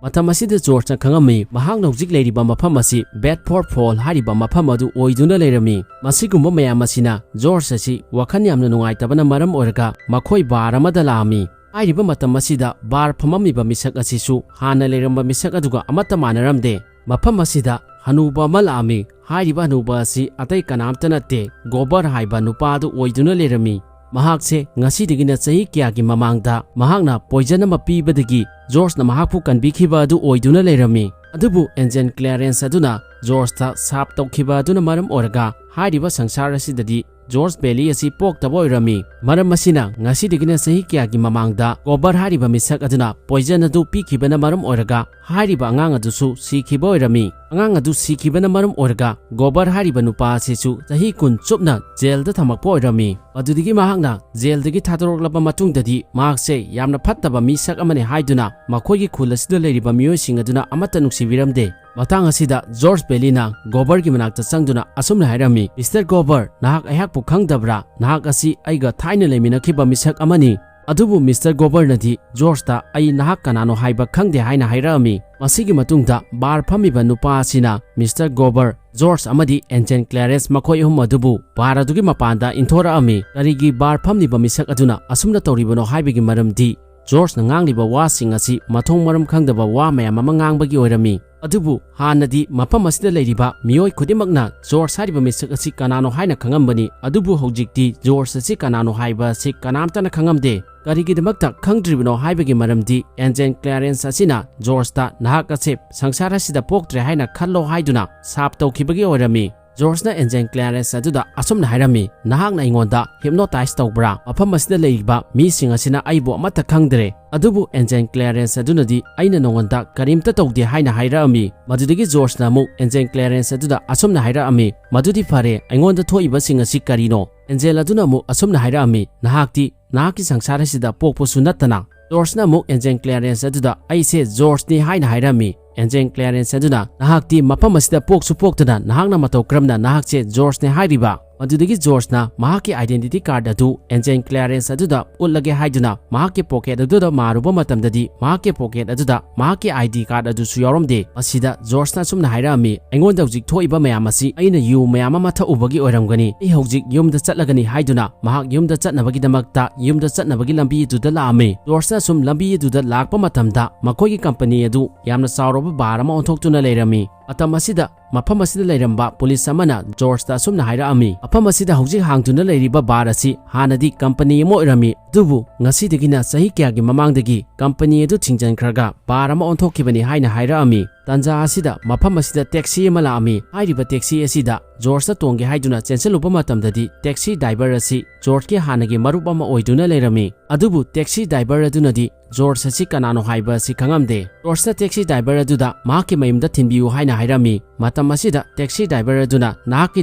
ꯃꯇꯝ ꯑꯁꯤꯗ ꯖꯣꯔꯖꯅ ꯈꯪꯉꯝꯃꯤ, ꯃꯍꯥꯛꯅ ꯍꯧꯖꯤꯛ ꯂꯩꯔꯤꯕ ꯃꯐꯝ ꯑꯁꯤ ꯕꯦꯗꯐꯣꯔꯗ ꯐꯣꯜ ꯍꯥꯏꯔꯤꯕ ꯃꯐꯝ ꯑꯗꯨ ꯑꯣꯏꯗꯨꯅ ꯂꯩꯔꯝꯃꯤ꯫ ꯃꯁꯤꯒꯨꯝꯕ ꯃꯌꯥꯝ ꯑꯁꯤꯅ ꯖꯣꯔꯖ ꯑꯁꯤ ꯋꯥꯈꯜ ꯌꯥꯝꯅ ꯅꯨꯡꯉꯥꯏꯇꯕꯅ ꯃꯔꯝ ꯑꯣꯏꯔꯒ ꯃꯈꯣꯏ ꯕꯥꯔ ꯑꯃꯗ ꯂꯥꯛꯑꯝꯃꯤ꯫ ꯍꯥꯏꯔꯤꯕ ꯃꯇꯝ ꯑꯁꯤꯗ ꯕꯥꯔ ꯐꯝꯃꯝꯃꯤꯕ ꯃꯤꯁꯛ ꯑꯁꯤꯁꯨ ꯍꯥꯟꯅ ꯂꯩꯔꯝꯕ ꯃꯤꯁꯛ ꯑꯗꯨꯒ ꯑꯃꯠꯇ ꯃꯥꯟꯅꯔꯝꯗꯦ꯫ ꯃꯐꯝ ꯑꯁꯤꯗ ꯍꯅꯨꯕ ꯑꯃ ꯂꯥꯛꯑꯝꯃꯤ꯫ ꯍꯥꯏꯔꯤꯕ ꯍꯅꯨꯕ ꯑꯁꯤ ꯑꯇꯩ ꯀꯅꯥꯝꯇ ꯅꯠꯇꯦ, ꯒꯣꯕꯔ ꯍꯥꯏꯕ ꯅꯨꯄꯥ ꯑꯗꯨ ꯑꯣꯏꯗꯨꯅ ꯂꯩꯔꯝꯃꯤ꯫ ꯃꯍꯥꯛꯁꯦ ꯉꯁꯤꯗꯒꯤꯅ ꯆꯍꯤ ꯀꯌꯥꯒꯤ ꯃꯃꯥꯡꯗ ꯃꯍꯥꯛꯅ ꯄꯣꯏꯖꯟ ꯑꯃ ꯄꯤꯕꯗꯒꯤ ꯖꯣꯔꯖꯅ ꯃꯍꯥꯛꯄꯨ ꯀꯟꯕꯤꯈꯤꯕ ꯑꯗꯨ ꯑꯣꯏꯗꯨꯅ ꯂꯩꯔꯝꯃꯤ꯫ ꯑꯗꯨꯕꯨ ꯑꯦꯟꯖꯦꯟ ꯀ꯭ꯂꯦꯔꯦꯟꯁ ꯑꯗꯨꯅ ꯖꯣꯔꯖꯇ ꯁꯥꯞ ꯇꯧꯈꯤꯕ ꯑꯗꯨꯅ ꯃꯔꯝ ꯑꯣꯏꯔꯒ ꯍꯥꯏꯔꯤꯕ ꯁꯪꯁꯥꯔ ꯑꯁꯤꯗꯗꯤ ꯖꯣꯔꯖ ꯕꯦꯂꯤ ꯑꯁꯤ ꯄꯣꯛꯇꯕ ꯑꯣꯏꯔꯝꯃꯤ꯫ ꯃꯔꯝ ꯑꯁꯤꯅ ꯉꯁꯤꯗꯒꯤꯅ ꯆꯍꯤ ꯀꯌꯥꯒꯤ ꯃꯃꯥꯡꯗ ꯒꯣꯕꯔ ꯍꯥꯏꯔꯤꯕ ꯃꯤꯁꯛ ꯑꯗꯨꯅ ꯄꯣꯏꯖꯟ ꯑꯗꯨ ꯄꯤꯈꯤꯕꯅ ꯃꯔꯝ ꯑꯣꯏꯔꯒ ꯍꯥꯏꯔꯤꯕ ꯑꯉꯥꯡ ꯑꯗꯨꯁꯨ ꯁꯤꯈꯤꯕ ꯑꯣꯏꯔꯝꯃꯤ꯫ ꯑꯉꯥꯡ ꯑꯗꯨ ꯁꯤꯈꯤꯕꯅ ꯃꯔꯝ ꯑꯣꯏꯔꯒ ꯒꯣꯕꯔ ꯍꯥꯏꯔꯤꯕ ꯅꯨꯄꯥ ꯑꯁꯤꯁꯨ ꯆꯍꯤ ꯀꯨꯟ ꯆꯨꯞꯅ ꯖꯦꯜꯗ ꯊꯝꯃꯛꯄ ꯑꯣꯏꯔꯝꯃꯤ꯫ ꯑꯗꯨꯗꯒꯤ ꯃꯍꯥꯛꯅ ꯖꯦꯜꯗꯒꯤ ꯊꯥꯗꯣꯔꯛꯂꯕ ꯃꯇꯨꯡꯗꯗꯤ ꯃꯍꯥꯛꯁꯦ ꯌꯥꯝꯅ ꯐꯠꯇꯕ ꯃꯤꯁꯛ ꯑꯃꯅꯤ ꯍꯥꯏꯗꯨꯅ ꯃꯈꯣꯏꯒꯤ ꯈꯨꯜ ꯑꯁꯤꯗ ꯂꯩꯔꯤꯕ ꯃꯤꯑꯣꯏꯁꯤꯡ ꯑꯗꯨꯅ ꯑꯃꯠꯇ ꯅꯨꯡꯁꯤꯕꯤꯔꯝꯗꯦ꯫ ꯃꯇꯥꯡ ꯑꯁꯤꯗ ꯖꯣꯔꯖ ꯕꯦꯂꯤꯅ ꯒꯣꯕꯔꯒꯤ ꯃꯅꯥꯛꯇ ꯆꯪꯗꯨꯅ ꯑꯁꯨꯝꯅ ꯍꯥꯏꯔꯝꯃꯤ, "ꯃꯤꯁꯇꯔ ꯒꯣꯕꯔ, ꯅꯍꯥꯛ ꯑꯩꯍꯥꯛꯄꯨ ꯈꯪꯗꯕ꯭ꯔꯥ? ꯅꯍꯥꯛ ꯑꯁꯤ ꯑꯩꯒ ꯊꯥꯏꯅ ꯂꯩꯃꯤꯟꯅꯈꯤꯕ ꯃꯤꯁꯛ ꯑꯃꯅꯤ"꯫ ꯑꯗꯨꯕꯨ ꯃꯤꯁꯇꯔ ꯒꯣꯕꯔꯅꯗꯤ ꯖꯣꯔꯖꯇ "ꯑꯩ ꯅꯍꯥꯛ ꯀꯅꯥꯅꯣ ꯍꯥꯏꯕ ꯈꯪꯗꯦ" ꯍꯥꯏꯅ ꯍꯥꯏꯔꯛꯑꯝꯃꯤ꯫ ꯃꯁꯤꯒꯤ ꯃꯇꯨꯡꯗ ꯕꯥꯔ ꯐꯝꯃꯤꯕ ꯅꯨꯄꯥ ꯑꯁꯤꯅ ꯃꯤꯁꯇꯔ ꯒꯣꯕꯔ, ꯖꯣꯔꯖ ꯑꯃꯗꯤ ꯑꯦꯟꯖꯦꯟ ꯀ꯭ꯂꯦꯔꯦꯟꯁ ꯃꯈꯣꯏ ꯑꯍꯨꯝ ꯑꯗꯨꯕꯨ ꯕꯥꯔ ꯑꯗꯨꯒꯤ ꯃꯄꯥꯟꯗ ꯏꯟꯊꯣꯔꯛꯑꯝꯃꯤ꯫ ꯀꯔꯤꯒꯤ ꯕꯥꯔ ꯐꯝꯂꯤꯕ ꯃꯤꯁꯛ ꯑꯗꯨꯅ ꯑꯁꯨꯝꯅ ꯇꯧꯔꯤꯕꯅꯣ ꯍꯥꯏꯕꯒꯤ ꯃꯔꯝꯗꯤ ꯖꯣꯔꯖꯅ ꯉꯥꯡꯂꯤꯕ ꯋꯥꯁꯤꯡ ꯑꯁꯤ ꯃꯊꯣꯡ ꯃꯔꯝ ꯈꯪꯗꯕ ꯋꯥ ꯃꯌꯥꯝ ꯑꯃ ꯉꯥꯡꯕꯒꯤ ꯑꯣꯏꯔꯝꯃꯤ꯫ ꯑꯗꯨꯕꯨ ꯍꯥꯟꯅꯗꯤ ꯃꯐꯝ ꯑꯁꯤꯗ ꯂꯩꯔꯤꯕ ꯃꯤꯑꯣꯏ ꯈꯨꯗꯤꯡꯃꯛꯅ ꯖꯣꯔꯖ ꯍꯥꯏꯔꯤꯕ ꯃꯤꯁꯛ ꯑꯁꯤ ꯀꯅꯥꯅꯣ ꯍꯥꯏꯅ ꯈꯪꯉꯝꯕꯅꯤ, ꯑꯗꯨꯕꯨ ꯍꯧꯖꯤꯛꯇꯤ ꯖꯣꯔꯖ ꯑꯁꯤ ꯀꯅꯥꯅꯣ ꯍꯥꯏꯕ ꯑꯁꯤ ꯀꯅꯥꯝꯇꯅ ꯈꯪꯉꯝꯗꯦ꯫ ꯀꯔꯤꯒꯤꯗꯃꯛꯇ ꯈꯪꯗ꯭ꯔꯤꯕꯅꯣ ꯍꯥꯏꯕꯒꯤ ꯃꯔꯝꯗꯤ ꯑꯦꯟꯖꯦꯜ ꯀ꯭ꯂꯦꯔꯦꯟꯁ ꯑꯁꯤꯅ ꯖꯣꯔꯖꯇ "ꯅꯍꯥꯛ ꯑꯁꯦ ꯁꯪꯁꯥꯔ ꯑꯁꯤꯗ ꯄꯣꯛꯇ꯭ꯔꯦ ꯍꯥꯏꯅ ꯈꯜꯂꯣ" ꯍꯥꯏꯗꯨꯅ ꯁꯥꯞ ꯇꯧꯈꯤꯕꯒꯤ ꯑꯣꯏꯔꯝꯃꯤ꯫ ꯖꯣꯔꯖꯅ ꯑꯦꯟꯖꯦꯜ ꯀ꯭ꯂꯦꯔꯦꯟꯁ ꯑꯗꯨꯗ ꯑꯁꯨꯝꯅ ꯍꯥꯏꯔꯝꯃꯤ, "ꯅꯍꯥꯛꯅ ꯑꯩꯉꯣꯟꯗ ꯍꯤꯞꯅꯣꯇꯥꯏꯖ ꯇꯧꯕ꯭ꯔꯥ? ꯃꯐꯝ ꯑꯁꯤꯗ ꯂꯩꯔꯤꯕ ꯃꯤꯁꯤꯡ ꯑꯁꯤꯅ ꯑꯩꯕꯨ ꯑꯃꯠꯇ ꯈꯪꯗ꯭ꯔꯦ, ꯑꯗꯨꯕꯨ ꯑꯦꯟꯖꯦꯜ ꯀ꯭ꯂꯦꯔꯦꯟꯁ ꯑꯗꯨꯅꯗꯤ ꯑꯩꯅ ꯅꯉꯣꯟꯗ ꯀꯔꯤꯝꯇ ꯇꯧꯗꯦ" ꯍꯥꯏꯅ ꯍꯥꯏꯔꯛꯑꯝꯃꯤ꯫ ꯃꯗꯨꯗꯒꯤ ꯖꯣꯔꯖꯅ ꯑꯃꯨꯛ ꯑꯦꯟꯖꯦꯜ ꯀ꯭ꯂꯦꯔꯦꯟꯁ ꯑꯗꯨꯗ ꯑꯁꯨꯝꯅ ꯍꯥꯏꯔꯛꯑꯝꯃꯤ, "ꯃꯗꯨꯗꯤ ꯐꯔꯦ, ꯑꯩꯉꯣꯟꯗ ꯊꯣꯛꯏꯕꯁꯤꯡ ꯑꯁꯤ ꯀꯔꯤꯅꯣ?" ꯑꯦꯟꯖꯦꯜ ꯑꯗꯨꯅ ꯑꯃꯨꯛ ꯑꯁꯨꯝꯅ ꯍꯥꯏꯔꯛꯑꯝꯃꯤ, "ꯅꯍꯥꯛꯇꯤ ꯅꯍꯥꯛꯀꯤ ꯁꯪꯁꯥꯔ ꯑꯁꯤꯗ ꯄꯣꯛꯄꯁꯨ ꯅꯠꯇꯅ?" ꯖꯣꯔꯖꯅ ꯑꯃꯨꯛ ꯑꯦꯟꯖꯦꯜ ꯀ꯭ꯂꯦꯔꯦꯟꯁ ꯑꯗꯨꯗ, "ꯑꯩꯁꯦ ꯖꯣꯔꯖꯅꯤ" ꯍꯥꯏꯅ ꯍꯥꯏꯔꯝꯃꯤ꯫ ꯑꯦꯟꯖꯦꯜ ꯀ꯭ꯂꯦꯔꯦꯟꯁ ꯑꯗꯨꯅ, "ꯅꯍꯥꯛꯇꯤ ꯃꯐꯝ ꯑꯁꯤꯗ ꯄꯣꯛꯁꯨ ꯄꯣꯛꯇꯅ ꯅꯍꯥꯛꯅ ꯃꯇꯧ ꯀꯔꯝꯅ ꯅꯍꯥꯛꯁꯦ ꯖꯣꯔꯖꯅꯤ ꯍꯥꯏꯔꯤꯕ?" ꯃꯗꯨꯗꯒꯤ ꯖꯣꯔꯖꯅ ꯃꯍꯥꯛꯀꯤ ꯑꯥꯏꯗꯦꯟꯇꯤꯇꯤ ꯀꯥꯔꯗ ꯑꯗꯨ ꯑꯦꯟꯖꯦꯜ ꯀ꯭ꯂꯦꯔꯦꯟꯁ ꯑꯗꯨꯗ ꯎꯠꯂꯒꯦ ꯍꯥꯏꯗꯨꯅ ꯃꯍꯥꯛꯀꯤ ꯄꯣꯀꯦꯠ ꯑꯗꯨꯗ ꯃꯥꯔꯨꯕ ꯃꯇꯝꯗꯗꯤ ꯃꯍꯥꯛꯀꯤ ꯄꯣꯀꯦꯠ ꯑꯗꯨꯗ ꯃꯍꯥꯛꯀꯤ ꯑꯥꯏ ꯗꯤ ꯀꯥꯔꯗ ꯑꯗꯨꯁꯨ ꯌꯥꯎꯔꯝꯗꯦ꯫ ꯃꯁꯤꯗ ꯖꯣꯔꯖꯅ ꯑꯁꯨꯝꯅ ꯍꯥꯏꯔꯛꯑꯝꯃꯤ, "ꯑꯩꯉꯣꯟꯗ ꯍꯧꯖꯤꯛ ꯊꯣꯛꯏꯕ ꯃꯌꯥꯝ ꯑꯁꯤ ꯑꯩꯅ ꯌꯨ ꯃꯌꯥꯝ ꯑꯃ ꯊꯛꯎꯕꯒꯤ ꯑꯣꯏꯔꯝꯒꯅꯤ꯫ ꯑꯩ ꯍꯧꯖꯤꯛ ꯌꯨꯝꯗ ꯆꯠꯂꯒꯅꯤ" ꯍꯥꯏꯗꯨꯅ ꯃꯍꯥꯛ ꯌꯨꯝꯗ ꯆꯠꯅꯕꯒꯤꯗꯃꯛꯇ ꯌꯨꯝꯗ ꯆꯠꯅꯕꯒꯤ ꯂꯝꯕꯤ ꯑꯗꯨꯗ ꯂꯥꯛꯑꯝꯃꯤ꯫ ꯖꯣꯔꯖꯅ ꯁꯨꯝ ꯂꯝꯕꯤ ꯑꯗꯨꯗ ꯂꯥꯛꯄ ꯃꯇꯝꯗ ꯃꯈꯣꯏꯒꯤ ꯀꯝꯄꯅꯤ ꯑꯗꯨ ꯌꯥꯝꯅ ꯆꯥꯎꯔꯕ ꯕꯥꯔ ꯑꯃ ꯑꯣꯟꯊꯣꯛꯇꯨꯅ ꯂꯩꯔꯝꯃꯤ꯫ ꯃꯇꯝ ꯑꯁꯤꯗ ꯃꯐꯝ ꯑꯁꯤꯗ ꯂꯩꯔꯝꯕ ꯄꯨꯂꯤꯁ ꯑꯃꯅ ꯖꯣꯔꯖꯇ ꯑꯁꯨꯝꯅ ꯍꯥꯏꯔꯛꯑꯝꯃꯤ, "ꯃꯐꯝ ꯑꯁꯤꯗ ꯍꯧꯖꯤꯛ ꯍꯥꯡꯗꯨꯅ ꯂꯩꯔꯤꯕ ꯕꯥꯔ ꯑꯁꯤ ꯍꯥꯟꯅꯗꯤ ꯀꯝꯄꯅꯤ ꯑꯃ ꯑꯣꯏꯔꯝꯃꯤ, ꯑꯗꯨꯕꯨ ꯉꯁꯤꯗꯒꯤꯅ ꯆꯍꯤ ꯀꯌꯥꯒꯤ ꯃꯃꯥꯡꯗꯒꯤ ꯀꯝꯄꯅꯤ ꯑꯗꯨ ꯊꯤꯡꯖꯤꯟꯈ꯭ꯔꯒ ꯕꯥꯔ ꯑꯃ ꯑꯣꯟꯊꯣꯛꯈꯤꯕꯅꯤ" ꯍꯥꯏꯅ ꯍꯥꯏꯔꯛꯑꯝꯃꯤ꯫ ꯇꯥꯟꯖꯥ ꯑꯁꯤꯗ ꯃꯐꯝ ꯑꯁꯤꯗ ꯇꯦꯛꯁꯤ ꯑꯃ ꯂꯥꯛꯑꯝꯃꯤ꯫ ꯍꯥꯏꯔꯤꯕ ꯇꯦꯛꯁꯤ ꯑꯁꯤꯗ ꯖꯣꯔꯖꯇ ꯇꯣꯡꯒꯦ ꯍꯥꯏꯗꯨꯅ ꯆꯦꯟꯁꯤꯜꯂꯨꯕ ꯃꯇꯝꯗꯗꯤ ꯇꯦꯛꯁꯤ ꯗ꯭ꯔꯥꯏꯚꯔ ꯑꯁꯤ ꯖꯣꯔꯖꯀꯤ ꯍꯥꯟꯅꯒꯤ ꯃꯔꯨꯞ ꯑꯃ ꯑꯣꯏꯗꯨꯅ ꯂꯩꯔꯝꯃꯤ꯫ ꯑꯗꯨꯕꯨ ꯇꯦꯛꯁꯤ ꯗ꯭ꯔꯥꯏꯚꯔ ꯑꯗꯨꯅꯗꯤ ꯖꯣꯔꯖ ꯑꯁꯤ ꯀꯅꯥꯅꯣ ꯍꯥꯏꯕ ꯑꯁꯤ ꯈꯪꯉꯝꯗꯦ꯫ ꯖꯣꯔꯖꯅ ꯇꯦꯛꯁꯤ ꯗ꯭ꯔꯥꯏꯚꯔ ꯑꯗꯨꯗ ꯃꯍꯥꯛꯀꯤ ꯃꯌꯨꯝꯗ ꯊꯤꯟꯕꯤꯌꯨ ꯍꯥꯏꯅ ꯍꯥꯏꯔꯝꯃꯤ꯫ ꯃꯇꯝ ꯑꯁꯤꯗ ꯇꯦꯛꯁꯤ ꯗ꯭ꯔꯥꯏꯚꯔ ꯑꯗꯨꯅ, "ꯅꯍꯥꯛꯀꯤ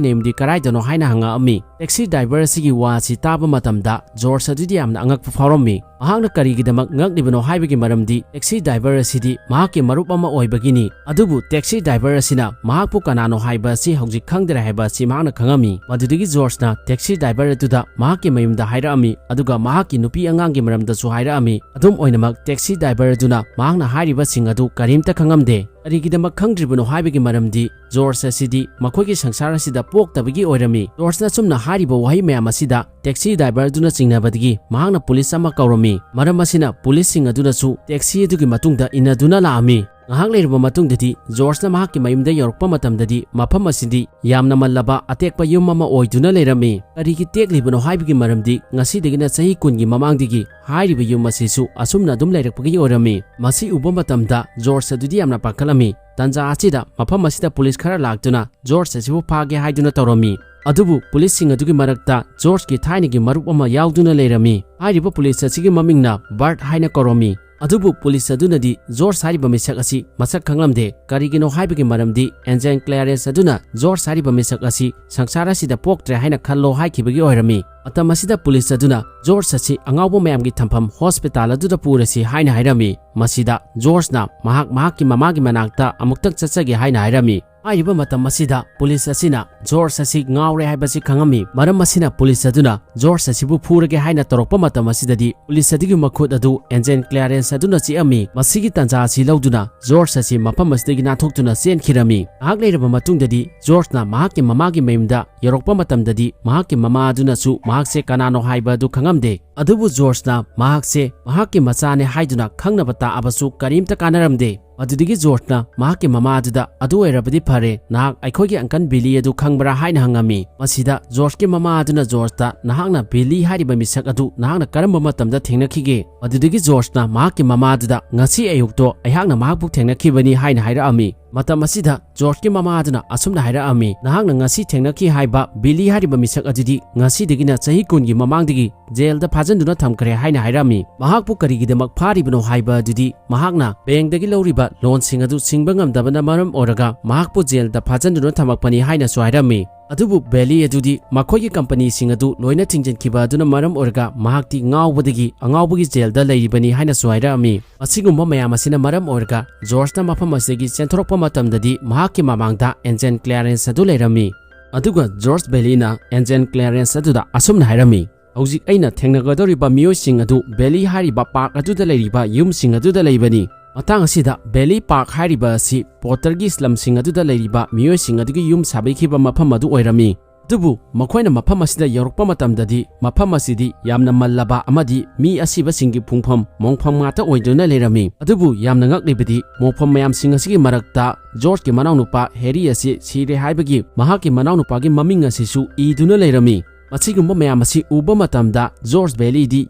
ꯅꯌꯨꯝꯗꯤ ꯀꯗꯥꯏꯗꯅꯣ?" ꯍꯥꯏꯅ ꯍꯪꯉꯛꯑꯝꯃꯤ꯫ ꯇꯦꯛꯁꯤ ꯗ꯭ꯔꯥꯏꯚꯔ ꯑꯁꯤꯒꯤ ꯋꯥ ꯑꯁꯤ ꯇꯥꯕ ꯃꯇꯝꯗ ꯖꯣꯔꯖ ꯑꯗꯨꯗꯤ ꯌꯥꯝꯅ ꯑꯉꯛꯄ ꯐꯥꯎꯔꯝꯃꯤ꯫ ꯃꯍꯥꯛꯅ ꯀꯔꯤꯒꯤꯗꯃꯛ ꯉꯛꯂꯤꯕꯅꯣ ꯍꯥꯏꯕꯒꯤ ꯃꯔꯝꯗꯤ ꯇꯦꯛꯁꯤ ꯗ꯭ꯔꯥꯏꯚꯔ ꯑꯁꯤꯗꯤ ꯃꯍꯥꯛꯀꯤ ꯃꯔꯨꯞ ꯑꯃ ꯑꯣꯏꯕꯒꯤꯅꯤ꯫ ꯑꯗꯨꯕꯨ ꯇꯦꯛꯁꯤ ꯗ꯭ꯔꯥꯏꯚꯔ ꯑꯁꯤꯅ ꯃꯍꯥꯛꯄꯨ ꯀꯅꯥꯅꯣ ꯍꯥꯏꯕ ꯑꯁꯤ ꯍꯧꯖꯤꯛ ꯈꯪꯗ꯭ꯔꯦ ꯍꯥꯏꯕ ꯑꯁꯤ ꯃꯍꯥꯛꯅ ꯈꯪꯉꯝꯃꯤ꯫ ꯃꯗꯨꯗꯒꯤ ꯖꯣꯔꯖꯅ ꯇꯦꯛꯁꯤ ꯗ꯭ꯔꯥꯏꯚꯔ ꯑꯗꯨꯗ ꯃꯍꯥꯛꯀꯤ ꯃꯌꯨꯝꯗ ꯍꯥꯏꯔꯛꯑꯝꯃꯤ, ꯑꯗꯨꯒ ꯃꯍꯥꯛꯀꯤ ꯅꯨꯄꯤ ꯑꯉꯥꯡꯒꯤ ꯃꯔꯝꯗꯁꯨ ꯍꯥꯏꯔꯛꯑꯝꯃꯤ꯫ ꯑꯗꯨꯝ ꯑꯣꯏꯅꯃꯛ, ꯇꯦꯛꯁꯤ ꯗ꯭ꯔꯥꯏꯚꯔ ꯑꯗꯨꯅ ꯃꯍꯥꯛꯅ ꯍꯥꯏꯔꯤꯕꯁꯤꯡ ꯑꯗꯨ ꯀꯔꯤꯝꯇ ꯈꯪꯉꯝꯗꯦ꯫ ꯀꯔꯤꯒꯤꯗꯃꯛ ꯈꯪꯗ꯭ꯔꯤꯕꯅꯣ ꯍꯥꯏꯕꯒꯤ ꯃꯔꯝꯗꯤ ꯖꯣꯔꯖ ꯑꯁꯤꯗꯤ ꯃꯈꯣꯏꯒꯤ ꯁꯪꯁꯥꯔ ꯑꯁꯤꯗ ꯄꯣꯛꯇꯕꯒꯤ ꯑꯣꯏꯔꯝꯃꯤ꯫ ꯖꯣꯔꯖꯅ ꯑꯁꯨꯝꯅ ꯍꯥꯏꯔꯤꯕ ꯋꯥꯍꯩ ꯃꯌꯥꯝ ꯑꯁꯤꯗ ꯇꯦꯛꯁꯤ ꯗ꯭ꯔꯥꯏꯚꯔꯗꯨꯅ ꯆꯤꯡꯅꯕꯗꯒꯤ ꯃꯍꯥꯛꯅ ꯄꯨꯂꯤꯁ ꯑꯃ ꯀꯧꯔꯝꯃꯤ꯫ ꯃꯔꯝ ꯑꯁꯤꯅ ꯄꯨꯂꯤꯁꯁꯤꯡ ꯑꯗꯨꯅꯁꯨ ꯇꯦꯛꯁꯤ ꯑꯗꯨꯒꯤ ꯃꯇꯨꯡꯗ ꯏꯟꯅꯗꯨꯅ ꯂꯥꯛꯑꯝꯃꯤ꯫ ꯉꯥꯏꯍꯥꯛ ꯂꯩꯔꯕ ꯃꯇꯨꯡꯗꯗꯤ ꯖꯣꯔꯖꯅ ꯃꯍꯥꯛꯀꯤ ꯃꯌꯨꯝꯗ ꯌꯧꯔꯛꯄ ꯃꯇꯝꯗꯗꯤ ꯃꯐꯝ ꯑꯁꯤꯗꯤ ꯌꯥꯝꯅ ꯃꯜꯂꯕ ꯑꯇꯦꯛꯄ ꯌꯨꯝ ꯑꯃ ꯑꯣꯏꯗꯨꯅ ꯂꯩꯔꯝꯃꯤ꯫ ꯀꯔꯤꯒꯤ ꯇꯦꯛꯂꯤꯕꯅꯣ ꯍꯥꯏꯕꯒꯤ ꯃꯔꯝꯗꯤ ꯉꯁꯤꯗꯒꯤꯅ ꯆꯍꯤ ꯀꯨꯟꯒꯤ ꯃꯃꯥꯡꯗꯒꯤ ꯍꯥꯏꯔꯤꯕ ꯌꯨꯝ ꯑꯁꯤꯁꯨ ꯑꯁꯨꯝꯅ ꯑꯗꯨꯝ ꯂꯩꯔꯛꯄꯒꯤ ꯑꯣꯏꯔꯝꯃꯤ꯫ ꯃꯁꯤ ꯎꯕ ꯃꯇꯝꯗ ꯖꯣꯔꯖ ꯑꯗꯨꯗꯤ ꯌꯥꯝꯅ ꯄꯥꯈꯠꯂꯝꯃꯤ꯫ ꯇꯟꯖꯥ ꯑꯁꯤꯗ ꯃꯐꯝ ꯑꯁꯤꯗ ꯄꯨꯂꯤꯁ ꯈꯔ ꯂꯥꯛꯇꯨꯅ ꯖꯣꯔꯖ ꯑꯁꯤꯕꯨ ꯐꯥꯒꯦ ꯍꯥꯏꯗꯨꯅ ꯇꯧꯔꯝꯃꯤ꯫ ꯑꯗꯨꯕꯨ ꯄꯨꯂꯤꯁꯁꯤꯡ ꯑꯗꯨꯒꯤ ꯃꯔꯛꯇ ꯖꯣꯔꯖꯀꯤ ꯊꯥꯏꯅꯒꯤ ꯃꯔꯨꯞ ꯑꯃ ꯌꯥꯎꯗꯨꯅ ꯂꯩꯔꯝꯃꯤ꯫ ꯍꯥꯏꯔꯤꯕ ꯄꯨꯂꯤꯁ ꯑꯁꯤꯒꯤ ꯃꯃꯤꯡꯅ ꯕꯥꯔꯠ ꯍꯥꯏꯅ ꯀꯧꯔꯝꯃꯤ꯫ ꯑꯗꯨꯕꯨ ꯄꯨꯂꯤꯁ ꯑꯗꯨꯅꯗꯤ ꯖꯣꯔꯖ ꯍꯥꯏꯔꯤꯕ ꯃꯤꯁꯛ ꯑꯁꯤ ꯃꯁꯛ ꯈꯪꯂꯝꯗꯦ꯫ ꯀꯔꯤꯒꯤꯅꯣ ꯍꯥꯏꯕꯒꯤ ꯃꯔꯝꯗꯤ ꯑꯦꯟꯖꯦꯟ ꯀ꯭ꯂꯦꯔꯦꯟꯁ ꯑꯗꯨꯅ ꯖꯣꯔꯖ ꯍꯥꯏꯔꯤꯕ ꯃꯤꯁꯛ ꯑꯁꯤ ꯁꯪꯁꯥꯔ ꯑꯁꯤꯗ ꯄꯣꯛꯇ꯭ꯔꯦ ꯍꯥꯏꯅ ꯈꯜꯂꯣ ꯍꯥꯏꯈꯤꯕꯒꯤ ꯑꯣꯏꯔꯝꯃꯤ꯫ ꯃꯇꯝ ꯑꯁꯤꯗ ꯄꯨꯂꯤꯁ ꯑꯗꯨꯅ ꯖꯣꯔꯖ ꯑꯁꯤ ꯑꯉꯥꯎꯕ ꯃꯌꯥꯝꯒꯤ ꯊꯝꯐꯝ ꯍꯣꯁꯄꯤꯇꯥꯜ ꯑꯗꯨꯗ ꯄꯨꯔꯁꯤ ꯍꯥꯏꯅ ꯍꯥꯏꯔꯝꯃꯤ꯫ ꯃꯁꯤꯗ ꯖꯣꯔꯖꯅ ꯃꯍꯥꯛ ꯃꯍꯥꯛꯀꯤ ꯃꯃꯥꯒꯤ ꯃꯅꯥꯛꯇ ꯑꯃꯨꯛꯇꯪ ꯆꯠꯆꯒꯦ ꯍꯥꯏꯅ ꯍꯥꯏꯔꯝꯃꯤ꯫ ꯍꯥꯏꯔꯤꯕ ꯃꯇꯝ ꯑꯁꯤꯗ ꯄꯨꯂꯤꯁ ꯑꯁꯤꯅ ꯖꯣꯔꯖ ꯑꯁꯤ ꯉꯥꯎꯔꯦ ꯍꯥꯏꯕꯁꯤ ꯈꯪꯉꯝꯃꯤ꯫ ꯃꯔꯝ ꯑꯁꯤꯅ ꯄꯨꯂꯤꯁ ꯑꯗꯨꯅ ꯖꯣꯔꯖ ꯑꯁꯤꯕꯨ ꯐꯨꯔꯒꯦ ꯍꯥꯏꯅ ꯇꯧꯔꯛꯄ ꯃꯇꯝ ꯑꯁꯤꯗꯗꯤ ꯄꯨꯂꯤꯁ ꯑꯗꯨꯒꯤ ꯃꯈꯨꯠ ꯑꯗꯨ ꯑꯦꯟꯖꯦꯟ ꯀ꯭ꯂꯦꯔꯦꯟꯁ ꯑꯗꯨꯅ ꯆꯤꯛꯑꯝꯃꯤ꯫ ꯃꯁꯤꯒꯤ ꯇꯥꯟꯖꯥ ꯑꯁꯤ ꯂꯧꯗꯨꯅ ꯖꯣꯔꯖ ꯑꯁꯤ ꯃꯐꯝ ꯑꯁꯤꯗꯒꯤ ꯅꯥꯟꯊꯣꯛꯇꯨꯅ ꯆꯦꯟꯈꯤꯔꯝꯃꯤ꯫ ꯉꯥꯏꯍꯥꯛ ꯂꯩꯔꯕ ꯃꯇꯨꯡꯗꯗꯤ ꯖꯣꯔꯖꯅ ꯃꯍꯥꯛꯀꯤ ꯃꯃꯥꯒꯤ ꯃꯌꯨꯝꯗ ꯌꯧꯔꯛꯄ ꯃꯇꯝꯗꯗꯤ ꯃꯍꯥꯛꯀꯤ ꯃꯃꯥ ꯑꯗꯨꯅꯁꯨ ꯃꯍꯥꯛꯁꯦ ꯀꯅꯥꯅꯣ ꯍꯥꯏꯕ ꯑꯗꯨ ꯈꯪꯉꯝꯗꯦ꯫ ꯑꯗꯨꯕꯨ ꯖꯣꯔꯖꯅ ꯃꯍꯥꯛꯁꯦ ꯃꯍꯥꯛꯀꯤ ꯃꯆꯥꯅꯦ ꯍꯥꯏꯗꯨꯅ ꯈꯪꯅꯕ ꯇꯥꯛꯑꯕꯁꯨ ꯀꯔꯤꯝꯇ ꯀꯥꯟꯅꯔꯝꯗꯦ꯫ ꯑꯗꯨꯗꯒꯤ ꯖꯣꯔꯖꯅ ꯃꯍꯥꯛꯀꯤ ꯃꯃꯥ ꯑꯗꯨꯗ, "ꯑꯗꯨ ꯑꯣꯏꯔꯕꯗꯤ ꯐꯔꯦ, ꯅꯍꯥꯛ ꯑꯩꯈꯣꯏꯒꯤ ꯑꯪꯀꯜ ꯕꯤꯂꯤ ꯑꯗꯨ ꯈꯪꯕ꯭ꯔꯥ?" ꯍꯥꯏꯅ ꯍꯪꯉꯝꯃꯤ꯫ ꯃꯁꯤꯗ ꯖꯣꯔꯖꯀꯤ ꯃꯃꯥ ꯑꯗꯨꯅ ꯖꯣꯔꯖꯇ, "ꯅꯍꯥꯛꯅ ꯕꯤꯂꯤ ꯍꯥꯏꯔꯤꯕ ꯃꯤꯁꯛ ꯑꯗꯨ ꯅꯍꯥꯛꯅ ꯀꯔꯝꯕ ꯃꯇꯝꯗ ꯊꯦꯡꯅꯈꯤꯒꯦ?" ꯑꯗꯨꯗꯒꯤ ꯖꯣꯔꯖꯅ ꯃꯍꯥꯛꯀꯤ ꯃꯃꯥ ꯑꯗꯨꯗ, "ꯉꯁꯤ ꯑꯌꯨꯛꯇꯣ ꯑꯩꯍꯥꯛꯅ ꯃꯍꯥꯛꯄꯨ ꯊꯦꯡꯅꯈꯤꯕꯅꯤ" ꯍꯥꯏꯅ ꯍꯥꯏꯔꯛꯑꯝꯃꯤ꯫ ꯃꯇꯝ ꯑꯁꯤꯗ ꯖꯣꯔꯖꯀꯤ ꯃꯃꯥ ꯑꯗꯨꯅ ꯑꯁꯨꯝꯅ ꯍꯥꯏꯔꯛꯑꯝꯃꯤ, "ꯅꯍꯥꯛꯅ ꯉꯁꯤ ꯊꯦꯡꯅꯈꯤ ꯍꯥꯏꯕ ꯕꯤꯂꯤ ꯍꯥꯏꯔꯤꯕ ꯃꯤꯁꯛ ꯑꯗꯨꯗꯤ ꯉꯁꯤꯗꯒꯤꯅ ꯆꯍꯤ ꯀꯨꯟꯒꯤ ꯃꯃꯥꯡꯗꯒꯤ ꯖꯦꯜꯗ ꯐꯥꯖꯤꯟꯗꯨꯅ ꯊꯝꯈ꯭ꯔꯦ" ꯍꯥꯏꯅ ꯍꯥꯏꯔꯝꯃꯤ꯫ ꯃꯍꯥꯛꯄꯨ ꯀꯔꯤꯒꯤꯗꯃꯛ ꯐꯥꯔꯤꯕꯅꯣ ꯍꯥꯏꯕ ꯑꯗꯨꯗꯤ ꯃꯍꯥꯛꯅ ꯕꯦꯡꯗꯒꯤ ꯂꯧꯔꯤꯕ ꯂꯣꯟꯁꯤꯡ ꯑꯗꯨ ꯁꯤꯡꯕ ꯉꯝꯗꯕꯅ ꯃꯔꯝ ꯑꯣꯏꯔꯒ ꯃꯍꯥꯛꯄꯨ ꯖꯦꯜꯗ ꯐꯥꯖꯤꯟꯗꯨꯅ ꯊꯝꯃꯛꯄꯅꯤ ꯍꯥꯏꯅꯁꯨ ꯍꯥꯏꯔꯝꯃꯤ꯫ ꯑꯗꯨꯕꯨ ꯕꯦꯂꯤ ꯑꯗꯨꯗꯤ ꯃꯈꯣꯏꯒꯤ ꯀꯝꯄꯅꯤꯁꯤꯡ ꯑꯗꯨ ꯂꯣꯏꯅ ꯊꯤꯡꯖꯤꯟꯈꯤꯕ ꯑꯗꯨꯅ ꯃꯔꯝ ꯑꯣꯏꯔꯒ ꯃꯍꯥꯛꯇꯤ ꯉꯥꯎꯕꯗꯒꯤ ꯑꯉꯥꯎꯕꯒꯤ ꯖꯦꯜꯗ ꯂꯩꯔꯤꯕꯅꯤ ꯍꯥꯏꯅꯁꯨ ꯍꯥꯏꯔꯛꯑꯝꯃꯤ꯫ ꯑꯁꯤꯒꯨꯝꯕ ꯃꯌꯥꯝ ꯑꯁꯤꯅ ꯃꯔꯝ ꯑꯣꯏꯔꯒ ꯖꯣꯔꯖꯅ ꯃꯐꯝ ꯑꯁꯤꯗꯒꯤ ꯆꯦꯟꯊꯣꯔꯛꯄ ꯃꯇꯝꯗꯗꯤ ꯃꯍꯥꯛꯀꯤ ꯃꯃꯥꯡꯗ ꯑꯦꯟꯖꯦꯟ ꯀ꯭ꯂꯦꯔꯦꯟꯁ ꯑꯗꯨ ꯂꯩꯔꯝꯃꯤ꯫ ꯑꯗꯨꯒ ꯖꯣꯔꯖ ꯕꯦꯂꯤꯅ ꯑꯦꯟꯖꯦꯟ ꯀ꯭ꯂꯦꯔꯦꯟꯁ ꯑꯗꯨꯗ ꯑꯁꯨꯝꯅ ꯍꯥꯏꯔꯝꯃꯤ, "ꯍꯧꯖꯤꯛ ꯑꯩꯅ ꯊꯦꯡꯅꯒꯗꯧꯔꯤꯕ ꯃꯤꯑꯣꯏꯁꯤꯡ ꯑꯗꯨ ꯕꯦꯂꯤ ꯍꯥꯏꯔꯤꯕ ꯄꯥꯔꯛ ꯑꯗꯨꯗ ꯂꯩꯔꯤꯕ ꯌꯨꯝꯁꯤꯡ ꯑꯗꯨꯗ ꯂꯩꯕꯅꯤ꯫ ꯃꯇꯥꯡ ꯑꯁꯤꯗ ꯕꯦꯂꯤ ꯄꯥꯔꯛ ꯍꯥꯏꯔꯤꯕ ꯑꯁꯤ ꯄꯣꯇꯔꯒꯤ ꯂꯝꯁꯤꯡ ꯑꯗꯨꯗ ꯂꯩꯔꯤꯕ ꯃꯤꯑꯣꯏꯁꯤꯡ ꯑꯗꯨꯒꯤ ꯌꯨꯝ ꯁꯥꯕꯤꯈꯤꯕ ꯃꯐꯝ ꯑꯗꯨ ꯑꯣꯏꯔꯝꯃꯤ꯫ ꯑꯗꯨꯕꯨ ꯃꯈꯣꯏꯅ ꯃꯐꯝ ꯑꯁꯤꯗ ꯌꯧꯔꯛꯄ ꯃꯇꯝꯗꯗꯤ ꯃꯐꯝ ꯑꯁꯤꯗꯤ ꯌꯥꯝꯅ ꯃꯜꯂꯕ ꯑꯃꯗꯤ ꯃꯤ ꯑꯁꯤꯕꯁꯤꯡꯒꯤ ꯐꯨꯡꯐꯝ ꯃꯣꯡꯐꯝ ꯉꯥꯛꯇ ꯑꯣꯏꯗꯨꯅ ꯂꯩꯔꯝꯃꯤ꯫ ꯑꯗꯨꯕꯨ ꯌꯥꯝꯅ ꯉꯛꯂꯤꯕꯗꯤ ꯃꯣꯡꯐꯝ ꯃꯌꯥꯝꯁꯤꯡ ꯑꯁꯤꯒꯤ ꯃꯔꯛꯇ ꯖꯣꯔꯖꯀꯤ ꯃꯅꯥꯎꯅꯨꯄꯥ ꯍꯦꯔꯤ ꯑꯁꯤ ꯁꯤꯔꯦ ꯍꯥꯏꯕꯒꯤ ꯃꯍꯥꯛꯀꯤ ꯃꯅꯥꯎꯅꯨꯄꯥꯒꯤ ꯃꯃꯤꯡ ꯑꯁꯤꯁꯨ ꯏꯗꯨꯅ ꯂꯩꯔꯝꯃꯤ꯫ ꯃꯁꯤꯒꯨꯝꯕ ꯃꯌꯥꯝ ꯑꯁꯤ ꯎꯕ ꯃꯇꯝꯗ ꯖꯣꯔꯖ ꯕꯦꯂꯤꯗꯤ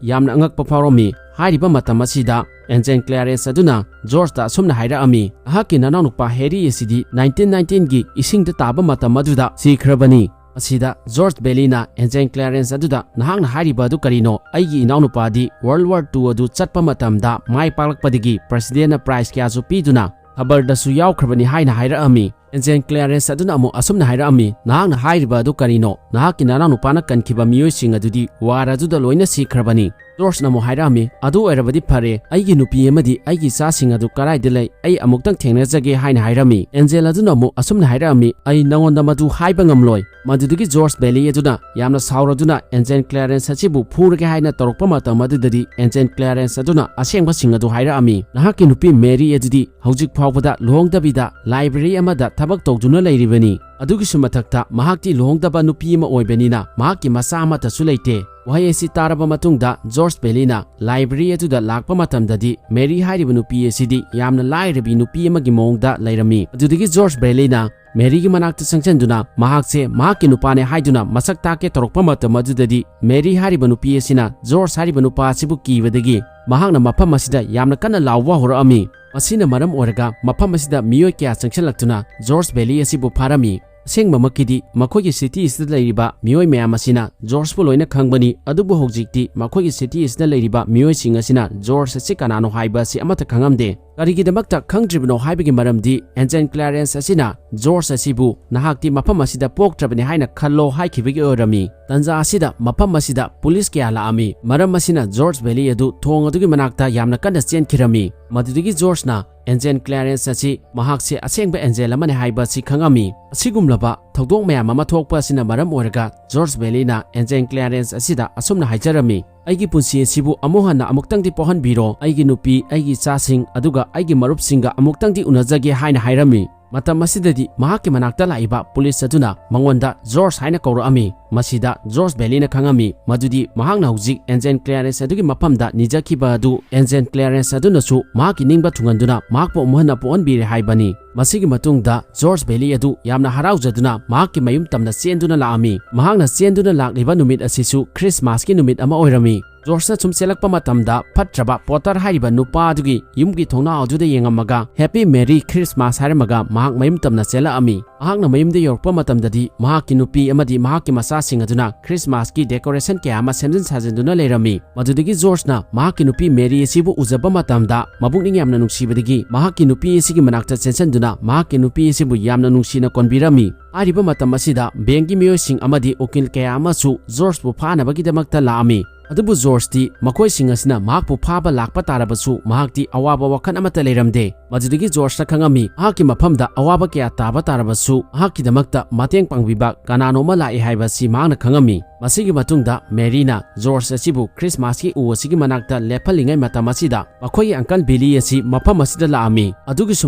ꯌꯥꯝꯅ ꯑꯉꯛꯄ ꯐꯥꯎꯔꯝꯃꯤ꯫ ꯍꯥꯏꯔꯤꯕ ꯃꯇꯝ ꯑꯁꯤꯗ ꯑꯦꯟꯖꯦꯟ ꯀ꯭ꯂꯦꯔꯦꯟꯁ ꯑꯗꯨꯅ ꯖꯣꯔꯖꯇ ꯑꯁꯨꯝꯅ ꯍꯥꯏꯔꯛꯑꯝꯃꯤ, "ꯅꯍꯥꯛꯀꯤ ꯅꯅꯥꯎꯅꯨꯄꯥ ꯍꯦꯔꯤ ꯑꯁꯤꯗꯤ ꯅꯥꯏꯟꯇꯤꯟ ꯅꯥꯏꯟꯇꯤꯟꯒꯤ ꯏꯁꯤꯡꯗ ꯇꯥꯕ ꯃꯇꯝ ꯑꯗꯨꯗ ꯁꯤꯈ꯭ꯔꯕꯅꯤ꯫" ꯃꯁꯤꯗ ꯖꯣꯔꯖ ꯕꯦꯂꯤꯅ ꯑꯦꯟꯖꯦꯟ ꯀ꯭ꯂꯦꯔꯦꯟꯁ ꯑꯗꯨꯗ, "ꯅꯍꯥꯛꯅ ꯍꯥꯏꯔꯤꯕ ꯑꯗꯨ ꯀꯔꯤꯅꯣ? ꯑꯩꯒꯤ ꯏꯅꯥꯎꯅꯨꯄꯥꯗꯤ ꯋꯥꯔꯜ ꯋꯥꯔ ꯇꯨ ꯑꯗꯨ ꯆꯠꯄ ꯃꯇꯝꯗ ꯃꯥꯏ ꯄꯥꯛꯂꯛꯄꯗꯒꯤ ꯄ꯭ꯔꯦꯁꯤꯗꯦꯟꯠꯅ ꯄ꯭ꯔꯥꯏꯖ ꯀꯌꯥꯁꯨ ꯄꯤꯗꯨꯅ ꯈꯕꯔꯗꯁꯨ ꯌꯥꯎꯈ꯭ꯔꯕꯅꯤ" ꯍꯥꯏꯅ ꯍꯥꯏꯔꯛꯑꯝꯃꯤ꯫ ꯑꯦꯟꯖꯦꯟ ꯀ꯭ꯂꯦꯔꯦꯟꯁ ꯑꯗꯨꯅ ꯑꯃꯨꯛ ꯑꯁꯨꯝꯅ ꯍꯥꯏꯔꯛꯑꯝꯃꯤ, "ꯅꯍꯥꯛꯅ ꯍꯥꯏꯔꯤꯕ ꯑꯗꯨ ꯀꯔꯤꯅꯣ? ꯅꯍꯥꯛꯀꯤ ꯅꯅꯥꯎꯅꯨꯄꯥꯅ ꯀꯟꯈꯤꯕ ꯃꯤꯑꯣꯏꯁꯤꯡ ꯑꯗꯨꯗꯤ ꯋꯥꯔ ꯑꯗꯨꯗ ꯂꯣꯏꯅ ꯁꯤꯈ꯭ꯔꯕꯅꯤ꯫" ꯖꯣꯔꯖꯅ ꯑꯃꯨꯛ ꯍꯥꯏꯔꯛꯑꯝꯃꯤ, "ꯑꯗꯨ ꯑꯣꯏꯔꯕꯗꯤ ꯐꯔꯦ, ꯑꯩꯒꯤ ꯅꯨꯄꯤ ꯑꯃꯗꯤ ꯑꯩꯒꯤ ꯏꯆꯥꯁꯤꯡ ꯑꯗꯨ ꯀꯗꯥꯏꯗ ꯂꯩ? ꯑꯩ ꯑꯃꯨꯛꯇꯪ ꯊꯦꯡꯅꯖꯒꯦ" ꯍꯥꯏꯅ ꯍꯥꯏꯔꯝꯃꯤ꯫ ꯑꯦꯟꯖꯦꯟ ꯑꯗꯨꯅ ꯑꯃꯨꯛ ꯑꯁꯨꯝꯅ ꯍꯥꯏꯔꯛꯑꯝꯃꯤ, "ꯑꯩ ꯅꯉꯣꯟꯗ ꯃꯗꯨ ꯍꯥꯏꯕ ꯉꯝꯂꯣꯏ꯫" ꯃꯗꯨꯗꯒꯤ ꯖꯣꯔꯖ ꯕꯦꯂꯤ ꯑꯗꯨꯅ ꯌꯥꯝꯅ ꯁꯥꯎꯔꯗꯨꯅ ꯑꯦꯟꯖꯦꯟ ꯀ꯭ꯂꯦꯔꯦꯟꯁ ꯑꯁꯤꯕꯨ ꯐꯨꯔꯒꯦ ꯍꯥꯏꯅ ꯇꯧꯔꯛꯄ ꯃꯇꯝ ꯑꯗꯨꯗꯗꯤ ꯑꯦꯟꯖꯦꯟ ꯀ꯭ꯂꯦꯔꯦꯟꯁ ꯑꯗꯨꯅ ꯑꯁꯦꯡꯕꯁꯤꯡ ꯑꯗꯨ ꯍꯥꯏꯔꯛꯑꯝꯃꯤ, "ꯅꯍꯥꯛꯀꯤ ꯅꯨꯄꯤ ꯃꯦꯔꯤ ꯑꯗꯨꯗꯤ ꯍꯧꯖꯤꯛ ꯐꯥꯎꯕꯗ ꯂꯨꯍꯣꯡꯗꯕꯤꯗ ꯂꯥꯏꯕ꯭ꯔꯦꯔꯤ ꯑꯃꯗ ꯊꯕꯛ ꯇꯧꯗꯨꯅ ꯂꯩꯔꯤꯕꯅꯤ꯫ ꯑꯗꯨꯒꯤꯁꯨ ꯃꯊꯛꯇ ꯃꯍꯥꯛꯇꯤ ꯂꯨꯍꯣꯡꯗꯕ ꯅꯨꯄꯤ ꯑꯃ ꯑꯣꯏꯕꯅꯤꯅ ꯃꯍꯥꯛꯀꯤ ꯃꯆꯥ ꯑꯃꯠꯇꯁꯨ ꯂꯩꯇꯦ꯫" ꯋꯥꯍꯩ ꯑꯁꯤ ꯇꯥꯔꯕ ꯃꯇꯨꯡꯗ ꯖꯣꯔꯖ ꯕꯦꯂꯤꯅ ꯂꯥꯏꯕ꯭ꯔꯦꯔꯤ ꯑꯗꯨꯗ ꯂꯥꯛꯄ ꯃꯇꯝꯗꯗꯤ ꯃꯦꯔꯤ ꯍꯥꯏꯔꯤꯕ ꯅꯨꯄꯤ ꯑꯁꯤꯗꯤ ꯌꯥꯝꯅ ꯂꯥꯏꯔꯕꯤ ꯅꯨꯄꯤ ꯑꯃꯒꯤ ꯃꯑꯣꯡꯗ ꯂꯩꯔꯝꯃꯤ꯫ ꯑꯗꯨꯗꯒꯤ ꯖꯣꯔꯖ ꯕꯦꯂꯤꯅ ꯃꯦꯔꯤꯒꯤ ꯃꯅꯥꯛꯇ ꯆꯪꯁꯤꯟꯗꯨꯅ ꯃꯍꯥꯛꯁꯦ ꯃꯍꯥꯛꯀꯤ ꯅꯨꯄꯥꯅꯦ ꯍꯥꯏꯗꯨꯅ ꯃꯁꯛ ꯇꯥꯛꯀꯦ ꯇꯧꯔꯛꯄ ꯃꯇꯝ ꯑꯗꯨꯗꯗꯤ ꯃꯦꯔꯤ ꯍꯥꯏꯔꯤꯕ ꯅꯨꯄꯤ ꯑꯁꯤꯅ ꯖꯣꯔꯖ ꯍꯥꯏꯔꯤꯕ ꯅꯨꯄꯥ ꯑꯁꯤꯕꯨ ꯀꯤꯕꯗꯒꯤ ꯃꯍꯥꯛꯅ ꯃꯐꯝ ꯑꯁꯤꯗ ꯌꯥꯝꯅ ꯀꯟꯅ ꯂꯥꯎꯕ ꯍꯧꯔꯛꯑꯝꯃꯤ꯫ ꯃꯁꯤꯅ ꯃꯔꯝ ꯑꯣꯏꯔꯒ ꯃꯐꯝ ꯑꯁꯤꯗ ꯃꯤꯑꯣꯏ ꯀꯌꯥ ꯆꯪꯁꯤꯜꯂꯛꯇꯨꯅ ꯖꯣꯔꯖ ꯕꯦꯂꯤ ꯑꯁꯤꯕꯨ ꯐꯥꯔꯝꯃꯤ꯫ ꯑꯁꯦꯡꯕꯃꯛꯀꯤꯗꯤ ꯃꯈꯣꯏꯒꯤ ꯁꯤꯇꯤ ꯑꯁꯤꯗ ꯂꯩꯔꯤꯕ ꯃꯤꯑꯣꯏ ꯃꯌꯥꯝ ꯑꯁꯤꯅ ꯖꯣꯔꯖꯄꯨ ꯂꯣꯏꯅ ꯈꯪꯕꯅꯤ, ꯑꯗꯨꯕꯨ ꯍꯧꯖꯤꯛꯇꯤ ꯃꯈꯣꯏꯒꯤ ꯁꯤꯇꯤ ꯑꯁꯤꯗ ꯂꯩꯔꯤꯕ ꯃꯤꯑꯣꯏꯁꯤꯡ ꯑꯁꯤꯅ ꯖꯣꯔꯖ ꯑꯁꯤ ꯀꯅꯥꯅꯣ ꯍꯥꯏꯕ ꯑꯁꯤ ꯑꯃꯠꯇ ꯈꯪꯉꯝꯗꯦ꯫ ꯀꯔꯤꯒꯤꯗꯃꯛꯇ ꯈꯪꯗ꯭ꯔꯤꯕꯅꯣ ꯍꯥꯏꯕꯒꯤ ꯃꯔꯝꯗꯤ ꯑꯦꯟꯖꯦꯟ ꯀ꯭ꯂꯦꯔꯦꯟꯁ ꯑꯁꯤꯅ ꯖꯣꯔꯖ ꯑꯁꯤꯕꯨ "ꯅꯍꯥꯛꯇꯤ ꯃꯐꯝ ꯑꯁꯤꯗ ꯄꯣꯛꯇ꯭ꯔꯕꯅꯤ" ꯍꯥꯏꯅ ꯈꯜꯂꯣ ꯍꯥꯏꯈꯤꯕꯒꯤ ꯑꯣꯏꯔꯝꯃꯤ꯫ ꯇꯟꯖꯥ ꯑꯁꯤꯗ ꯃꯐꯝ ꯑꯁꯤꯗ ꯄꯨꯂꯤꯁ ꯀꯌꯥ ꯂꯥꯛꯑꯝꯃꯤ, ꯃꯔꯝ ꯑꯁꯤꯅ ꯖꯣꯔꯖ ꯕꯦꯂꯤ ꯑꯗꯨ ꯊꯣꯡ ꯑꯗꯨꯒꯤ ꯃꯅꯥꯛꯇ ꯌꯥꯝꯅ ꯀꯟꯅ ꯆꯦꯟꯈꯤꯔꯝꯃꯤ꯫ ꯃꯗꯨꯗꯒꯤ ꯖꯣꯔꯖꯅ ꯑꯦꯟꯖꯦꯟ ꯀ꯭ꯂꯦꯔꯦꯟꯁ ꯑꯁꯤ ꯃꯍꯥꯛꯁꯦ ꯑꯁꯦꯡꯕ ꯑꯦꯟꯖꯦꯜ ꯑꯃꯅꯤ ꯍꯥꯏꯕ ꯑꯁꯤ ꯈꯪꯉꯝꯃꯤ꯫ ꯑꯁꯤꯒꯨꯝꯂꯕ ꯊꯧꯗꯣꯛ ꯃꯌꯥꯝ ꯑꯃ ꯊꯣꯛꯄ ꯑꯁꯤꯅ ꯃꯔꯝ ꯑꯣꯏꯔꯒ ꯖꯣꯔꯖ ꯕꯦꯂꯤꯅ ꯑꯦꯟꯖꯦꯟ ꯀ꯭ꯂꯦꯔꯦꯟꯁ ꯑꯁꯤꯗ ꯑꯁꯨꯝꯅ ꯍꯥꯏꯖꯔꯝꯃꯤ, "ꯑꯩꯒꯤ ꯄꯨꯟꯁꯤ ꯑꯁꯤꯕꯨ ꯑꯃꯨꯛ ꯍꯟꯅ ꯑꯃꯨꯛꯇꯪꯗꯤ ꯄꯣꯛꯍꯟꯕꯤꯔꯣ꯫ ꯑꯩꯒꯤ ꯅꯨꯄꯤ, ꯑꯩꯒꯤ ꯏꯆꯥꯁꯤꯡ, ꯑꯗꯨꯒ ꯑꯩꯒꯤ ꯃꯔꯨꯞꯁꯤꯡꯒ ꯑꯃꯨꯛꯇꯪꯗꯤ ꯎꯅꯖꯒꯦ" ꯍꯥꯏꯅ ꯍꯥꯏꯔꯝꯃꯤ꯫ ꯃꯇꯝ ꯑꯁꯤꯗꯗꯤ ꯃꯍꯥꯛꯀꯤ ꯃꯅꯥꯛꯇ ꯂꯥꯛꯏꯕ ꯄꯨꯂꯤꯁ ꯑꯗꯨꯅ ꯃꯉꯣꯟꯗ ꯖꯣꯔꯖ ꯍꯥꯏꯅ ꯀꯧꯔꯛꯑꯝꯃꯤ꯫ ꯃꯁꯤꯗ ꯖꯣꯔꯖ ꯕꯦꯂꯤꯅ ꯈꯪꯉꯝꯃꯤ ꯃꯗꯨꯗꯤ ꯃꯍꯥꯛꯅ ꯍꯧꯖꯤꯛ ꯑꯦꯟꯖꯦꯟ ꯀ꯭ꯂꯦꯔꯦꯟꯁ ꯑꯗꯨꯒꯤ ꯃꯐꯝꯗ ꯅꯤꯖꯈꯤꯕ ꯑꯗꯨ ꯑꯦꯟꯖꯦꯟ ꯀ꯭ꯂꯦꯔꯦꯟꯁ ꯑꯗꯨꯅꯁꯨ ꯃꯍꯥꯛꯀꯤ ꯅꯤꯡꯕ ꯊꯨꯡꯍꯟꯗꯨꯅ ꯃꯍꯥꯛꯄꯨ ꯑꯃꯨꯛ ꯍꯟꯅ ꯄꯣꯛꯍꯟꯕꯤꯔꯦ ꯍꯥꯏꯕꯅꯤ꯫ ꯃꯁꯤꯒꯤ ꯃꯇꯨꯡꯗ ꯖꯣꯔꯖ ꯕꯦꯂꯤ ꯑꯗꯨ ꯌꯥꯝꯅ ꯍꯔꯥꯎꯖꯗꯨꯅ ꯃꯍꯥꯛꯀꯤ ꯃꯌꯨꯝ ꯇꯝꯅ ꯆꯦꯟꯗꯨꯅ ꯂꯥꯛꯑꯝꯃꯤ꯫ ꯃꯍꯥꯛꯅ ꯆꯦꯟꯗꯨꯅ ꯂꯥꯛꯂꯤꯕ ꯅꯨꯃꯤꯠ ꯑꯁꯤꯁꯨ ꯈ꯭ꯔꯤꯁꯃꯥꯁꯀꯤ ꯅꯨꯃꯤꯠ ꯑꯃ ꯑꯣꯏꯔꯝꯃꯤ꯫ ꯖꯣꯔꯖꯅ ꯁꯨꯝ ꯆꯦꯜꯂꯛꯄ ꯃꯇꯝꯗ ꯐꯠꯇ꯭ꯔꯕ ꯄꯣꯇꯔ ꯍꯥꯏꯔꯤꯕ ꯅꯨꯄꯥ ꯑꯗꯨꯒꯤ ꯌꯨꯝꯒꯤ ꯊꯣꯡꯅꯥꯎ ꯑꯗꯨꯗ ꯌꯦꯡꯉꯝꯃꯒ "Happy Merry Christmas" ꯍꯥꯏꯔꯝꯃꯒ ꯃꯍꯥꯛ ꯃꯌꯨꯝ ꯇꯝꯅ ꯆꯦꯜꯂꯛꯑꯝꯃꯤ꯫ ꯃꯍꯥꯛꯅ ꯃꯌꯨꯝꯗ ꯌꯧꯔꯛꯄ ꯃꯇꯝꯗꯗꯤ ꯃꯍꯥꯛꯀꯤ ꯅꯨꯄꯤ ꯑꯃꯗꯤ ꯃꯍꯥꯛꯀꯤ ꯃꯆꯥꯁꯤꯡ ꯑꯗꯨꯅ ꯈ꯭ꯔꯤꯁꯃꯥꯁꯀꯤ ꯗꯦꯀꯣꯔꯦꯁꯟ ꯀꯌꯥ ꯑꯃ ꯁꯦꯝꯖꯤꯟ ꯁꯥꯖꯤꯟꯗꯨꯅ ꯂꯩꯔꯝꯃꯤ꯫ ꯃꯗꯨꯗꯒꯤ ꯖꯣꯔꯖꯅ ꯃꯍꯥꯛꯀꯤ ꯅꯨꯄꯤ ꯃꯦꯔꯤ ꯑꯁꯤꯕꯨ ꯎꯖꯕ ꯃꯇꯝꯗ ꯃꯕꯨꯛꯅꯤꯡ ꯌꯥꯝꯅ ꯅꯨꯡꯁꯤꯕꯗꯒꯤ ꯃꯍꯥꯛꯀꯤ ꯅꯨꯄꯤ ꯑꯁꯤꯒꯤ ꯃꯅꯥꯛꯇ ꯆꯦꯟꯁꯤꯟꯗꯨꯅ ꯃꯍꯥꯛꯀꯤ ꯅꯨꯄꯤ ꯑꯁꯤꯕꯨ ꯌꯥꯝꯅ ꯅꯨꯡꯁꯤꯅ ꯀꯣꯟꯕꯤꯔꯝꯃꯤ꯫ ꯍꯥꯏꯔꯤꯕ ꯃꯇꯝ ꯑꯁꯤꯗ ꯕꯦꯡꯒꯤ ꯃꯤꯑꯣꯏꯁꯤꯡ ꯑꯃꯗꯤ ꯎꯀꯤꯜ ꯀꯌꯥ ꯑꯃꯁꯨ ꯖꯣꯔꯖꯄꯨ ꯐꯥꯅꯕꯒꯤꯗꯃꯛꯇ ꯂꯥꯛꯑꯝꯃꯤ꯫ ꯑꯗꯨꯕꯨ ꯖꯣꯔꯖꯇꯤ ꯃꯈꯣꯏꯁꯤꯡ ꯑꯁꯤꯅ ꯃꯍꯥꯛꯄꯨ ꯐꯥꯕ ꯂꯥꯛꯄ ꯇꯥꯔꯕꯁꯨ ꯃꯍꯥꯛꯇꯤ ꯑꯋꯥꯕ ꯋꯥꯈꯜ ꯑꯃꯠꯇ ꯂꯩꯔꯝꯗꯦ꯫ ꯃꯗꯨꯗꯒꯤ ꯖꯣꯔꯖꯅ ꯈꯪꯉꯝꯃꯤ ꯃꯍꯥꯛꯀꯤ ꯃꯐꯝꯗ ꯑꯋꯥꯕ ꯀꯌꯥ ꯇꯥꯕ ꯇꯥꯔꯕꯁꯨ ꯃꯍꯥꯛꯀꯤꯗꯃꯛꯇ ꯃꯇꯦꯡ ꯄꯥꯡꯕꯤꯕ ꯀꯅꯥꯅꯣꯝꯃ ꯂꯥꯛꯏ ꯍꯥꯏꯕꯁꯤ ꯃꯍꯥꯛꯅ ꯈꯪꯉꯝꯃꯤ꯫ ꯃꯁꯤꯒꯤ ꯃꯇꯨꯡꯗ ꯃꯦꯔꯤꯅ ꯖꯣꯔꯖ ꯑꯁꯤꯕꯨ ꯈ꯭ꯔꯤꯁꯃꯥꯁꯀꯤ ꯎ ꯑꯁꯤꯒꯤ ꯃꯅꯥꯛꯇ ꯂꯦꯞꯍꯜꯂꯤꯉꯩ ꯃꯇꯝ ꯑꯁꯤꯗ ꯃꯈꯣꯏꯒꯤ ꯑꯪꯀꯜ ꯕꯤꯂꯤ ꯑꯁꯤ ꯃꯐꯝ ꯑꯁꯤꯗ ꯂꯥꯛꯑꯝꯃꯤ꯫ ꯑꯗꯨꯒꯤꯁꯨ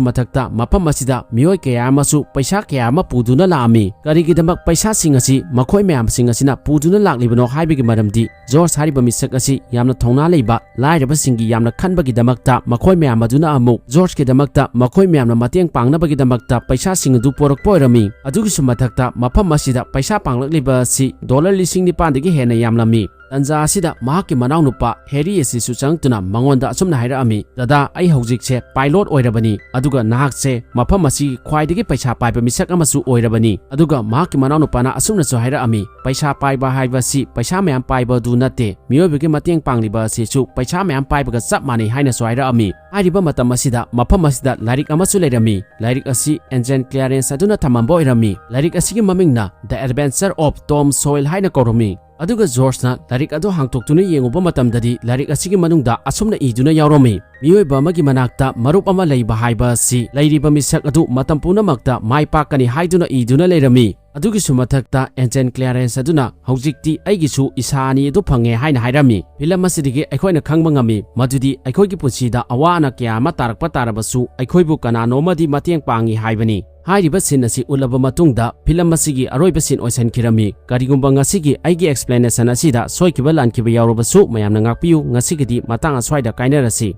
ꯃꯊꯛꯇ ꯃꯐꯝ ꯑꯁꯤꯗ ꯃꯤꯑꯣꯏ ꯀꯌꯥ ꯑꯃꯁꯨ ꯄꯩꯁꯥ ꯀꯌꯥ ꯑꯃ ꯄꯨꯗꯨꯅ ꯂꯥꯛꯑꯝꯃꯤ꯫ ꯀꯔꯤꯒꯤꯗꯃꯛ ꯄꯩꯁꯥꯁꯤꯡ ꯑꯁꯤ ꯃꯈꯣꯏ ꯃꯌꯥꯝꯁꯤꯡ ꯑꯁꯤꯅ ꯄꯨꯗꯨꯅ ꯂꯥꯛꯂꯤꯕꯅꯣ ꯍꯥꯏꯕꯒꯤ ꯃꯔꯝꯗꯤ ꯖꯣꯔꯖ ꯍꯥꯏꯔꯤꯕ ꯃꯤꯁꯛ ꯑꯁꯤ ꯌꯥꯝꯅ ꯊꯧꯅꯥ ꯂꯩꯕ, ꯂꯥꯏꯔꯕꯁꯤꯡꯒꯤ ꯌꯥꯝꯅ ꯈꯟꯕꯒꯤꯗꯃꯛꯇ ꯃꯈꯣꯏ ꯃꯌꯥꯝ ꯑꯗꯨꯅ ꯑꯃꯨꯛ ꯖꯣꯔꯖꯀꯤꯗꯃꯛꯇ ꯃꯈꯣꯏ ꯃꯌꯥꯝꯅ ꯃꯇꯦꯡ ꯄꯥꯡꯅꯕꯒꯤꯗꯃꯛꯇ ꯄꯩꯁꯥꯁꯤꯡ ꯑꯗꯨ ꯄꯨꯔꯛꯄ ꯑꯣꯏꯔꯝꯃꯤ꯫ ꯑꯗꯨꯒꯤꯁꯨ ꯃꯊꯛꯇ ꯃꯐꯝ ꯑꯁꯤꯗ ꯄꯩꯁꯥ ꯄꯥꯡꯂꯛꯂꯤꯕ ꯑꯁꯤ ꯗꯣꯂꯔ ꯂꯤꯁꯤꯡ ꯅꯤꯄꯥꯟꯗꯒꯤ ꯍꯦꯟꯅ ꯌꯥꯝꯂꯝꯃꯤ꯫ ꯇꯟꯖꯥ ꯑꯁꯤꯗ ꯃꯍꯥꯛꯀꯤ ꯃꯅꯥꯎꯅꯨꯄꯥ ꯍꯦꯔꯤ ꯑꯁꯤꯁꯨ ꯆꯪꯂꯛꯇꯨꯅ ꯃꯉꯣꯟꯗ ꯑꯁꯨꯝꯅ ꯍꯥꯏꯔꯛꯑꯝꯃꯤ, "ꯗꯗꯥ, ꯑꯩ ꯍꯧꯖꯤꯛꯁꯦ ꯄꯥꯏꯂꯣꯠ ꯑꯣꯏꯔꯕꯅꯤ, ꯑꯗꯨꯒ ꯅꯍꯥꯛꯁꯦ ꯃꯐꯝ ꯑꯁꯤꯒꯤ ꯈ꯭ꯋꯥꯏꯗꯒꯤ ꯄꯩꯁꯥ ꯄꯥꯏꯕ ꯃꯤꯁꯛ ꯑꯃꯁꯨ ꯑꯣꯏꯔꯕꯅꯤ"꯫ ꯑꯗꯨꯒ ꯃꯍꯥꯛꯀꯤ ꯃꯅꯥꯎꯅꯨꯄꯥꯅ ꯑꯁꯨꯝꯅꯁꯨ ꯍꯥꯏꯔꯛꯑꯝꯃꯤ, "ꯄꯩꯁꯥ ꯄꯥꯏꯕ ꯍꯥꯏꯕꯁꯤ ꯄꯩꯁꯥ ꯃꯌꯥꯝ ꯄꯥꯏꯕ ꯑꯗꯨ ꯅꯠꯇꯦ, ꯃꯤꯑꯣꯏꯕꯒꯤ ꯃꯇꯦꯡ ꯄꯥꯡꯂꯤꯕ ꯑꯁꯤꯁꯨ ꯄꯩꯁꯥ ꯃꯌꯥꯝ ꯄꯥꯏꯕꯒ ꯆꯞ ꯃꯥꯟꯅꯩ" ꯍꯥꯏꯅꯁꯨ ꯍꯥꯏꯔꯛꯑꯝꯃꯤ꯫ ꯍꯥꯏꯔꯤꯕ ꯃꯇꯝ ꯑꯁꯤꯗ ꯃꯐꯝ ꯑꯁꯤꯗ ꯂꯥꯏꯔꯤꯛ ꯑꯃꯁꯨ ꯂꯩꯔꯝꯃꯤ꯫ ꯂꯥꯏꯔꯤꯛ ꯑꯁꯤ ꯑꯦꯟꯖꯦꯟ ꯀ꯭ꯂꯤꯌꯥꯔꯦꯟꯁ ꯑꯗꯨꯅ ꯊꯝꯃꯝꯕ ꯑꯣꯏꯔꯝꯃꯤ꯫ ꯂꯥꯏꯔꯤꯛ ꯑꯁꯤꯒꯤ ꯃꯃꯤꯡꯅ "The Adventure of Tom Sawyer" ꯍꯥꯏꯅ ꯀꯧꯔꯝꯃꯤ꯫ ꯑꯗꯨꯒ ꯖꯣꯔꯖꯅ ꯂꯥꯏꯔꯤꯛ ꯑꯗꯨ ꯍꯥꯡꯇꯣꯛꯇꯨꯅ ꯌꯦꯡꯉꯨꯕ ꯃꯇꯝꯗꯗꯤ ꯂꯥꯏꯔꯤꯛ ꯑꯁꯤꯒꯤ ꯃꯅꯨꯡꯗ ꯑꯁꯨꯝꯅ ꯏꯗꯨꯅ ꯌꯥꯎꯔꯝꯃꯤ, "ꯃꯤꯑꯣꯏꯕ ꯑꯃꯒꯤ ꯃꯅꯥꯛꯇ ꯃꯔꯨꯞ ꯑꯃ ꯂꯩꯕ ꯍꯥꯏꯕ ꯑꯁꯤ ꯂꯩꯔꯤꯕ ꯃꯤꯁꯛ ꯑꯗꯨ ꯃꯇꯝ ꯄꯨꯝꯅꯃꯛꯇ ꯃꯥꯏ ꯄꯥꯛꯀꯅꯤ" ꯍꯥꯏꯗꯨꯅ ꯏꯗꯨꯅ ꯂꯩꯔꯝꯃꯤ꯫ ꯑꯗꯨꯒꯤꯁꯨ ꯃꯊꯛꯇ, ꯑꯦꯟꯖꯦꯟ ꯀ꯭ꯂꯦꯔꯦꯟꯁ ꯑꯗꯨꯅ, "ꯍꯧꯖꯤꯛꯇꯤ ꯑꯩꯒꯤꯁꯨ ꯏꯁꯥ ꯑꯅꯤ ꯑꯗꯨ ꯐꯪꯉꯦ" ꯍꯥꯏꯅ ꯍꯥꯏꯔꯝꯃꯤ꯫ ꯐꯤꯂꯝ ꯑꯁꯤꯗꯒꯤ ꯑꯩꯈꯣꯏꯅ ꯈꯪꯕ ꯉꯝꯃꯤ ꯃꯗꯨꯗꯤ ꯑꯩꯈꯣꯏꯒꯤ ꯄꯨꯟꯁꯤꯗ ꯑꯋꯥ ꯑꯅꯥ ꯀꯌꯥ ꯑꯃ ꯇꯥꯔꯛꯄ ꯇꯥꯔꯕꯁꯨ ꯑꯩꯈꯣꯏꯕꯨ ꯀꯅꯥꯅꯣꯝꯃꯗꯤ ꯃꯇꯦꯡ ꯄꯥꯡꯉꯤ ꯍꯥꯏꯕꯅꯤ꯫ ꯍꯥꯏꯔꯤꯕ ꯁꯤꯟ ꯑꯁꯤ ꯎꯠꯂꯕ ꯃꯇꯨꯡꯗ ꯐꯤꯂꯝ ꯑꯁꯤꯒꯤ ꯑꯔꯣꯏꯕ ꯁꯤꯟ ꯑꯣꯏꯁꯟꯈꯤꯔꯝꯃꯤ꯫ ꯀꯔꯤꯒꯨꯝꯕ ꯉꯁꯤꯒꯤ ꯑꯩꯒꯤ explanation ꯑꯁꯤꯗ ꯁꯣꯏꯈꯤꯕ ꯂꯥꯟꯈꯤꯕ ꯌꯥꯎꯔꯕꯁꯨ ꯃꯌꯥꯝꯅ ꯉꯥꯛꯄꯤꯌꯨ꯫ ꯉꯁꯤꯒꯤꯗꯤ ꯃꯇꯥꯡ ꯑꯁ꯭ꯋꯥꯏꯗ ꯀꯥꯏꯅꯔꯁꯤ꯫